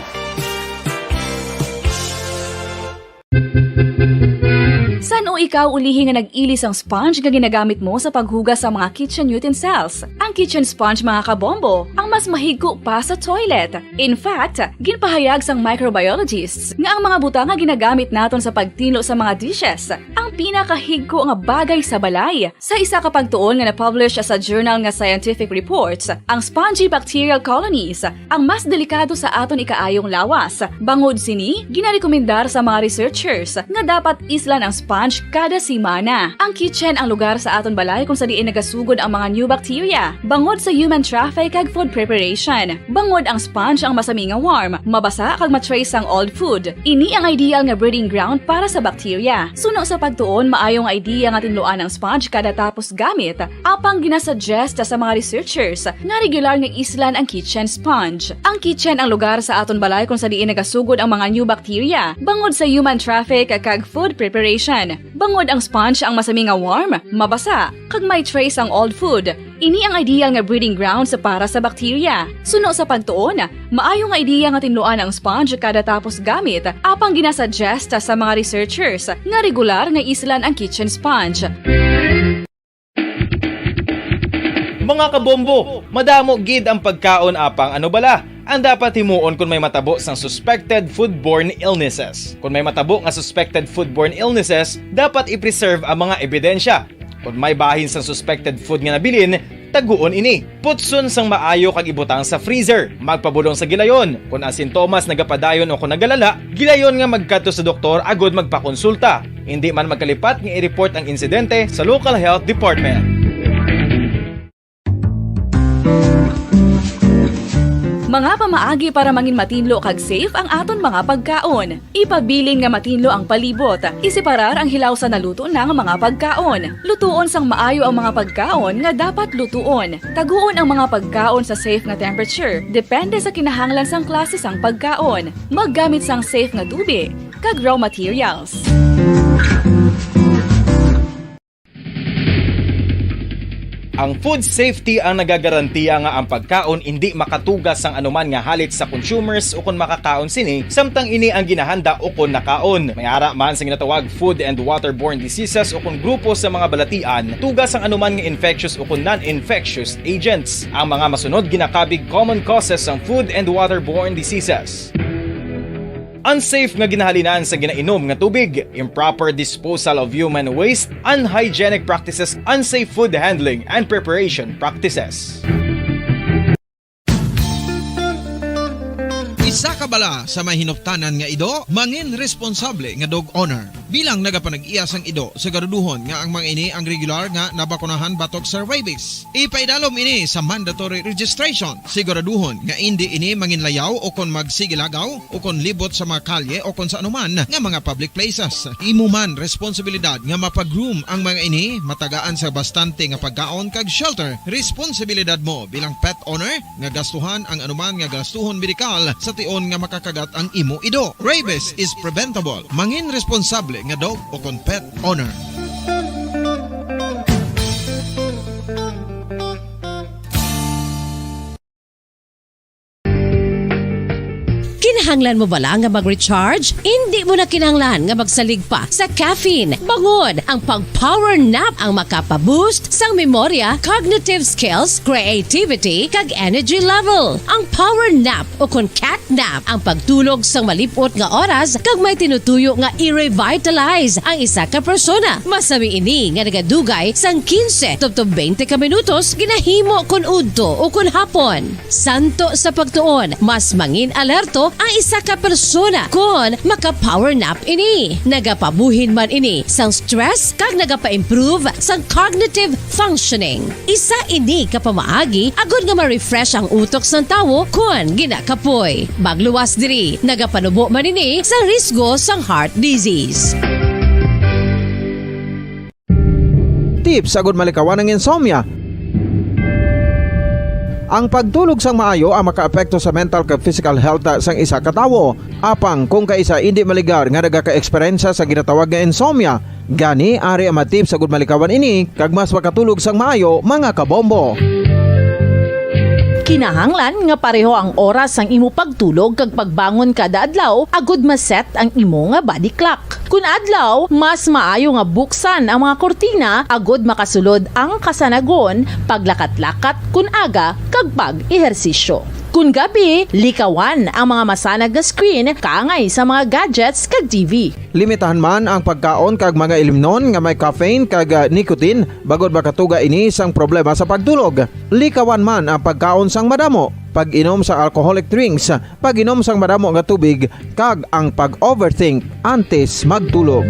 San-o ikaw ulihi nga nag-ili sang sponge nga ginagamit mo sa paghugas sa mga kitchen utensils? Ang kitchen sponge, mga kabombo, ang mas mahigko pa sa toilet. In fact, ginpahayag sang microbiologists nga ang mga butang nga ginagamit naton sa pagtinlo sa mga dishes ang pinakahigko nga bagay sa balay. Sa isa ka pagtuon nga na-publish sa journal nga Scientific Reports, ang spongy bacterial colonies ang mas delikado sa aton ikaayong lawas. Bangod sini, ginarekomendar sa mga researchers nga dapat islan ang sponge kada semana. Ang kitchen ang lugar sa aton balay kung sa diin nagasugod ang mga new bacteria bangod sa human traffic kag food preparation. Bangod ang sponge ang masami nga warm, mabasa kag ma-trace ang old food. Ini ang ideal nga breeding ground para sa bacteria. Suno sa pagtuon, maayo nga idea nga tinluan ang sponge kada tapos gamit, apang ginasuggest sa mga researchers nga regular nga islan ang kitchen sponge. Ang kitchen ang lugar sa aton balay kung sa diin nagasugod ang mga new bacteria bangod sa human traffic kag food preparation. Bangod ang sponge ang masami nga warm, mabasa, kag may trace ang old food, ini ang ideal nga breeding grounds para sa bacteria. Suno sa pagtuon, maayo nga idea nga tinluan ang sponge kada tapos gamit, apang ginasuggest sa mga researchers nga regular nga islan ang kitchen sponge. Mga kabombo, madamo gid ang pagkaon, apang ano bala ang dapat himuon kon may matabo sang suspected foodborne illnesses? Kon may matabo nga suspected foodborne illnesses, dapat i-preserve ang mga ebidensya. Kon may bahin sang suspected food nga nabilin, taguon ini. Putson sang maayo kag ibutang sa freezer. Magpabulong sa gilayon. Kon ang sintomas nagapadayon o kon nagalala, gilayon nga magkadto sa doktor agud magpakonsulta. Indi man magkalipat nga i-report ang insidente sa local health department. Mga pamaagi para mangin matinlo kag safe ang aton mga pagkaon. Ipabilin nga matinlo ang palibot. Iseparar ang hilaw sa naluto na nga mga pagkaon. Lutuon sang maayo ang mga pagkaon nga dapat lutuon. Taguon ang mga pagkaon sa safe nga temperature, depende sa kinahanglan sang klase sang pagkaon. Maggamit sang safe nga tubig kag raw materials. Ang food safety ang nagagarantiya nga ang pagkaon indi makatugas sang anuman nga halit sa consumers ukon makakaon sini, samtang ini ang ginahanda ukon nakaon. May ara man sa ginatawag food and waterborne diseases ukon grupo sa mga balatian, tugas sang anuman nga infectious ukon non-infectious agents. Ang mga masunod ginakabig common causes sang food and waterborne diseases. Unsafe nga ginahalinan sa ginainom nga tubig, improper disposal of human waste, unhygienic practices, unsafe food handling and preparation practices. Sa kabala sa may hinuptanan nga ido, mangin responsable nga dog owner. Bilang nagapanag-iya sang ido, siguraduhon nga ang mga ini ang regular nga nabakunahan batok sa rabies. Ipaidalom ini sa mandatory registration. Siguraduhon nga indi ini manginlayaw o kon magsigilagaw o kon libot sa mga kalye o kon sa anuman nga mga public places. Imo man responsibilidad nga mapag-groom ang mga ini, matagaan sa bastante nga pagkaon kag shelter. Responsibilidad mo bilang pet owner nga gastuhan ang anuman nga gastuhon medikal sa tion nga makakagat ang imo ido. Rabies is preventable. Mangin responsable nga dog o kon pet owner. Kinahanglan mo bala nga mag-recharge? Indi mo na kinahanglan nga magsalig pa sa caffeine. Bangod ang pag-power nap ang makapa-boost sang memorya, cognitive skills, creativity, kag energy level. Ang power nap o kon cat nap ang pagtulog sang malip-ot nga oras kag may tinutuyo nga i-revitalize ang isa ka persona. Masami ini nga nagadugay sang quince tubtob twenty ka minutos ginahimo kon udto o kon hapon. Santo sa pagtuon, mas mangin-alerto ang isa ka persona kon maka-power nap ini. Nagapabuhin man ini sang stress kag nagapa-improve sang cognitive functioning. Isa ini ka pamaagi agod nga ma-refresh ang utok sang tawo kon ginakapoy. Magluwas diri, nagapanubo man ini sa risgo sang heart disease. Tips agud malikawan ang insomnia. Ang pagtulog sang maayo ang makaapekto sa mental kag physical health sang isa ka tawo. Apang kung kaisa indi maligar nga nagaka-eksperyensya sa ginatawag nga insomnia, gani ari ang mga tips agud malikawan ini kag mas makatulog sang maayo, mga kabombo. Kinahanglan nga pareho ang oras sang imo pagtulog kag pagbangon kada adlaw agud ma-set ang imo nga body clock. Kun adlaw, mas maayo nga buksan ang mga kurtina agud makasulod ang kasanagon, paglakat-lakat kun aga, kag pag-ehersisyo. Kun gabi, likawan ang mga masanag nga screen kaangay sa mga gadgets kag T V. Limitahan man ang pagkaon kag mga ilimnon nga may caffeine kag, ah, nicotine, bangod makatuga ini sang problema sa pagtulog. Likawan man ang pagkaon sang madamo, pag-inom sa alcoholic drinks, pag-inom sang madamo nga tubig, kag ang pag-overthink antes magtulog.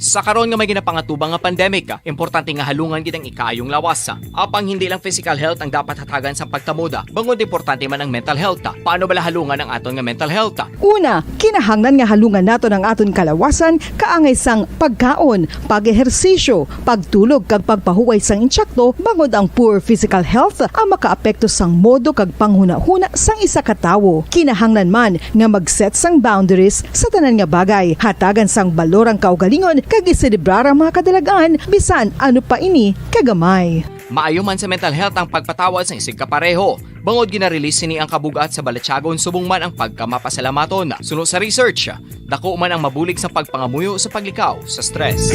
Sa karon nga may ginapangatubang nga pandemic, importante nga halungan gid ang ikaayong lawas. Apang hindi lang physical health ang dapat hatagan sang pagtamod, bangod importante man ang mental health. Paano bala halungan ang aton nga mental health? Una, kinahanglan nga halungan naton ang aton kalawasan kaangay sang pagkaon, pag-ehersisyo, pagtulog kag pagpahuway sang insakto, bangod ang poor physical health ang makaapekto sang modo kag panghunahuna sang isa ka tawo. Kinahanglan man nga mag-set sang boundaries sa tanan nga bagay, hatagan sang balor ang kaugalingon kag iselebrar ang mga kadalag-an, bisan ano pa ini kagamay. Maayo man sa mental health ang pagpatawad sang isigkapareho, bangod gina-release sini ang kabug-at sa balatyagon subong man ang pagkamapasalamaton. Suno sa research, dako man ang mabulig sa pagpangamuyo sa paglikaw sa stress.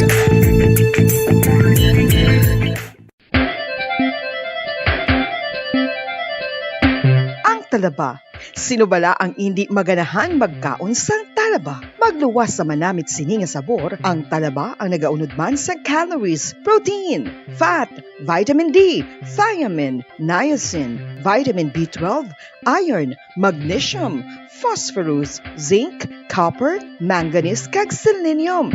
Ang talaba. Sino bala ang indi maganahan magkaon sang talaba? Magluwas sa manamit sini nga sabor, ang talaba ang nagaunod man sa calories, protein, fat, vitamin D, thiamine, niacin, vitamin B twelve, iron, magnesium, phosphorus, zinc, copper, manganese, kag selenium.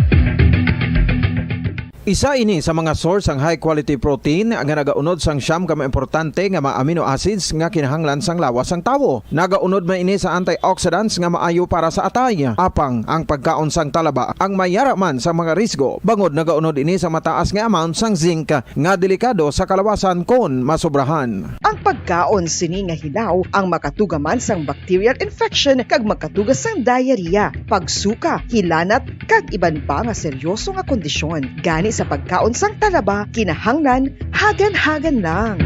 Isa ini sa mga source sang high quality protein nga nagaunod sang siyam ka mga importante nga mga amino acids nga kinahanglan sang lawas sang tawo. Nagaunod man ini sa antioxidants nga maayo para sa atay. Apang ang pagkaon sang talaba ang may yara man sa mga risgo, bangod nagaunod ini sa mataas nga amount sang zinc nga delikado sa kalawasan kon masobrahan. Ang pagkaon sini nga hilaw ang makatuga man sang bacterial infection kag makatuga sang diarrhea, pagsuka, hilanat, kag iban pa nga seryoso nga kondisyon. Gani sa pagkaon sang talaba, kinahanglan hagan-hagan lang.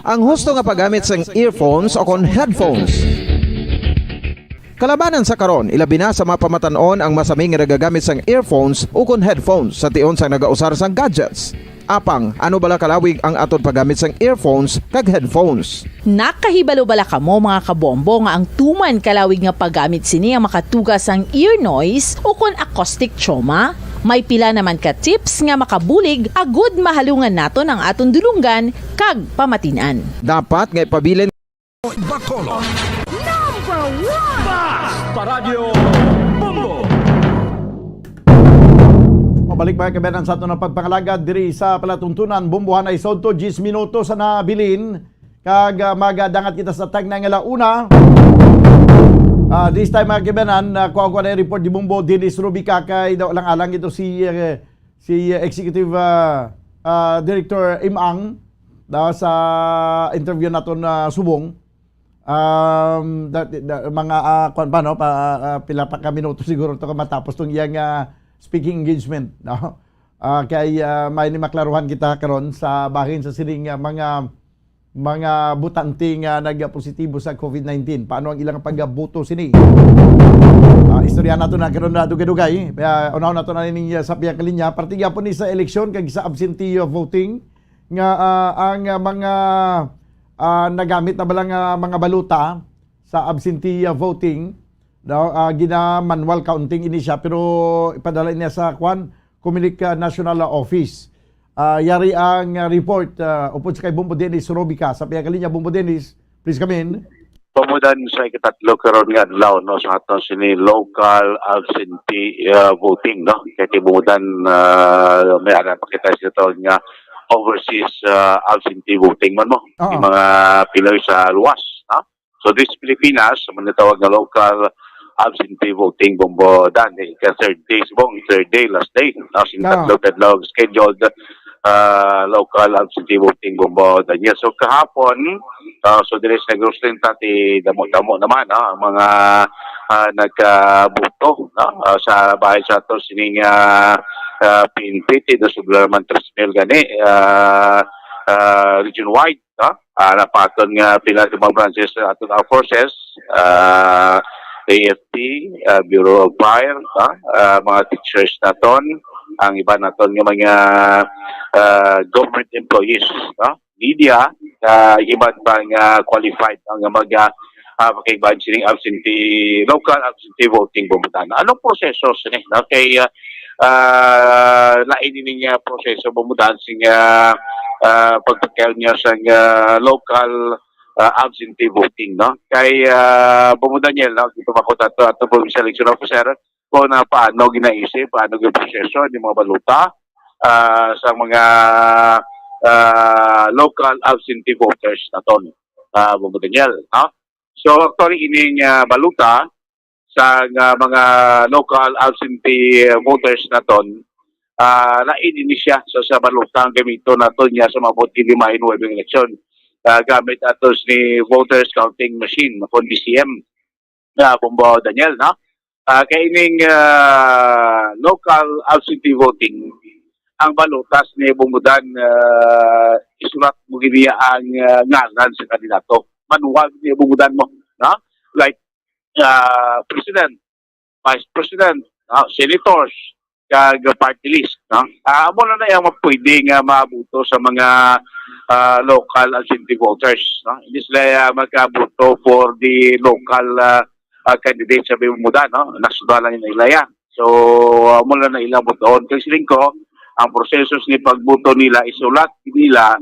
Ang husto nga paggamit sang earphones o kon headphones. Kalabanan sa karon, ilabi na sa mga pamatan-on ang masami nga nagagamit sang earphones ukon headphones sa tion sang nagausar sang gadgets. Apang, ano bala kalawig ang aton paggamit sang earphones kag headphones? Nakahibalo bala kamo, mga kabombo, nga ang tuman kalawig nga paggamit sini ang makatuga sang ear noise ukon acoustic trauma? May pila naman ka tips nga makabulig agud mahalungan naton ang aton dulonggan kag pamatin-an. Dapat nga ipabilin Bacolod. Number one! Basta Radyo Bombo! Mabalik, mga kabayan, sa aton ang pagpangalagad diri sa palatuntunan. Bombohan ay sodto, diyes minutos na nabilin. Kag, ah, magadangat kita sa tagna nga la una. Ah, this time, mga kabayan, ah, kuha ko na yung report ni Bombo Dennis Rubica kay daw alang-alang ito si, eh, si Executive, ah, ah, Director Imang, da, sa interview naton na subong. Um, da, da, mga, ah, kwan pa, no? Pa, ah, pila pa ka minuto siguro to ka matapos tong iyang, ah, speaking engagement, no? Ah, kay, ah, may ni maklaruhan kita karon sa bahin sa sining, ah, mga, mga butante nga nagpositibo sa covid nineteen. Paano ang ilang pagbuto sini? Ah, istorya nato na karon na dugay-dugay. Kaya unaw nato na ning, ah, sa pihak linya. Parte gyapon ni sa eleksyon kag sa absentee voting nga, ah, ang, ah, mga, ah, nagamit na bala nga mga balota sa absentee, ah, voting, daw, ah, gina-manual counting ini siya, pero ipadala niya sa, kwan, Comelec, ah, National Office. Ah, yari ang, ah, report, ah, upod sa kay Bombo Dennis Robica. Sa pihak linya, Bombo Dennis, please come in. Pamudan sa ikatatlo karon nga adlaw, no, sa aton sini local absentee, ah, voting, no. Kay tibudan, ah, may ara pa kita sa tawag nga overseas, ah, absentee voting man mo. Oo. Yung mga Pinoy sa luwas, ha? So, this Pilipinas, sa mga tawag nga local absentee voting, Bombo Dan, eh, ka third day, subong, third day, last day, no? Sin Oo. Tatlo, tatlo scheduled, ah, local absentee voting, Bombo Daniel. So, kahapon, ah, so, dire sa Negros Oriental, ti damo-damo naman, no? Ang mga, ah, nagkabuto, no? Ah, sa bahay sa ato, sining, ah, ah, P N P, ti, do, sobra naman tres mil gani, ah, ah, region-wide, no? Ah, napaton nga pila sa mga branches sa aton armed forces, ah, A F P, ah, Bureau of Fire, no? Ah, mga teachers naton, ang iba naton nga mga, ah, government employees, no? Media, ah, iban pa nga qualified, no? Nga mag, ah, ah, makigbahin sining absentee, local absentee voting, Bombo Dan. Anong proseso sini, no? Kay, ah, ah, lain ini nga proseso, Bombo Dan, sing, ah, ah, pagpakyaw niya sa, ah, local, ah, absentee voting, no? Kay, ah, Bombo Daniel, no? Kita makot ato, ato provincial election officer, kung na paano ginaisip, paano ginaproseso ni mga balota, ah, sa mga, ah, local absentee voters naton, ah, Bombo Daniel, no? So, actually, ining, ah, balota sa, ah, mga local absentee voters naton, ah, lain ini siya sa, sa balota ang gamito naton niya sa maabot ni lima in webing election. Ah, gamit atos ni voters counting machine, kon V C M. Ah, Bombo Daniel, no? Ah, kay ining, ah, local absentee voting, ang balota sini, Bombo Dan, ah, isulat mo gid niya ang, ah, ngalan sa kandidato. Manual ni, Bombo Dan, mo, no? Like, ah, president, vice president, no? Senators, kag party list, no? Ah, amo na na yung pwede nga mabuto sa mga, ah, local absentee voters, no? Hindi sila, ah, magkabuto for the local, ah, ah, candidate sa Bombo Dan, no? National lang yung ilaya. So, amo na na ila butoon. Kay siling ko, ang proseso ni pagbuto nila, isulat nila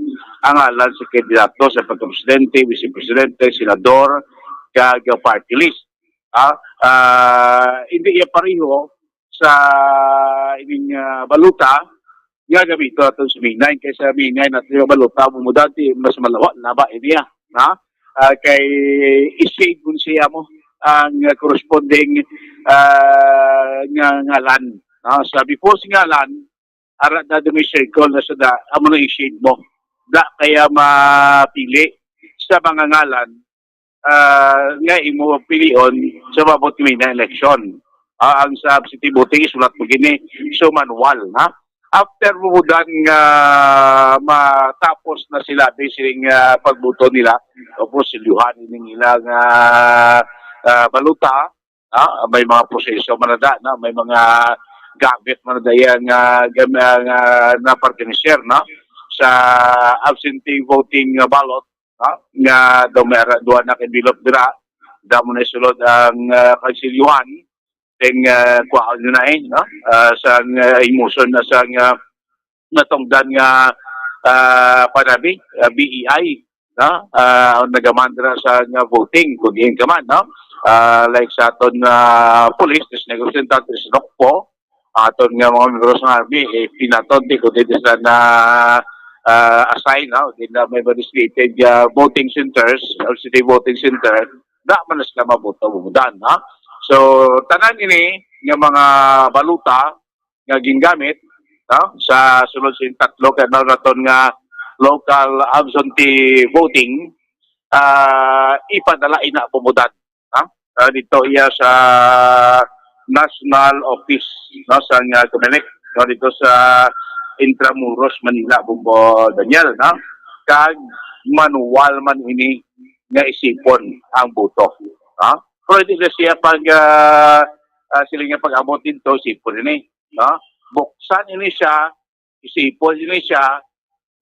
ang ngalan sa kandidato sa pagkapresidente, vice presidente, senador, kag party list. Ah, ah, hindi iya pareho sa ining, ah, balota nga gamito naton sa May nine, kay sa May nine naton yung balota, Bombo Dan, ti mas malawa na ba ini, ah? Ha? Ah, kay i-shade mo siya mo ang, ah, corresponding, ah, nga ngalan. No? Sa before si ngalan, ara na may circle na sa da, amo na i-shade mo. Da kaya mapili sa mga ngalan, ah, nga imo pilion sa maabot nga May nine election. Ah, ang sa absentee voting, isulat mo gini, so manual, ha? After mo dan nga matapos na sila, based nga pagbuto nila, tapos silyuhan ining ilang, ah, ah, balota, ah, may mga proseso man na da, na may mga gamit man na da yan nga, gam-, ah, nga na-furnish, no? Sa absentee voting nga ballot, ha? Nga daw may ara-, duha na ka envelope dira, damo na isulod ang, ah, kagsilyuhan, Then, ah, kuhaon nyo na eh, no? Ah, sa, ah, imuson na sa, ah, natungdan nga, ah, panabi, ah, B E I, no? Ah, ang nagamandra sa nga voting, kung diin ka man, no? Ah, like sa aton nga police, this negosyante, this nokpo, aton nga mga membro sa army, eh, pinaton, di ko din sila na, ah, assign, no? Di na may designated, ah, voting centers, or city voting center, da man na sila mabuto, bumudan, no? So, tanan ini nga mga baluta nga gingamit, no? Sa sulod sa tatlo ka adlaw naton nga local absentee voting, ah, ipadala ina bumudan, ha? Ah, dito iya sa national office, no, sa nga Comelec, no, dito sa Intramuros, Manila, Bombo Daniel, no? Kag manual man ini nga isipon ang boto, ha? Pero di na siya pag, ah, ah, sila nga pag-abot dito, isipon ini, no? Buksan ini siya, isipon ini siya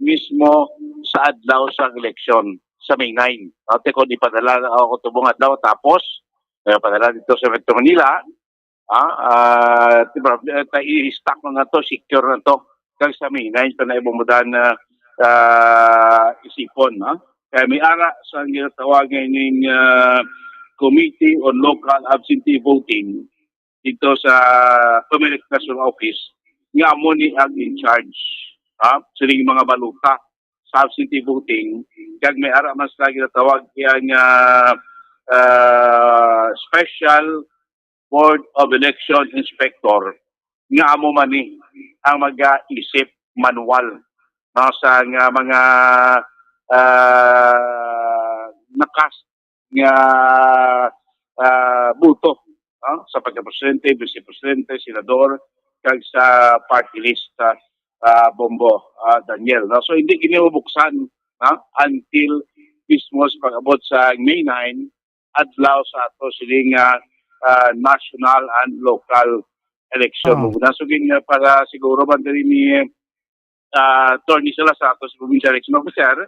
mismo sa adlaw sa eleksyon sa May nine. Ate, kung ipadala ako tubong adlaw, tapos, eh, padala dito sa Metro Manila, ah, ah, di ba, eh, ta-, i-stock na to, secure na to. Kag sa May nine pa na ibumudan na, ah, isipon, no? Kaya may ara sa ginatawag nga ining, ah, Committee on Local Absentee Voting dito sa Comelec National Office nga amo ni ang in charge, ha, sining mga baluta sa absentee voting, kag may ara man sila ginatawag iya nga, ah, Special Board of Election Inspector, nga amo man ni ang mag-isip manual, no, sa nga mga, ah, nakas nga, ah, buto, no, sa pagka-presidente, vice-presidente, senador, kag sa party list, ah, ah, Bombo, ah, Daniel, no? So, hindi kini mabuksan, no, until mismo sa pag-abot sa May nine, adlaw sa ato sini nga, ah, national and local election. Oh. Muna, so, gin-, para siguro man diri ni ah, Attorney Salazar, ato sa Provincial Election Officer,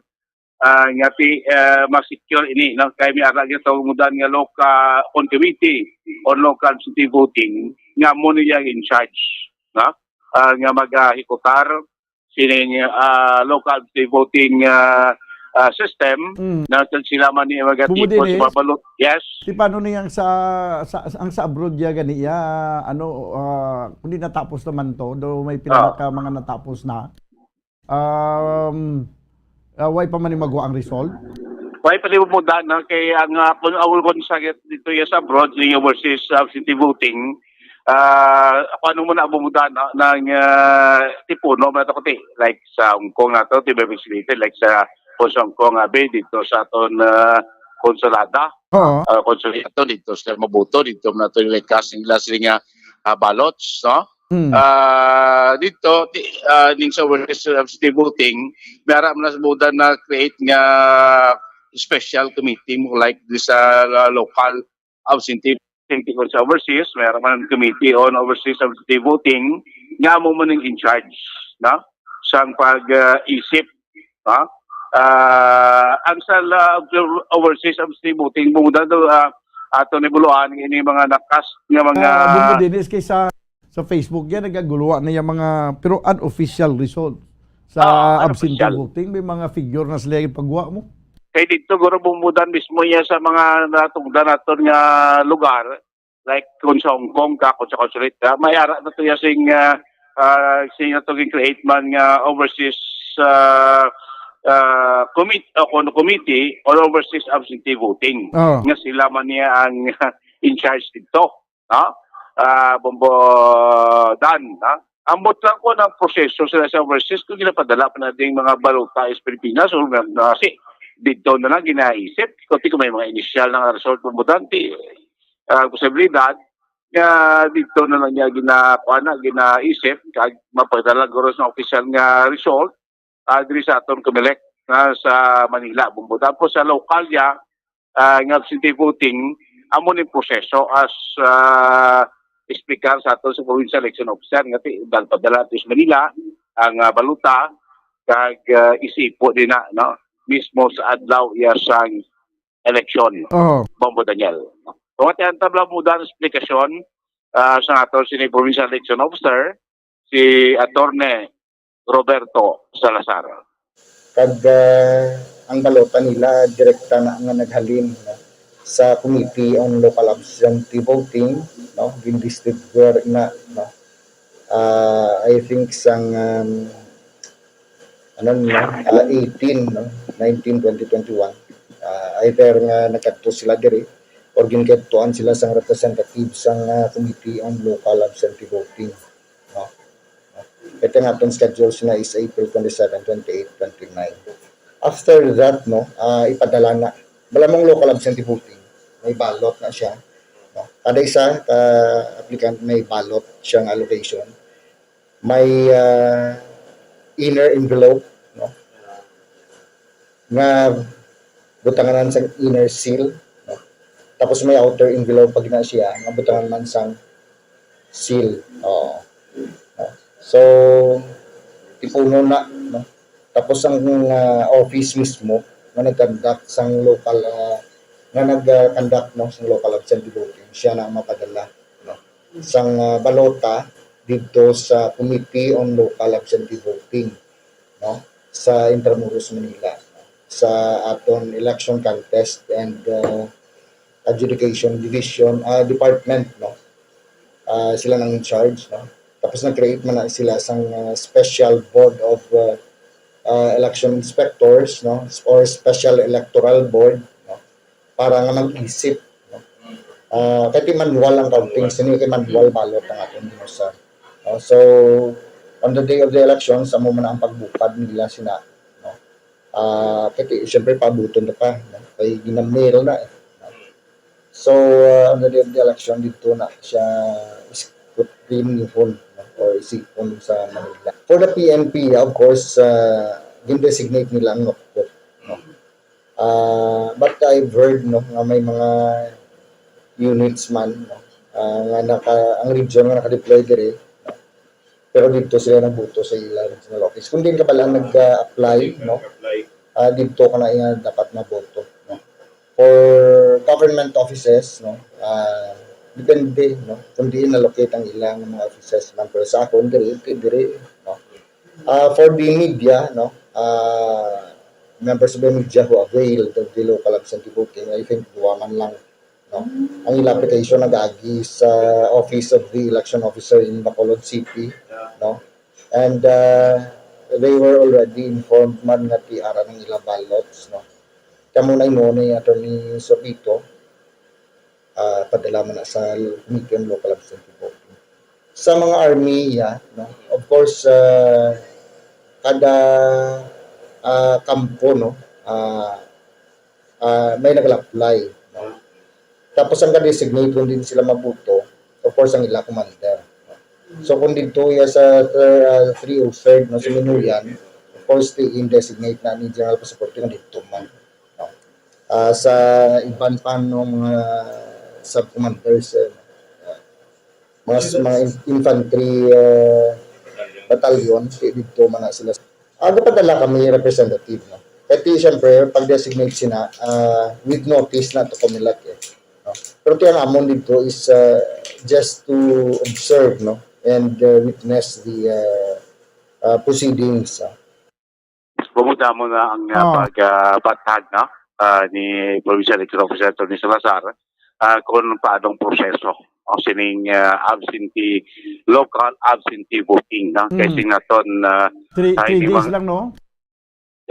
ah, nga ti, ah, ma-secure ini, no? Kay may ara gyud tawag mo dan nga local, on committee on local absentee voting, nga mo niya in charge, no? Ah, nga mag-ahikutar sining, ah, local absentee voting, ah, ah, system, Mm. na kag sila man ni mag-tipo Bumudi sa ni. Mga balot. Yes. Di paano ni ang sa, sa, ang sa abroad ya gani ya, ano, ah, kundi natapos naman to, do may pila Ah. na ka mga natapos na. Um, ah, way pa man ni magwa ang result? Way pa ni mo dan, no? Kay ang, ah, kung awol ko sa dito ya sa abroad, yung overseas absentee voting, ah, kung ano mo na bumuda, no? Nang, ah, tipuno, man to, ti, like sa Hong Kong na to, ti, may vaccinated, like sa, kung sa Hong Kong, abi, dito sa aton, ah, konsulada. Oo. Ah, konsulado dito sa mabuto, dito na to yung lekas nila sila nga, ah, ballots, no? Hmm. Ah, dito, ti-, ah, ning sa overseas absentee voting, may ara man sa buda na create nga special committee mo, like, di sa, ah, local absentee voting, kung sa overseas, may ara man committee on overseas absentee voting, nga mo man ang in charge, no? Sang pag, ah, isip, no? Ah, ang sa la-, overseas absentee voting, buda do, ah, ato ni buluan, ini mga nakas nga mga Ah, Bungo Dennis, kaysa sa Facebook yan, nagaguluhan na yung mga, pero unofficial result sa Ah, absentee unofficial. Voting, may mga figure na sila yung pagwa mo. Kay dito, guro, bumudan mismo niya sa mga natungdan naton nga lugar, like kung sa Hong Kong ka, kung sa consulate ka, may ara na to ya sing, ah, ah, sing na to gin-create man nga overseas, ah, ah, commit-, o kung committee on overseas absentee voting. Oh. Nga sila man niya ang in charge dito, no? Ah, Bombo Dan, no? Ambot lang ko ng proseso sila sa overseas kung ginapadala pa na ding mga balota sa Pilipinas o na, na, si, dito na lang ginaisip. Kung di ko may mga initial ng result, Bombo Dan, di, ah, posibilidad nga dito na lang niya ginakuha na, ginaisip, kag mapadala guro sa official nga result, ah, diri sa aton Comelec na sa Manila, Bombo. Tapos sa local niya, ah, nga absentee voting, amo ni proseso as, ah, explicar sa aton sa Provincial Election Officer nga ti-, dal-, padala to sa Manila ang, ah, balota kag, ah, isipo din na, no? Mismo sa adlaw iya sang eleksyon. Oo. Bombo Daniel. Kung ati ang tabla mo dan eksplikasyon, ah, sa aton sini Provincial Election Officer, si Attorney Roberto Salazar. Kag ah, ang balota nila direkta na nga naghalin, no, sa Committee on Local Absentee Voting, no, gindistribuyar na, no. Ah, I think sang um, ano na, ah, eighteen, no, nineteen, twenty, twenty-one. Ah, either nga nagkadto sila diri or ginkadtuan sila sang representative sang ah, Committee on Local Absentee Voting, no. Ito nga atong schedule sina is April twenty-seven, twenty-eight, twenty-nine. After that, no, ah, ipadala na. Malamang local absentee voting, may ballot na siya, no. Kada isa ka applicant may ballot siyang allocation. May ah, inner envelope, no, nga butanganan sang inner seal, no? Tapos may outer envelope pag na siya nga butangan man sang seal. Oo. No? So, tipunon na, no? Tapos ang ah, office mismo nga nag-conduct sang local ah, nga nag-conduct, no, sang local absentee voting, siya na ang mapadala, no, sang ah, balota didto sa Committee on Local Absentee Voting, no, sa Intramuros, Manila, no, sa aton Election Contest and ah, Adjudication Division, ah, Department, no. Ah, sila nang in charge, no. Tapos nag-create man na sila sang ah, special board of ah, ah, election inspectors, no, or special electoral board, no, para nga mag-isip, no. Ah, kay ti manual ang counting, sini kay manual ballot ang aton ginusa. No? So, on the day of the elections, amo man ang pagbukad nila sina, no. Ah, kay ti, syempre paabuton na pa, no? Kay ginamail na eh. No? So, ah, on the day of the election, dito na siya scrutinihon, no? Or isipon sa Manila. For the P N P, of course, ah, gin-designate nila ang NOCPO, no? Ah, but I've heard, no, nga may mga units man, no, ah, nga naka, ang region nga naka-deploy diri, no, pero dito sila nagboto sa ila regional office. Kung diin ka pala nag-apply, no, ah, dito ka na iya dapat maboto, no. For government offices, no, ah, depende, no, kung diin na-locate ang ilang mga offices man. Pero sa akon, diri, diri, no. Ah, for the media, no, ah, members of the media who availed of the local absentee voting, I think duwa man lang, no. Ang ila application nag-agi sa Office of the Election Officer in Bacolod City, no. And ah, they were already informed man nga ti ara ang ila ballots, no. Kamo na imo ni Attorney Sorbito, ah, padala man na sa Committee on Local Absentee Voting. Sa mga army, yeah, no? Of course, ah, kada ah, kampo, no, ah, ah, may nag-apply, no? Tapos ang ka-designate kung din sila mabuto, of course, ang ila commander. So kung dito ya sa uh, three oh third, no, sa Minuyan, of course, ti in-designate na ni General Pasaporte nga dito man, no? Ah, sa iban pa no mga sub-commanders, eh, ah, mga, mga in- infantry ah, battalion, ti dito man na sila. Aga pa dala kami representative, no? Kaya ti, siyempre, pag-designate sila ah, with notice na to Comelec, eh, no? Pero ti ang amon dito is ah, just to observe, no, and ah, witness the ah, ah, proceedings, ah. Bumutamo na ang ah, Oh. pagbatag, no, ah, ni Provincial Electoral Officer Attorney Salazar ah, kung paanong proseso o sining ah, absentee, local absentee voting, no? Mm. Kasi naton ah, Three, Ay, three di days ba? lang, no?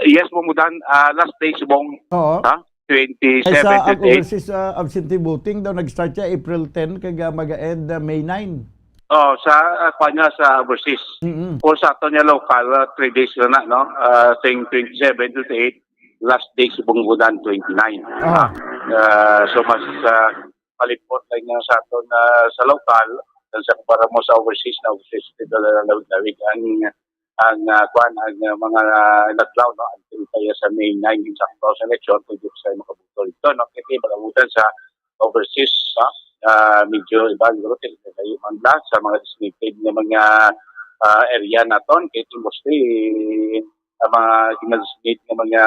Yes, Bumudan, ah, last day subong Oo. ha? Ay, twenty-seven, sa ang twenty-eight. Overseas ah, absentee voting daw nag-start siya April ten kag ah, mag-end ah, May nine. Oh, sa uh, kanya sa overseas. Mm-mm. O sa aton nga local, ah, three days na na, no? Ah, sing twenty-seven, twenty-eight, last day subong Bumudan, twenty-nine. Ah. Ah, so mas ah, malipot lang nga sa aton ah, sa local, kung sa kumpara mo sa overseas, na overseas dito na lawig-lawig ang ang ah, kwan, ang ah, mga ah, naglaw, no, until kaya sa May nine, yung sa election, pwede sa makabuto dito, no? Kasi balamutan sa overseas, no? Ah, medyo iba siguro, kaya kayo man lang sa mga designated na mga ah, area naton, kaya mostly ang mga ginadesignate nga mga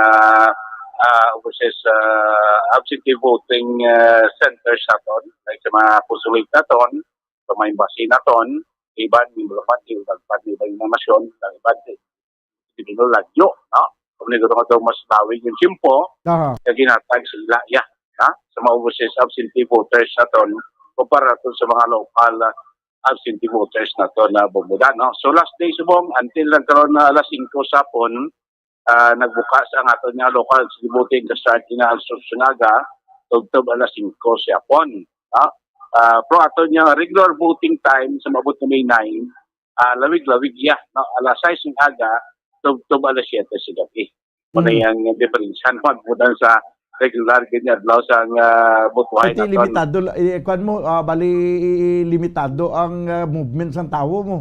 ah, overseas ah, absentee voting ah, centers naton, like sa mga consulate naton, sa mga embassy naton, iban ni Bulacan, iban pa ni ibang nasyon, ang iban, di, di, di, lagyo, no? Kung nito nga daw mas lawig yung tiyempo, Aha. kaya ginatag sa ila, ya, ha? Sa mga overseas absentee voters naton, kumpara to sa mga local, ah, absentee voters naton na bumuda, no? So, last day subong, until lang karon na alas singko sa hapon, ah, nagbuka sa ang aton nga local voting ka start na alas otso nga aga, tubtob alas singko sa hapon, ha? Ah, pero aton nga regular voting time sa maabot na May nine, ah, lawig-lawig iya, no? Alas sais ng aga, tubtob alas siyete sa gabi. Muna Mm. yung diferensya naman muna sa regular ganyan adlaw sa, ah, butuhay Iti naton. limitado la-, eh, kuwan mo, ah, bali, limitado ang, ah, movement sang tawo mo.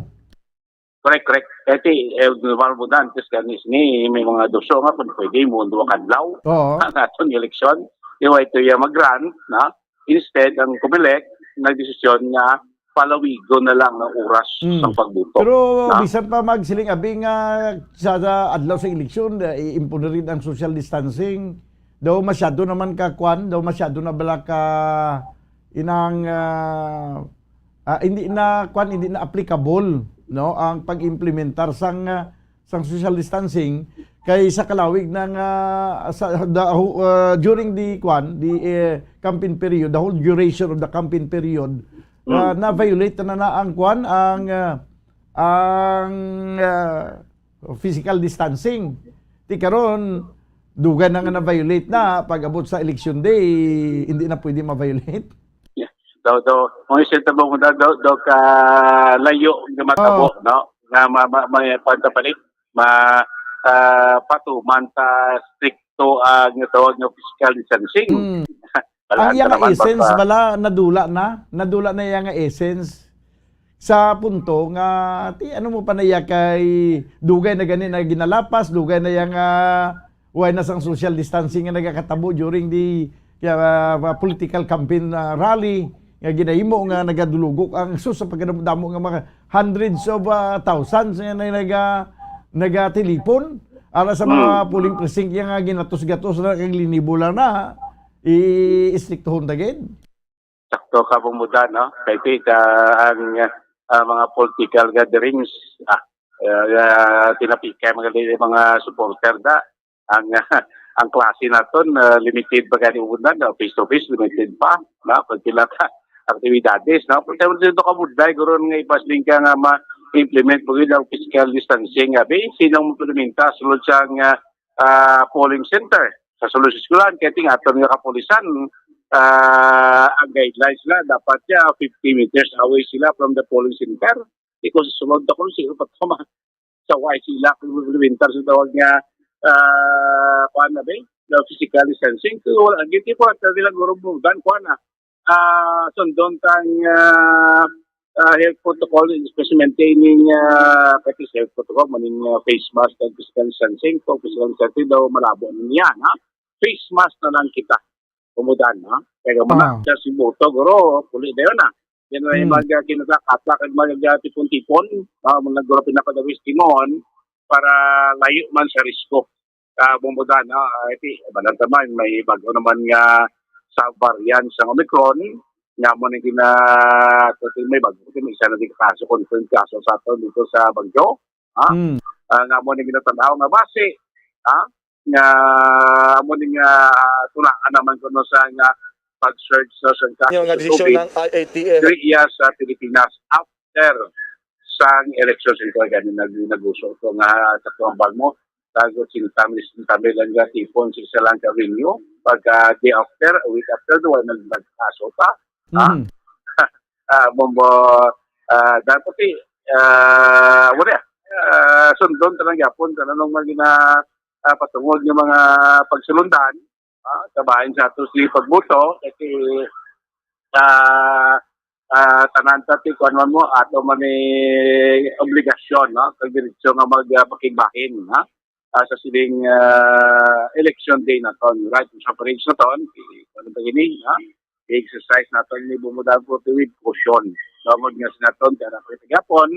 Correct, correct. Iti, eh, normal mo dan, kasi kani sini, may mga duso nga kung pwede mo, duwa kadlaw Oo. ang aton eleksyon. Iwa ito yung mag-grant, na? Instead, ang Comelec, nagdesisyon nga palawigon na lang ang oras Mm. sa pagbuto. Pero Na? bisan pa magsiling abi nga sa, sa adlaw sa eleksyon, eh, iimpon na rin ang social distancing. Daw masyado naman ka kwan, daw masyado na bala ka inang, ah, ah, hindi na kwan, hindi na applicable, no, ang pag-implementar sang, ah, sang social distancing kay sa kalawig na nga sa the who-, ah, during the kwan, the, eh, campaign period, the whole duration of the campaign period, ah, Mm. na-violate na na ang kwan, ang, ah, ang, ah, physical distancing. Ti karon, dugay na nga na-violate na, pag abot sa election day, hindi na pwede ma-violate. Yeah. Daw, daw, kung isa ito mo, daw, daw, daw ka layo nga matabo, Oo. no? Nga ma-, ma-, ma-, kuwan ta pa ni, ma-, ah, patuman ta stricto ang tawag nga physical distancing. Mm. Wala Ang iya ta nga naman essence pagpa- bala, nadula na? Nadula na iya nga essence sa punto nga, ti, ano mo pa na iya kay dugay na gani na ginalapas, dugay na iya nga way na sang social distancing nga nagakatabo during the, ah, political campaign, ah, rally nga ginahimo nga nagadulugok ang sus sa pagkadamo-damo nga mga hundreds of, ah, thousands nga na-, naga-, nagatilipon ara sa mga Mm. polling precinct nga ginatos-gatos na kag linibo lang na i-istriktuhon ta gid. Sakto ka, Bumuda, no? Kay ti ka ang, ah, mga political gatherings, ah, ah, ah, tinapikay mga li-, mga supporter da. Ang, ang klase naton, ah, limited pa gani unan, no? Face to face, limited pa, no? Pag pila ka aktibidades, no? Pero dito ka budlay, guro nga ipasling ka nga ma-implement po yun ang physical distancing. Abi, sinong implementa sulod sa nga, ah, polling center? Sa sulod sa eskwelahan, kaya ting aton nga kapulisan, ah, ang guidelines na dapat siya fifty meters away sila from the polling center. Di ko sa sulod ako, sino pa to ma-, sa Y C la, kung implementar sa tawag nga, ah, kuwan na ba eh? The physical distancing. Kung wala, giti po, at nila guro mo, dan, kuwan na. Ah, sundon tang, ah, ah, health protocol, especially maintaining, ah, pati sa health protocol, maning, ah, face mask and physical distancing. Kung physical distancing daw, malabo na niya, ha? Face mask na lang kita. Kumudan, ha? Kaya mo na, Ah. just yung boto, guro, puli na yun, ha? Yan ay Hmm. mag, ah, kinakatla, kag mag, ah, tipon-tipon, ah, mga guro pinapadawis timon para layo man sa risko. Ah, Bumudan, no? Ah, iti, balanta man, may bago naman nga sa variant sa Omicron, nga mo na gina-, may bago, may isa na din kaso, confirmed kaso sa aton dito sa Baguio, ha? Mm. Ah, nga mo na ginatanaw nga base, ha? Nga mo ni nga tulaan naman kuno sa nga pag-search sa, sa kaso Yung nga sa desisyon tubig, ng I A T F. Diri iya sa Pilipinas after sang eleksyon sa ito, gani nag-, nag-uso ito nga sa tuwang mo, tago sintami, sintami lang nga tipon sa isa lang ka venue, pagka day after, a week after, doon nag-, nagkaso pa. Ha? Mm. Ah, bombo, ah, dapat eh, ah, wala. Ah, sundon talaga yapon, kanang mga gina-, ah, patungod nga mga pagsulundan, ah, kabahin sa ato si pagboto, kasi, ah, ah, tanan ta ti kuwan man mo, ato man ni obligasyon, no? Kag diretsyo nga mag, ah, pakigbahin, ha? Ah, sa siling, ah, election day naton, right? Sa parades naton, i-, ano ba ini, ha? I-exercise naton ni Bumudan Forte with caution. Tungod nga sa naton, kaya na gihapon,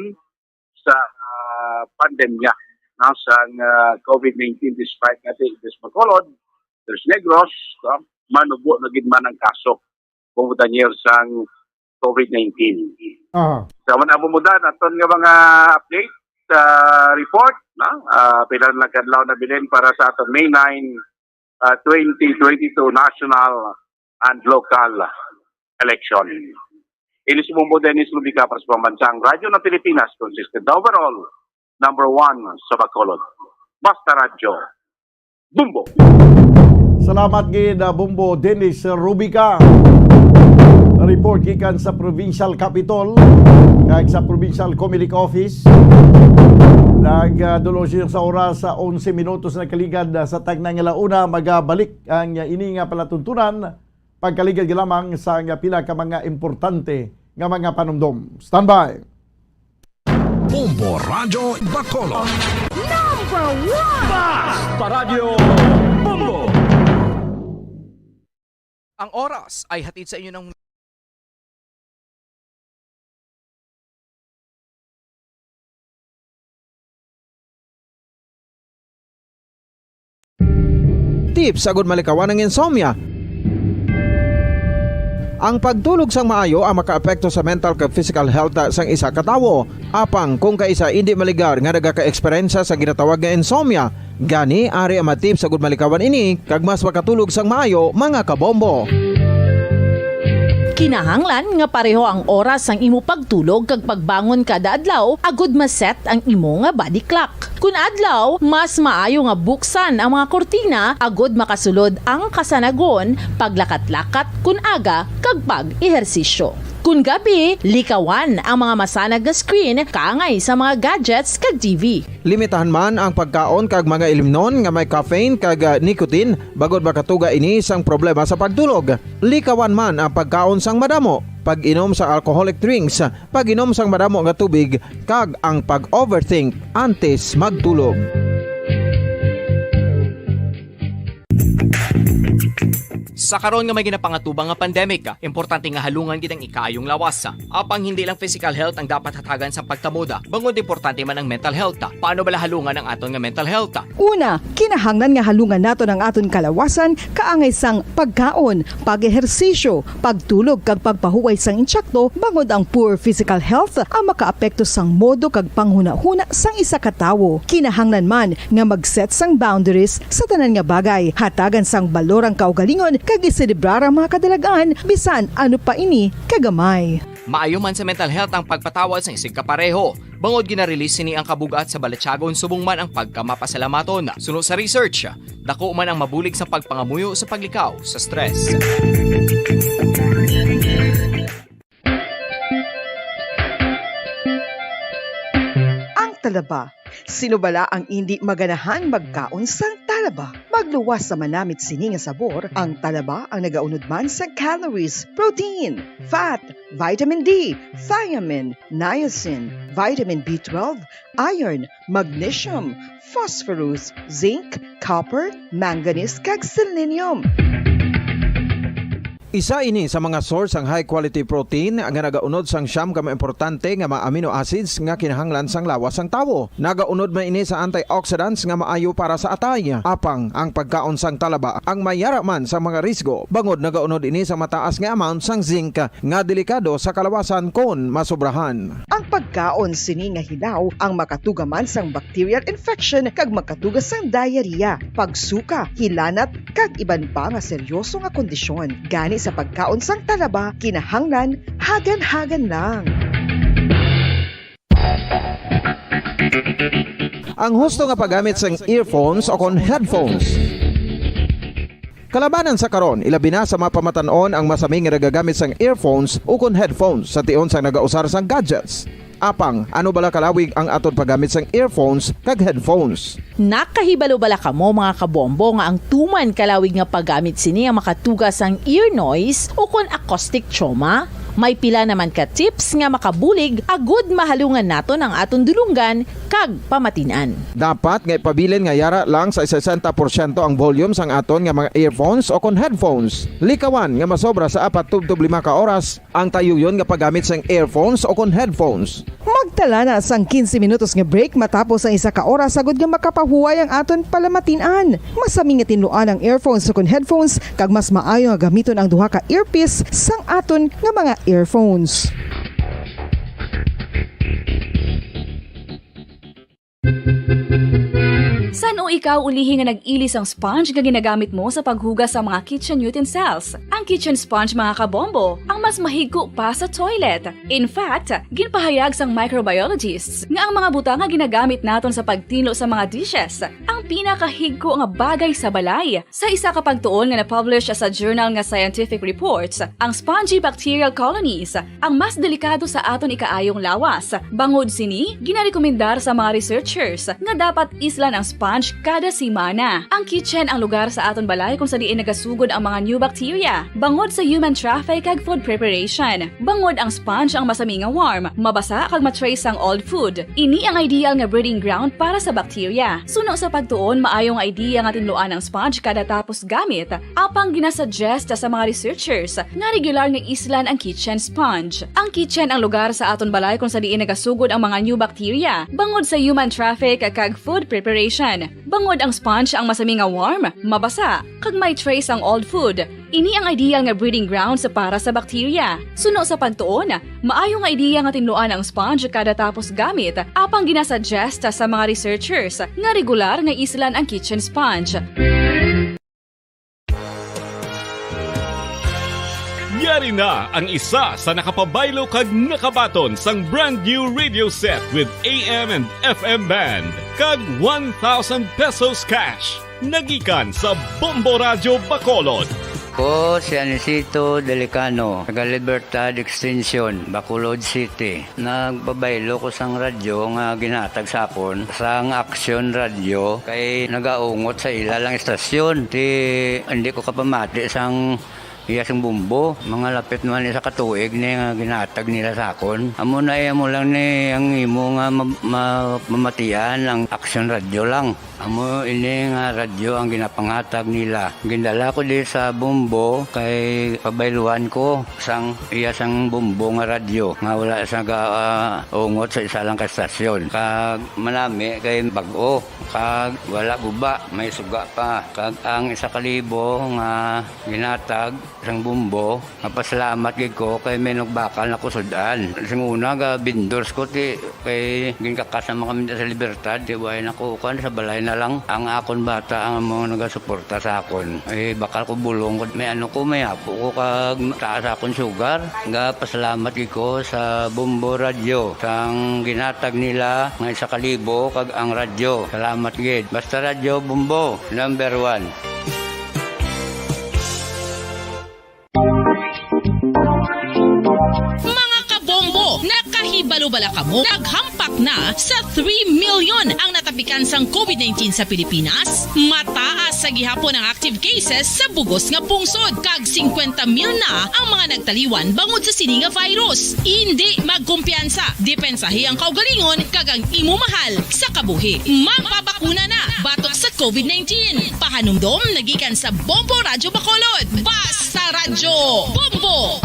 sa, ah, pandemya, no, sang, ah, COVID nineteen, despite nga ti-, District Bacolod, Tres Negros, no, manubo na gid man ang kaso. Kung tanyer sang, COVID nineteen. Aha. Sa man amo mo dan, aton nga mga update sa report, na, ah, pila lang ka adlaw na bilin para sa aton May nine, ah, twenty twenty-two national and local election. Ini si Bombo Dennis Rubica para sa Pambansang Radyo ng Pilipinas, consistent overall, number one sa Bacolod. Basta Radyo, Bombo! Salamat gid, ah, Bombo Dennis Rubica. Report gikan sa Provincial Capitol kag sa Provincial Comelec Office. Nag, ah, dulo siya sa oras sa onse minutos na kaligad, ah, sa tagna nga launa. Magabalik ang, ah, ini nga palatuntunan pagkaligad lamang sa nga pila ka mga importante nga mga panumdom. Standby! Bombo Radyo Bacolod. Number one! Basta Radyo Bombo! Ang oras ay hatid sa inyo ng Tips agud malikawan ang insomnia. Ang pagtulog sang maayo ang makaapekto sa mental kag physical health sang isa ka tawo. Apang kung kaisa indi maligar nga nagaka-eksperyensya sa ginatawag nga insomnia, gani ari ang mga tips agud malikawan ini kag mas makatulog sang maayo, mga kabombo. Kinahanglan nga pareho ang oras sang imo pagtulog kag pagbangon kada adlaw agud ma-set ang imo nga body clock. Kun adlaw, mas maayo nga buksan ang mga kurtina agud makasulod ang kasanagon, paglakat-lakat kun aga, kag pag-ehersisyo. Kun gabi, likawan ang mga masanag nga screen kaangay sa mga gadgets kag T V. Limitahan man ang pagkaon kag mga ilimnon nga may caffeine kag, ah, nicotine, bangod makatuga ini sang problema sa pagtulog. Likawan man ang pagkaon sang madamo, pag-inom sa alcoholic drinks, pag-inom sang madamo nga tubig, kag ang pag-overthink antes magtulog. Sa karon nga may ginapangatubang nga pandemic, importante nga halungan gid ang ikaayong lawas. Apang hindi lang physical health ang dapat hatagan sa pagtamod, bangod importante man ang mental health. Paano bala halungan ang aton nga mental health? Una, kinahanglan nga halungan naton ang aton kalawasan kaangay sang pagkaon, pag-ehersisyo, pagtulog kag pagpahuway sang intsakto, bangod ang poor physical health ang makaapekto sang modo kag panghunahuna sang isa ka tawo. Kinahanglan man nga mag-set sang boundaries sa tanan nga bagay, hatagan sang balor ang kaugalingon kag iselebrar ang mga kadalag-an, bisan ano pa ini kagamay. Maayo man sa mental health ang pagpatawad sang isigkapareho, bangod gina-release sini ang kabug-at sa balatyagon subong man ang pagkamapasalamaton. Suno sa research, dako man ang mabulig sa pagpangamuyo sa paglikaw sa stress. Ang talaba. Sino bala ang indi maganahan magkaon sang talaba? Magluwas sa manamit sini nga sabor, ang talaba ang nagaunod man sa calories, protein, fat, vitamin D, thiamine, niacin, vitamin B twelve, iron, magnesium, phosphorus, zinc, copper, manganese, kag selenium. Isa ini sa mga source sang high quality protein nga nagaunod sang siyam ka mga importante nga mga amino acids nga kinahanglan sang lawas sang tawo. Nagaunod man ini sa antioxidants nga maayo para sa atay. Apang ang pagkaon sang talaba ang may yara man sa mga risgo, bangod nagaunod ini sa mataas nga amount sang zinc nga delikado sa kalawasan kon masobrahan. Ang pagkaon sini nga hilaw ang makatuga man sang bacterial infection kag makatuga sang diarrhea, pagsuka, hilanat, kag iban pa nga seryoso nga kondisyon. Gani sa pagkaon sang talaba, kinahanglan hagan-hagan lang. Ang husto nga paggamit sang earphones o kon headphones. Kalabanan sa karon, ilabi na sa mga pamatan-on ang masami nga nagagamit sang earphones o kon headphones sa tion sang nagausar sang gadgets. Apang, ano bala kalawig ang aton paggamit sang earphones kag headphones? Nakahibalo bala kamo, mga kabombo, nga ang tuman kalawig nga paggamit sini ang makatuga sang ear noise o kon acoustic trauma? May pila naman ka tips nga makabulig agud mahalungan naton ang aton dulonggan kag pamatin-an. Dapat nga ipabilin nga yara lang sa sesenta porsyento ang volume sang aton nga mga earphones o kon headphones. Likawan nga masobra sa apat tubtob lima ka oras ang tayuyon nga paggamit sang earphones o kon headphones. Magtala na sang quince minutos nga break matapos ang isa ka oras agud nga makapahuway ang aton palamatin-an. Masami nga tinluan ang earphones o kon headphones, kag mas maayo nga gamiton ang duha ka earpiece sang aton nga mga earphones. San-o ikaw ulihi nga nag-ili sang sponge nga ginagamit mo sa paghugas sa mga kitchen utensils? Ang kitchen sponge, mga kabombo, ang mas mahigko pa sa toilet. In fact, ginpahayag sang microbiologists nga ang mga butang nga ginagamit naton sa pagtinlo sa mga dishes ang pinakahigko nga bagay sa balay. Sa isa ka pagtuon nga na-publish sa journal nga Scientific Reports, ang spongy bacterial colonies ang mas delikado sa aton ikaayong lawas. Bangod sini, ginarekomendar sa mga researchers nga dapat islan ang sponge kada semana. Ang kitchen ang lugar sa aton balay kung sa diin nagasugod ang mga new bacteria, bangod sa human traffic kag food preparation. Bangod ang sponge ang masami nga warm, mabasa kag ma-trace ang old food. Ini ang ideal nga breeding ground para sa bacteria. Suno sa pagtuon, maayo nga idea nga tinluan ang sponge kada tapos gamit. Apang ginasuggest sa mga researchers nga regular nga islan ang kitchen sponge. Ang kitchen ang lugar sa aton balay kung sa diin nagasugod ang mga new bacteria, bangod sa human traffic kag food preparation. Bangod ang sponge ang masami nga warm, mabasa, kag may trace ang old food. Ini ang ideal nga breeding grounds para sa bacteria. Suno sa pagtuon, maayo nga ideya nga tinluan ang sponge kada tapos gamit, apang ginasuggest sa mga researchers nga regular nga islan ang kitchen sponge. Yari na ang isa sa nakapabaylo kag nakabaton sang brand new radio set with A M and F M band kag one thousand pesos cash. Nagikan sa Bombo Radyo Bacolod. Ko si Anisito Delicano, taga Libertad Extension, Bacolod City. Nagpabaylo ko sang radyo nga ginhatag sa akon sang Action Radio kay nagaungot sa ila lang istasyon. Ti hindi ko kapamati sang iya sing Bombo. Mga lapit naman isa ka tuig ni nga ginhatag nila sa akon. Amo na iya mo lang ni ang imo nga ma- ma- mamatian ang Action Radio lang. Amo ini nga radyo ang ginapangatag nila. Gindala ko di sa Bombo kay pabayluan ko sang iya sang Bombo nga radyo nga wala sa ga- ah, ungot sa isa lang ka estasyon. Kag manami kay bag-o kag wala guba, may suga pa. Kag ang isa ka libo nga ginatag sang Bombo, mapasalamat gid ko kay may nagbakal na ko sud-an. Sing una ga vendors ko ti kay ginkakas naman kami sa Libertad, ti way na ko kan sa balay na lang. Ang akon bata ang mga nagasuporta sa akon. Eh, bakal ko bulong ko, may ano ko, may apo ko kag taas akon sugar. Ga pasalamat gid ko sa Bombo Radio sang ginatag nila nga isa ka libo kag ang radyo. Salamat gid. Basta Radyo Bombo, number one. Mga kabombo, nakahibalo bala kamo? Naghampak na sa three million ang natapikan sang COVID nineteen sa Pilipinas. Mataas sa gihapon ang active cases sa bugos nga pungsod, kag singkwenta mil na ang mga nagtaliwan bangod sa sini nga virus. Indi magkumpiyansa, depensahi ang kaugalingon kag ang imo mahal sa kabuhi. Magpabakuna na batok sa COVID nineteen. Pahanumdom nagikan sa Bombo Radyo Bacolod. Basta Radyo Bombo!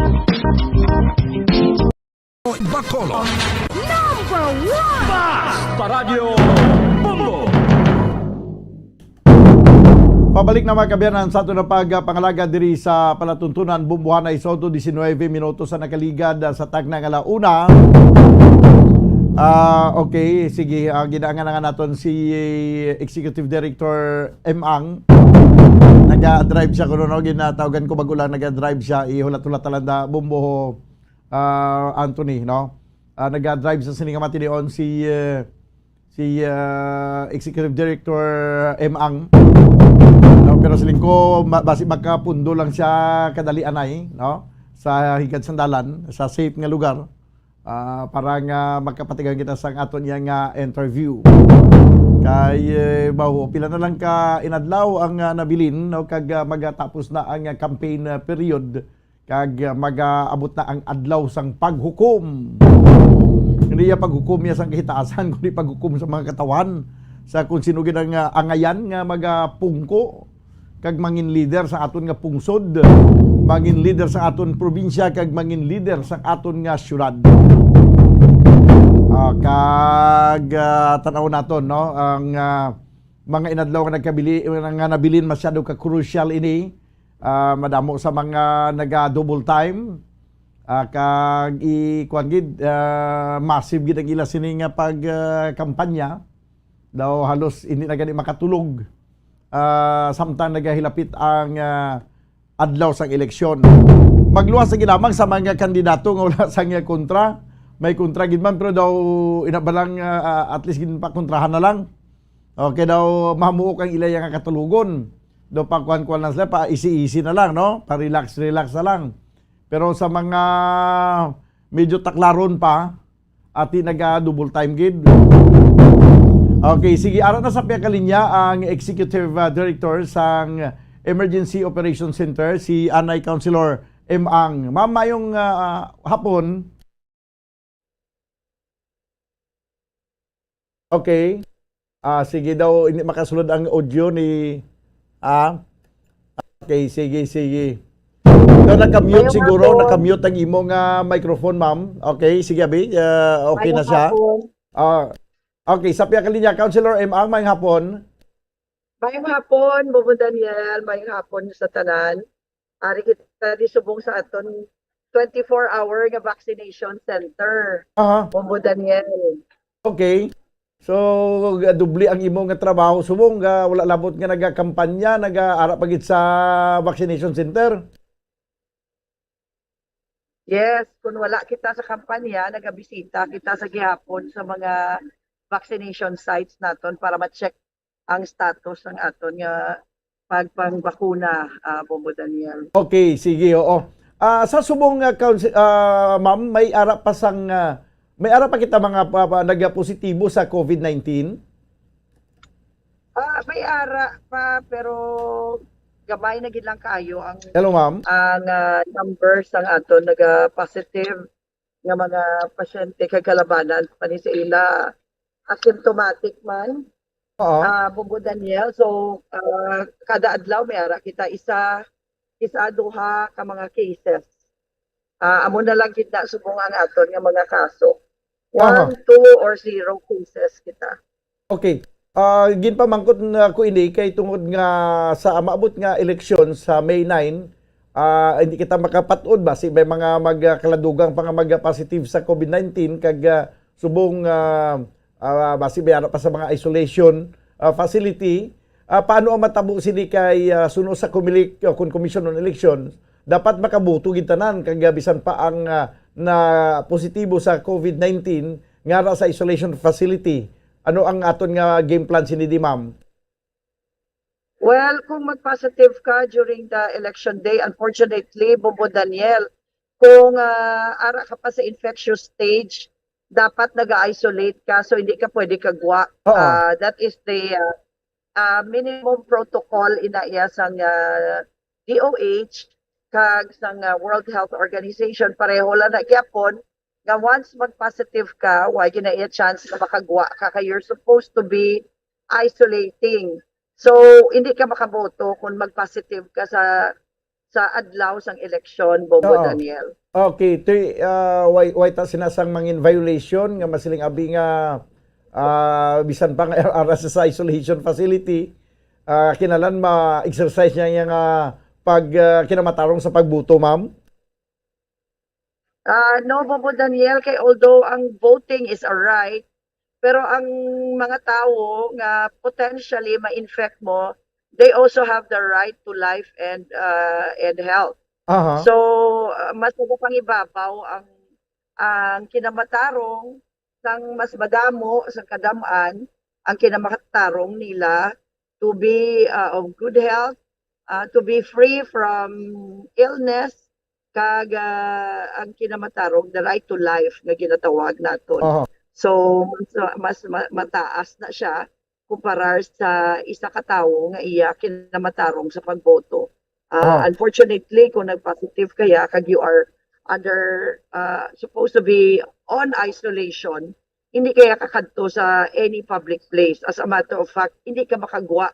Bacolod. Number one! Basta Radyo Bombo! Pabalik na, mga kaabyanan, sa aton na pagpangalaga diri sa palatuntunan, Bombohanay Soto, diecinuebe minutos sa nakaligad, ah, sa tagna nga ala una. Ah, okay, sige, ah, ginaangan na nga naton si Executive Director M Ang. Naga-drive siya kuno, no? Ginatawgan ko bago lang, naga-drive siya. Ihulat-hulat talanda, Bombo, ah, Anthony, no? Ah, naga-drive sa sini nga matinion si, eh, si, ah, Executive Director M Ang. No, pero siling ko, ma- basi makapundo lang siya kadali anay, no? Sa higad sang dalan, sa safe nga lugar. Ah, para nga makapatigan kita sa aton iya nga interview. Kay, eh, bawo, pila na lang ka inadlaw ang, ah, nabilin, no? Kag, ah, magatapos na ang, ah, campaign, ah, period. Kag, ah, magaabot na ang adlaw sang paghukom. Hindi ya paghukom ya sang kahitaasan, kundi paghukom sa mga katawhan, sa kung sino gid ang, ah, angayan nga magapungko kag mangin leader sa aton nga pungsod, mangin leader sa aton probinsya, kag mangin leader sa aton nga syudad. Ah, kag, ah, tan-aw naton, no, ang, ah, mga inadlaw nga nagkabili, nga nabilin, masyado ka crucial ini. Ah, madamo sa mga naga-double time. Ah, kag i-, kuwan gid, ah, massive gid ang ila sini nga pag, ah, kampanya. Daw halos hindi na gani makatulog, ah, samtang nagahilapit ang, ah, adlaw sang eleksyon. Magluwas na gid lamang sa mga kandidato nga wala sang kontra. May kontra gid man, pero daw ina ba lang, ah, ah, at least gid pa kontrahan na lang. Okay daw, mamuok ang ilaya nga katulogon. Daw pa kuwan-kuwan lang sila, pa easy-easy na lang, no? Pa relax-relax na lang. Pero sa mga medyo taklaron pa, ati naga double time gid. Okay, sige, ara na sa pihak linya ang Executive, ah, Director sang Emergency Operations Center, si anay Councilor M. Ang. Ma'am, mayong, ah, hapon. Okay. Ah, sige daw, hindi makasulod ang audio ni, ah, okay, sige, sige. Daw naka-mute siguro, naka-mute ang imo nga microphone, ma'am. Okay, sige, abi. Ah, okay na siya. Ah, okay, sa pihak linya, Councilor M. Ang, mayong hapon. Mayong hapon, Bobo Daniel. Mayong hapon sa tanan. Ari kita di subong sa aton twenty-four hour nga vaccination center. Aha. Bobo Daniel. Okay. So, ga-, doble ang imo nga trabaho subong, ga-, wala labot nga nagakampanya, nag-aara pa gid sa vaccination center. Yes, kung wala kita sa kampanya, nagabisita kita sa gihapon sa mga vaccination sites naton para ma-check ang status sang aton nga pagpangbakuna, ah, Bobo Daniel. Okay, sige, oo. Ah, sa subong nga counsi-, ah, ma'am, may ara pa sang, ah, may ara pa kita mga pa, pa, nagapositibo sa covid nineteen? Ah, may ara pa, pero gamay na gid lang kaayo ang Hello, ma'am. ang, ah, number sang aton naga-positive nga mga pasyente kag kalabanan pa ni sa ila asymptomatic man. Oo. Ah, Bobo Daniel. So, ah, kada adlaw may ara kita isa, isa, duha ka mga cases. Ah, amo na lang gid na subong ang aton nga mga kaso. Aha. One, two, or zero cases kita. Okay. Ah, ginpamangkot na ko ini kay tungod nga sa maabot nga eleksyon sa May nine, ah, hindi kita makapat-od ba si may mga magkaladugang pa nga mag-positive sa covid nineteen kag, ah, subong, ah, ah, basi may ara pa sa mga isolation, ah, facility. Ah, paano ang matabo sini kay, ah, suno sa Comelec, ah, kon Commission on Election, dapat makaboto gid tanan kag, ah, bisan pa ang, ah, na positibo sa covid nineteen nga ara sa isolation facility. Ano ang aton nga game plan sini di, ma'am? Well, kung mag-positive ka during the election day, unfortunately, Bobo Daniel, kung, ah, ara ka pa sa infectious stage, dapat nag-isolate ka, so hindi ka pwede kagwa. Oo. Ah, that is the, ah, ah, minimum protocol ina iya sang, ah, D O H kag sang, ah, World Health Organization. Pareho lang na gyapon nga once mag-positive ka, wa gyud na iya chance na makagwa ka, kay you're supposed to be isolating. So, hindi ka makaboto kung mag-positive ka sa, sa adlaw sang eleksyon, Bobo Oo. Daniel. Okay, ti, ah, why, why ta sinasang mangin violation nga masiling abi nga, ah, bisan pa nga ara sa, sa isolation facility, ah, kinahanglan ma-exercise niya, niya nga pag, ah, kinamatarong sa pagboto, ma'am? Ah, no, Bobo Daniel, kay although ang voting is a right, pero ang mga tawo nga potentially ma-infect mo, they also have the right to life and, ah, and health. Aha. So, ah, mas nagapangibabaw ang, ang kinamatarong sang mas madamo sa kadam-an ang kinamatarong nila to be, ah, of good health, ah, to be free from illness, kag, ah, ang kinamatarong, the right to life nga ginatawag naton. Aha. So, mas, mas ma-, mataas na siya kumparar sa isa ka tawo nga iya kinamatarong sa pagboto. Ah, Aha. Unfortunately, kung nag-positive kaya kag you are under, ah, supposed to be on isolation, hindi kaya kakadto sa any public place. As a matter of fact, hindi ka makagwa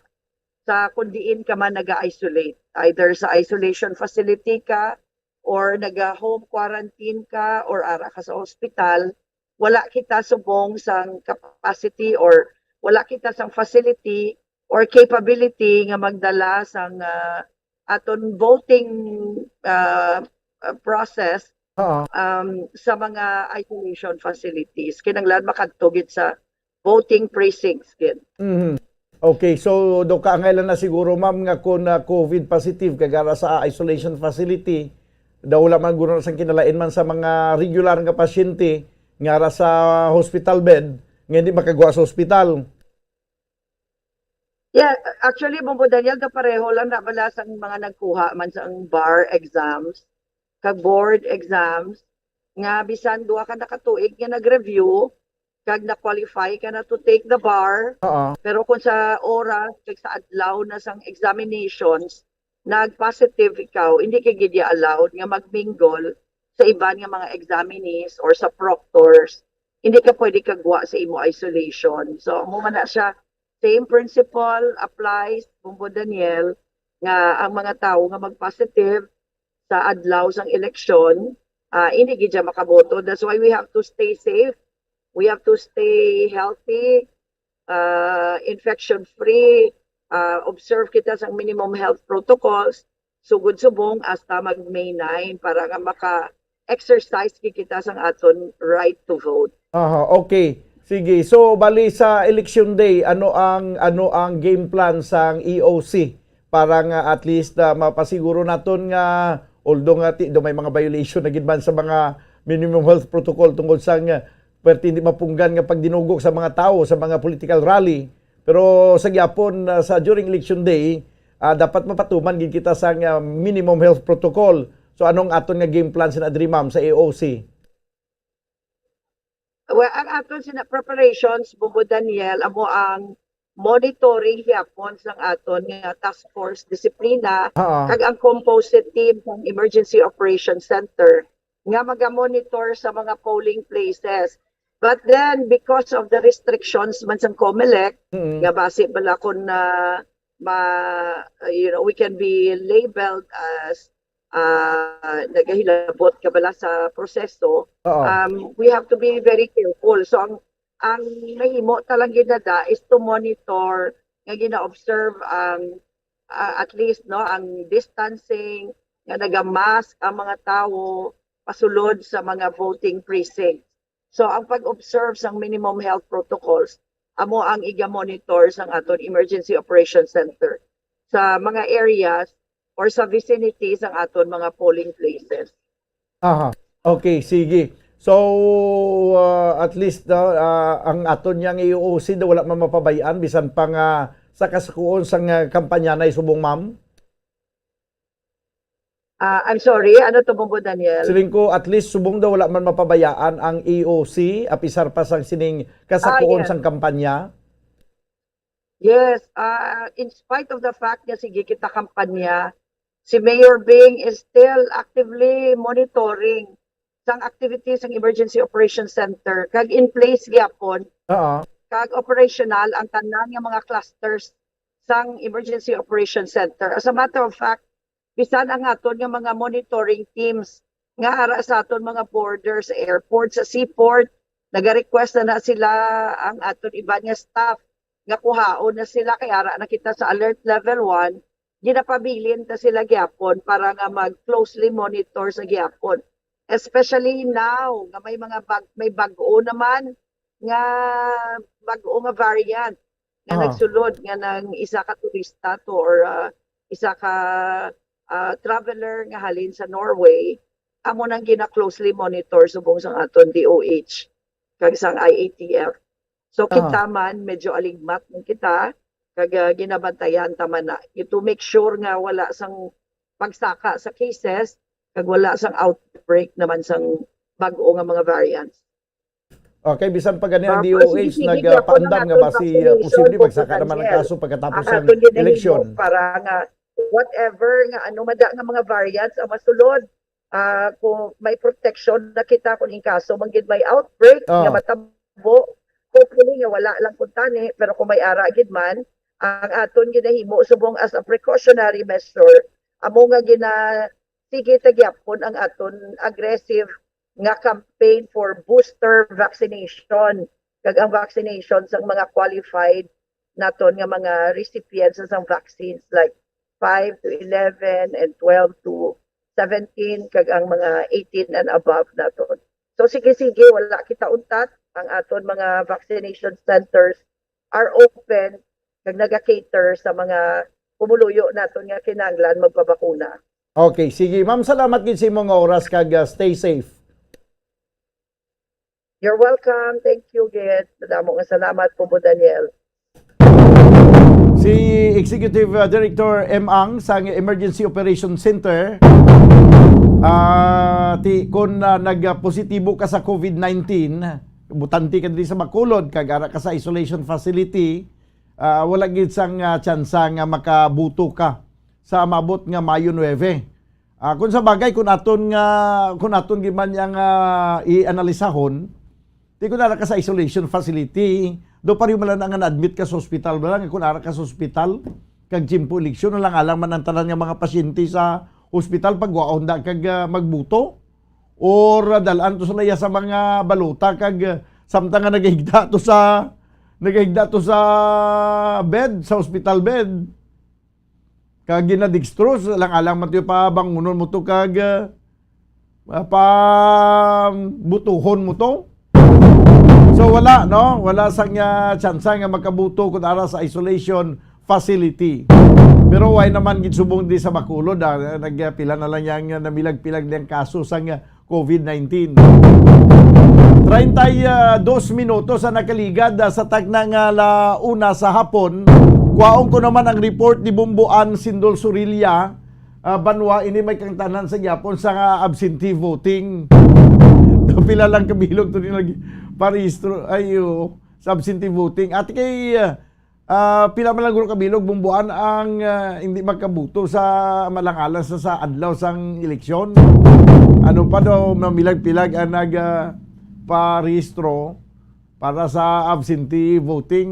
sa kung diin ka man naga-isolate. Either sa isolation facility ka, or naga-home quarantine ka, or ara ka sa hospital, wala kita subong sang capacity, or wala kita sang facility or capability nga magdala sang, ah, aton voting, ah, ah, process Oo. um, sa mga isolation facilities. Kinahanglan makadto gid sa voting precincts gid. Mhm. Okay, so do kaangay lang na siguro, ma'am, nga kung ah, COVID positive kag ara sa isolation facility, daw wala man guro sang kinalain man sa mga regular nga pasyente nga ara sa hospital bed nga hindi makagwa sa hospital. Yeah, actually, Bombo Daniel, kapareho lang na bala sang mga nagkuha man sa bar exams, kag board exams, nga bisan duha ka na ka tuig nga nag-review, kag na-qualify ka na to take the bar, Oo. pero kung sa oras, kag sa adlaw na sang examinations, nag-positive ikaw, hindi ka gid ya allowed nga mag-mingle sa iban nga mga examinees or sa proctors. Hindi ka pwede kagwa sa imo isolation. So, amo man na siya, same principle applies, Bombo Daniel, nga ang mga tawo nga mag-positive sa adlaw sang eleksyon, ah, hindi gid siya makaboto. That's why we have to stay safe. We have to stay healthy, ah, infection-free, ah, observe kita sang minimum health protocols, sugod subong hasta mag May nine para nga maka-exercise gid kita sang aton right to vote. Aha, okay. Sige. So bali sa election day, ano ang ano ang game plan sang E O C para nga at least ah, mapasiguro naton nga, although nga ti, do may mga violation na gid man sa mga minimum health protocol tungod sa nga perti hindi mapunggan nga pagdinugok sa mga tawo sa mga political rally, pero sa gyapon ah, sa during election day ah, dapat mapatuman gid kita sa nga minimum health protocol. So anong aton nga game plan sina diri, ma'am, sa E O C? Well, ang aton sina preparations, Bombo Daniel, amo ang monitoring gyapon sang aton nga task force disiplina Oo. kag ang composite team sang Emergency Operation Center nga maga-monitor sa mga polling places. But then, because of the restrictions man sang COMELEC, Mm. nga basi bala kon na ma, you know, we can be labeled as ah, nagahilabot ka bala sa proseso, Oo. um, we have to be very careful. So ang ang mahimo talang ginada is to monitor nga gina-observe ang ah, at least no ang distancing, nga naga-mask ang mga tawo pasulod sa mga voting precincts. So ang pag-observe sang minimum health protocols amo ang iga-monitor sang aton Emergency Operation Center sa mga areas or sa vicinity sang aton mga polling places. Aha. Okay, sige. So uh, at least uh, uh, ang aton yang E O C daw wala man mapabay-an bisan pa nga sa kasakuon sang uh, kampanya na subong, ma'am. Ah, I'm sorry, ano to, Bombo Daniel? Siling ko, at least subong daw wala man mapabayaan ang E O C, apisar pa sang sining kasakuon Ah, yes. sang kampanya. Yes, ah, in spite of the fact nga sige kita kampanya, si Mayor Bing is still actively monitoring sang activities sang Emergency Operation Center kag in place gyapon Oo. kag operational ang tanan nga mga clusters sang Emergency Operation Center. As a matter of fact, bisan ang aton nga mga monitoring teams nga ara sa aton mga borders, sa airport, sa seaport, nagarequest na na sila ang aton iban nga staff nga kuhaon na sila kay ara na kita sa alert level one, ginapabilin ta sila gyapon para nga mag closely monitor sa gyapon. Especially now nga may mga bag, may bag-o naman nga bag-o nga variant nga Ah. nagsulod nga nang isa ka turista to or ah, isa ka ah, traveler nga halin sa Norway, amo nang gina-closely monitor subong sang aton D O H kag sang I A T F. So Ah. kita man medyo aligmat man kita kag ah, ginabantayan ta man na to make sure nga wala sang pagsaka sa cases kag wala sang outbreak naman sang bag-o nga mga variants. Okay, bisan pa gani ang Tapos, D O H sige, sige, nagapaandam ako nga na basi vaccination uh, posible ko, magsaka naman ang Daniel. kaso pagkatapos Ang sang aton ginahimo eleksyon. Para nga whatever nga ano mada nga mga variants ang masulod, ah, kung may protection na kita kung in kaso man gid may outbreak Ah. nga matabo, hopefully nga wala lang kuntani, pero kung may ara gid man, ang aton ginahimo subong as a precautionary measure, amo nga gina sige ta gyapon ang aton aggressive nga campaign for booster vaccination kag ang vaccination sang mga qualified naton nga mga recipients sang vaccines like five to eleven and twelve to seventeen, kag ang mga eighteen and above naton. So, sige-sige, wala kita untat. Ang aton mga vaccination centers are open, kag naga-cater sa mga pumuluyo naton nga kinahanglan magpabakuna. Okay, sige. Ma'am, salamat gid sa imong oras, kag, ah, stay safe. You're welcome. Thank you, gid. Madamo nga salamat, Bobo Daniel. Si Executive, uh, Director M Ang sang Emergency Operation Center, ah, ti, kun, ah, nagpositibo ka sa COVID nineteen, butante ka diri sa Bacolod, kag ara ka sa isolation facility, ah, wala gid sang, ah, tsansa nga makabuto ka sa maabot nga Mayo nuebe. Ah, kung sa bagay, kung aton nga, kung aton gid man yang, ah, ianalisahon, di, kung ara ka sa isolation facility, do pareho man lang nga na-admit ka sa hospital, wala nga kung ara ka sa hospital, kag tiyempo eleksyon, alang-alang man ang tanan nga mga pasyente sa hospital, pagwaon da kag, ah, magbuto, or, ah, dal-an to sa laya sa mga balota, kag, ah, samtang nga nagahigda to sa, nagahigda to sa bed, sa hospital bed. Kag ginadextrose, alang-alang man to, pabangunon mo to kag, ah, pabutuhon mo to. So, wala, no? Wala sang, ah, tsansa nga makabuto kun ara sa isolation facility. Pero why naman gid subong di sa Bacolod, ah, nagpila na lang yang, ah, namilag-pilag niyang kaso sang, ah, COVID nineteen. Treinta y dos minutos ang nakaligad, ah, sa takna nga la una sa hapon. Kuhaon ko naman ang report ni Bombo Ann Sindol Sorilla, ah, banwa ini may kangtanan sa gyapon sa nga absentee voting. Pila lang kabilog to ni nag-, parehistro, ay, oo, sa absentee voting. Ati kay, ah, Ah, pila man lang guro kabilog, Bombo Ann, ang, ah, hindi makabuto sa malangalan sa, sa adlaw sang eleksyon? Ano pa daw, mamilag-pilag ang nag, ah, parehistro para sa absentee voting?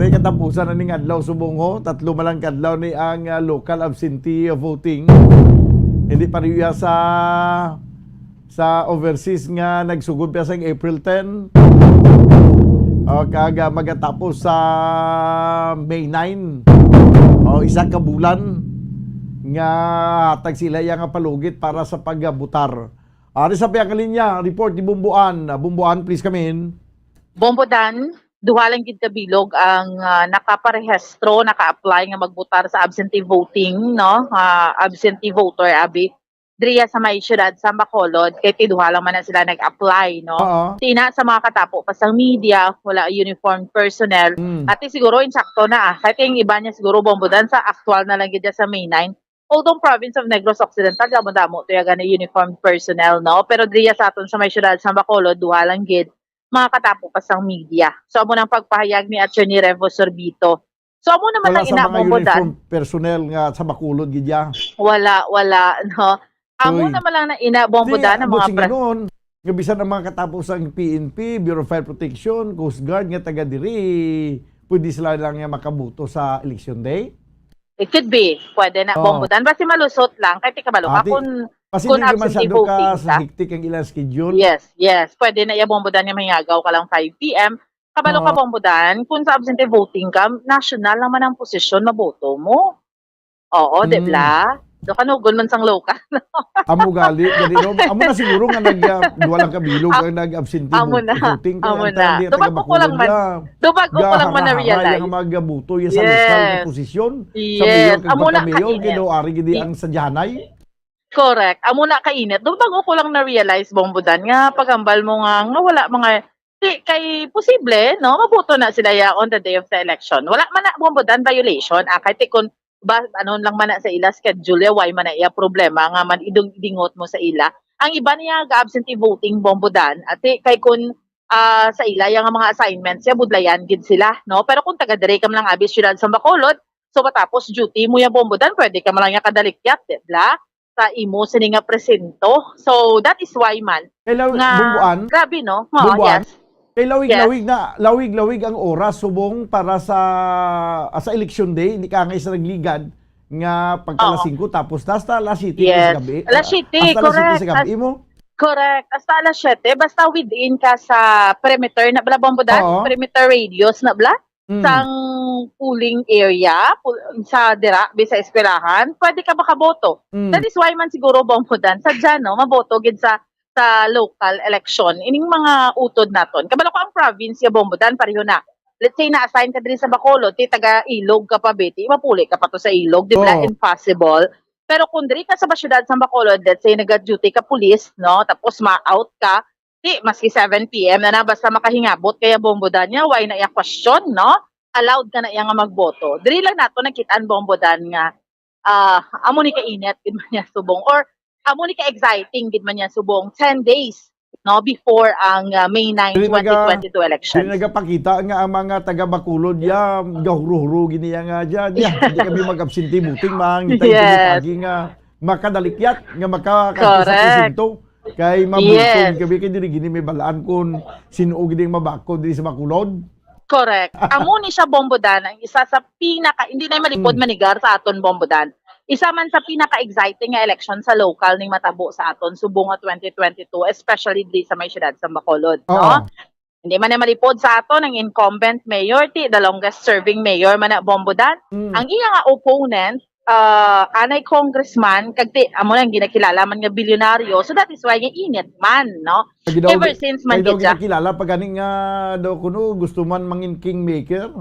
May katapusan na ning adlaw subong, ho. Tatlo man lang kadlaw ni ang, ah, local absentee voting. Hindi pa rin sa sa overseas nga nagsugod pa sang April ten, o, kag, ah, magatapos sa May nine. O, isa ka bulan nga hatag sila iya nga palugit para sa pagbutar. Ari sa pihak nga linya, report ni Bombo Ann. Ah, Bombo Ann, please come in. Bombo Dan, duha lang gid ka bilog ang, ah, nakaparehistro, naka-apply nga magbutar sa absentee voting, no? Ah, absentee voter, abi. Diriya sa may siyudad sa Bacolod, kay ti duha lang man na sila nag-apply, no? Oo. Tina sa mga katapo pa sang media, wala uniformed personnel. Mm. Ati siguro insakto na, ah. Kay ti ang iba niya siguro, Bombo Dan, sa aktual na lang gid sa May nine. Although province of Negros Occidental, damo-damo to ya gani uniformed personnel, no? Pero diriya sa aton sa may siyudad sa Bacolod, duha lang gid mga katapo pa sang media. So, amo nang pagpahayag ni Attorney Revo Sorbito. So, amo naman Wala lang sa ina, mga Bombo Dan. Uniform personnel nga sa Bacolod gid ya. Wala, wala, no? Amo Uy. naman lang na ina, Bombo Di, Dan, ang abot mga sing pra- ganoon, nga bisan ang mga katapo sang P N P, Bureau of Fire Protection, Coast Guard, nga taga diri, pwede sila lang nga makabuto sa election day? It could be. Pwede na, Oo. Bombo Dan. Basi malusot lang. Kay ti kabalo ka Ah, di, kung, kasi kung di naman absentee masyado ka voting sa ka. hectic ang ilang schedule. Yes, yes. Pwede na iya, Bombo Dan, nga mahingagaw ka lang five P M. Kabalo ka, Oo. Bombo Dan, kung sa absentee voting ka, national naman ang posisyon, maboto mo. Oo, di Mm. bla? Do kanugon man sang local. Amo gali, gali, no? Amo na siguro nga nag, ah, duha lang kabilog ang nag-absentee Amo na. voting. Kaya Amo ang na. tanan diya Dubag ko lang man, taga-Bacolod, dubag ko lang man gahahahay na-realize. ang magabuto ya sa lokal nga Yes. posisyon. Sa Yes. mayor kag Amo na pagka-mayor, kainit. kay daw ari gid I- ang sadyahanay. Correct. Amo na kainit. Dubag ko lang na-realize, Bombo Dan, nga paghambal mo nga, nga wala mga, di, kay posible, no? Maboto na sila ya on the day of the election. Wala man na, Bombo Dan, violation. Ah, kay ti kun ba, ano lang man na sa ila schedule ya, why man na iya problema nga man idong-, idingot mo sa ila. Ang iba niya ga-absentee voting, Bombo Dan, ati kay kun, ah, sa ila ya nga mga assignments ya, budlayan gid sila, no? Pero kung taga dire ka man lang abi siyudad sa Bacolod, so matapos duty mo ya, Bombo Dan, pwede ka man lang ya kadalikyat, di bla? Sa imo sini nga presinto. So, that is why man Kay law-, nga, Bombo Ann? grabe, no? Oo, Bombo Ann? yes. Kay lawig-lawig Yes. na, lawig-lawig ang oras subong para sa, ah, sa election day, hindi ka angay sa nagligad nga pagka Oo. alas singko, tapos na hasta alas siyete Yes. sa gabi, Alas ah, siyete, hasta alas siyete correct. sa gabi As-, mo. correct. Hasta alas siyete, basta within ka sa perimeter na bla, Bombo Dan? Oo. Perimeter radius na bla? Mm. Sang polling area, pul-, sa dira, bi sa eskwelahan, pwede ka makaboto. Mm. That is why man siguro, Bombo Dan, sadya, no, maboto gid sa, sa local election ining mga utod naton. Kabalo ko ang province ya, Bombo Dan, pareho na. Let's say, na-assign ka diri sa Bacolod, ti taga Ilog ka pa, beti, mapuli ka pa to sa Ilog, di ba? Oo. Impossible. Pero kung diri ka sa ba-, syudad sa Bacolod, let's say, naga-duty ka pulis, no, tapos ma-out ka, di, maski seven P M na na, basta makahingabot kaya, Bombo Dan, niya, why na iya question, no? Allowed ka na iya nga magboto. Diri lang nato nakit-an, Bombo Dan, nga, ah, amo ni kainit gid man niya subong, or amo ni ka-exciting gid man niya subong, ten days, no, before ang, ah, May nine, Dili naga-, twenty twenty-two election. Dili nagapakita nga ang mga taga Bacolod, ya, gahuro-huro gini ya nga dyan. Ya, hindi kami mag-absentee voting, mangita Yes. Kami nga makadalikyat, nga makakakita sa Correct. Presinto. Kay mabulton Yes. kami, kay diri gini may balaan kung sino gini ang mabakod diri sa Bacolod. Correct. Amo ni siya, Bombo Dan, ang isa sa pinaka, hindi na malipod Mm. manigar sa aton, Bombo Dan. Isa man sa pinaka-exciting nga election sa local ning matabo sa aton subong nga twenty twenty-two, especially diri sa may siyudad sa Bacolod, no? Oo. Hindi man na malipod sa aton ang incumbent mayor, ti, the longest serving mayor man na, Bombo Dan. Mm. Ang iya nga opponent, ah, anay congressman, kag ti, amo lang ginakilala man nga bilyonaryo. So that is why nga init man, no? Kay daw, Ever since man kay daw gid siya. Ginakilala pa gani nga daw kuno gusto man mangin kingmaker.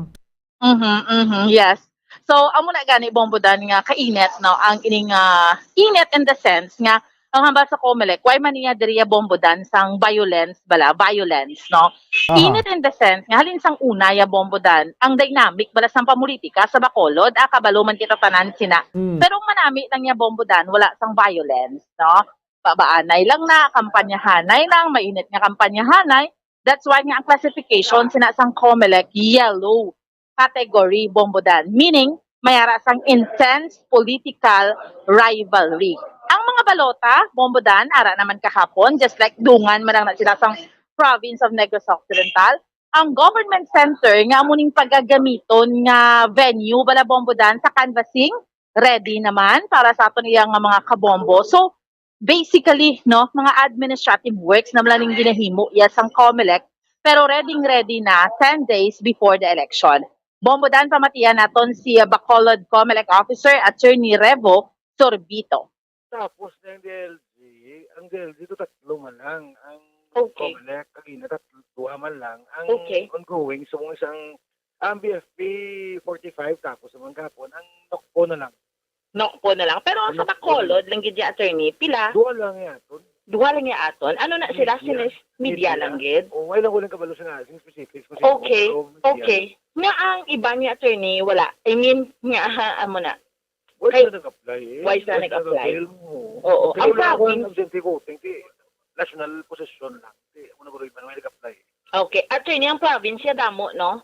Mhm, mhm, yes. So, amo na gani, Bombo Dan, nga kainit, no? Ang ining, ah, init in the sense nga ang hambal sa Comelec, why man niya diriya, Bombo Dan, sang violence bala, violence, no? Aha. Init in the sense nga halin sang una ya, Bombo Dan, ang dynamic bala sang pamulitika sa Bacolod, ah, kabalo man kita tanan sina. Mm. Pero ang manami lang ya, Bombo Dan, wala sang violence, no? Pabaanay lang na, kampanyahanay lang, mainit nga kampanyahanay. That's why nga ang classification sina sang Comelec, yellow category, Bombo Dan, meaning may ara sang intense political rivalry. Ang mga balota, Bombo Dan, ara naman kahapon, just like dungan man lang na sila sang province of Negros Occidental. Ang government center nga amo ning pagagamiton nga venue bala, Bombo Dan, sa canvassing, ready naman para sa aton iya nga mga kabombo. So, basically, no, mga administrative works na man lang ning ginahimo ya sang Comelec, pero ready-ready na ten days before the election. Bombo Dan, pamatian naton si, uh, Bacolod Comelec Officer, Attorney Revo Sorbito. Tapos na ang D L G, ang D L G to tatlo man lang. Ang Okay. Comelec, kagina, tatlo, duha man lang. Ang Okay. Ongoing, so kung isang, ang B F P forty-five, tapos naman kahapon, ang NOCPO na lang. NOCPO na lang. Pero Ang sa NOCPO na lang. Bacolod lang gid ya, attorney, pila? Duha lang ya aton. Duha lang ya aton. Ano na sila? Media. Sinis-, media Media. Lang gid? O, wala ko lang kabalo sa nga, sing specifics, kung sino, Okay. Pero media. Okay. Nga ang iba ni attorney, wala. I mean, nga, ha, amo na. Why Kay, sila nag-apply, eh? Why sila Why sila nag-apply? nag-avail mo? Oo. Pero Ang wala ko problem ang absentee voting, di, national position lang. Di, mo na gulo iba na may nag-apply. Okay. Attorney, ang province ya damo, no?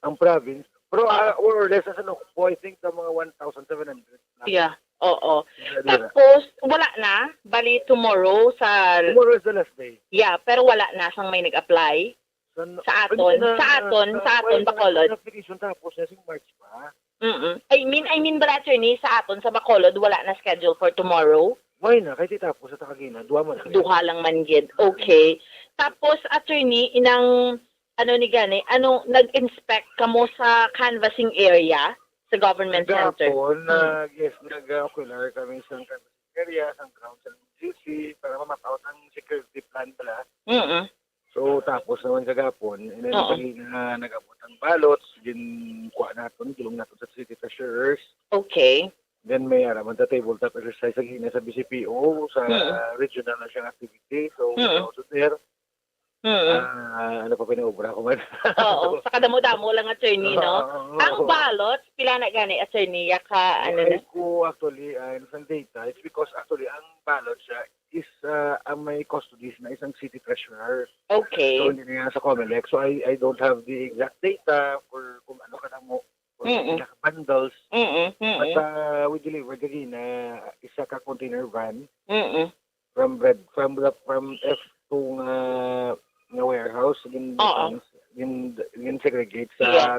Ang province. Pero, Oo. ah, more or less, as an NOCPO, I think, the mga one thousand seven hundred lang. Yeah. Oo. Dali na. Tapos, wala na. Bali, tomorrow sa Tomorrow is the last day. Yeah, pero wala na sang may nag-apply. Sa, Sa aton, hindi na, sa aton, sa sa, aton, wala na Bacolod. Application tapos na sing March pa. Mm-mm. I mean, I mean, bala, attorney, sa aton, sa Bacolod, wala na schedule for tomorrow? Why na? Kay ti tapos sa takagina, duha man na. Duha lang man gid. Okay. Tapos, attorney, inang, ano ni gani, ano, nag-inspect kamo sa canvassing area sa government center? Gahapon, Hmm. nag-, yes, nag-ocular kami sa canvassing area, sa ground sa G C, para mamataw ang security plan bala. Mm-mm. So, tapos naman kagapon, and then Oo. Pag, ah, nag-abot ang ballots, ginkuha naton, gilong naton sa city treasurers. Okay. Then may ara man ta tabletop exercise sa gina sa B C P O, sa Mm. regional na siyang activity. So, Mm. also there, Mm. ah, ano pa pinaobra ko man. Oo, sa kadamo-damo lang, attorney, no? Oo, oo, Ang oo. Ballots, pila na gani, attorney, ya ka, ano Ay na? Ko, actually, ah, sa data, it's because actually, ang ballots siya is, ah, ang may custodies na isang city treasurer. Okay. So, hindi na yan sa Comelec. So, I, I don't have the exact data for kung ano kadamo, kung Mm-mm. pila ka bundles. Mm-mm, mm-mm. But, ah, we delivered again na isa ka container van Mm-mm. from Red, from the, from F two nga, nga warehouse, gin-, Oo. gin-, gin-segregate sa Yeah.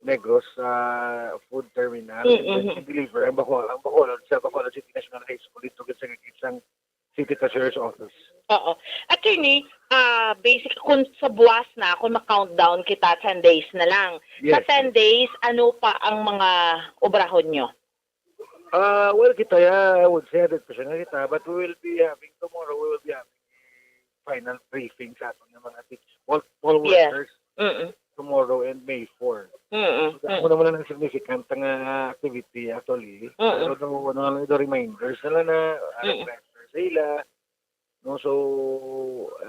Negros, ah, food terminal. Mm-mm. And then, deliver ang Bacolod, ang Bacolod sa Bacolod City National High School, dito sa segregate sang City Treasurer's Office. Oo. Attorney, ah basic, kung sa buwas na, kung ma-countdown kita, ten days na lang. Sa Yes. ten days, ano pa ang mga obrahon nyo? Ah, well, kita ya, I would say hundred percent na kita, but we will be having tomorrow, we will be having a final briefing sa aton nga mga teach, poll, poll Yes. workers Mm-mm. tomorrow and May four. Mm-mm. So, ako naman ang significant nga activity actually. Mm. Pero no, ano nga lang ito, reminders na lang na Mm. refresher sa ila. No, so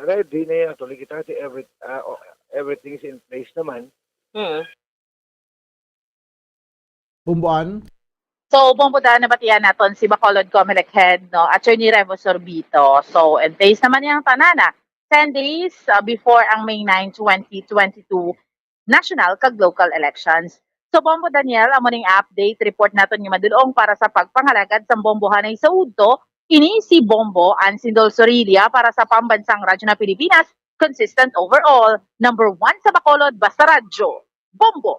ready na yan. Actually, kita kasi every, ah, o- everything is in place naman. Mm. Bumbuan. So, Bombo, daan nabatian naton si Bacolod Comelec Head, no, Attorney Revo Sorbito. So, in place naman niyang tanana, ten days uh, before ang May nine, twenty twenty-two national kag local elections. So, Bombo Daniel, amo ning update report naton nga madulong para sa pagpangalagad sang bombohanay sa udto. Ini si Bombo Ansindol Sorilla para sa Pambansang Radyo na Pilipinas, consistent overall, number one sa Bacolod, basta radyo. Bombo!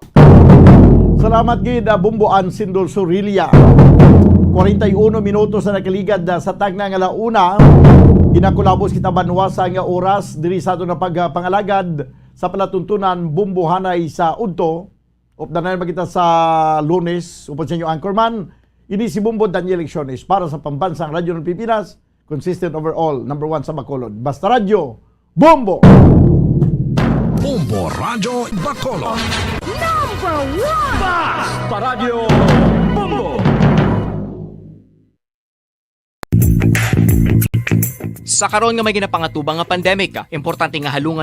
Salamat gid, ah, Bombo Ansindol Sorilla. Kwarenta y uno minutos na nakaligad, ah, sa tagna nga launa. Ginakulabos kita banwasa nga oras diri sa aton nga pagpangalagad sa palatuntunan Bombohanay sa Udto. Updanan pa kita sa Lunes upod sa inyo anchorman. Ini si Bombo Daniel Lecciones para sa Pambansang Radyo ng Pilipinas, consistent overall, number one sa Bacolod. Basta Radyo, Bombo! Bombo Radyo Bacolod. Number one! Basta Radyo Bombo! Sa karon nga may ginapangatubang nga pandemic, importante nga halungan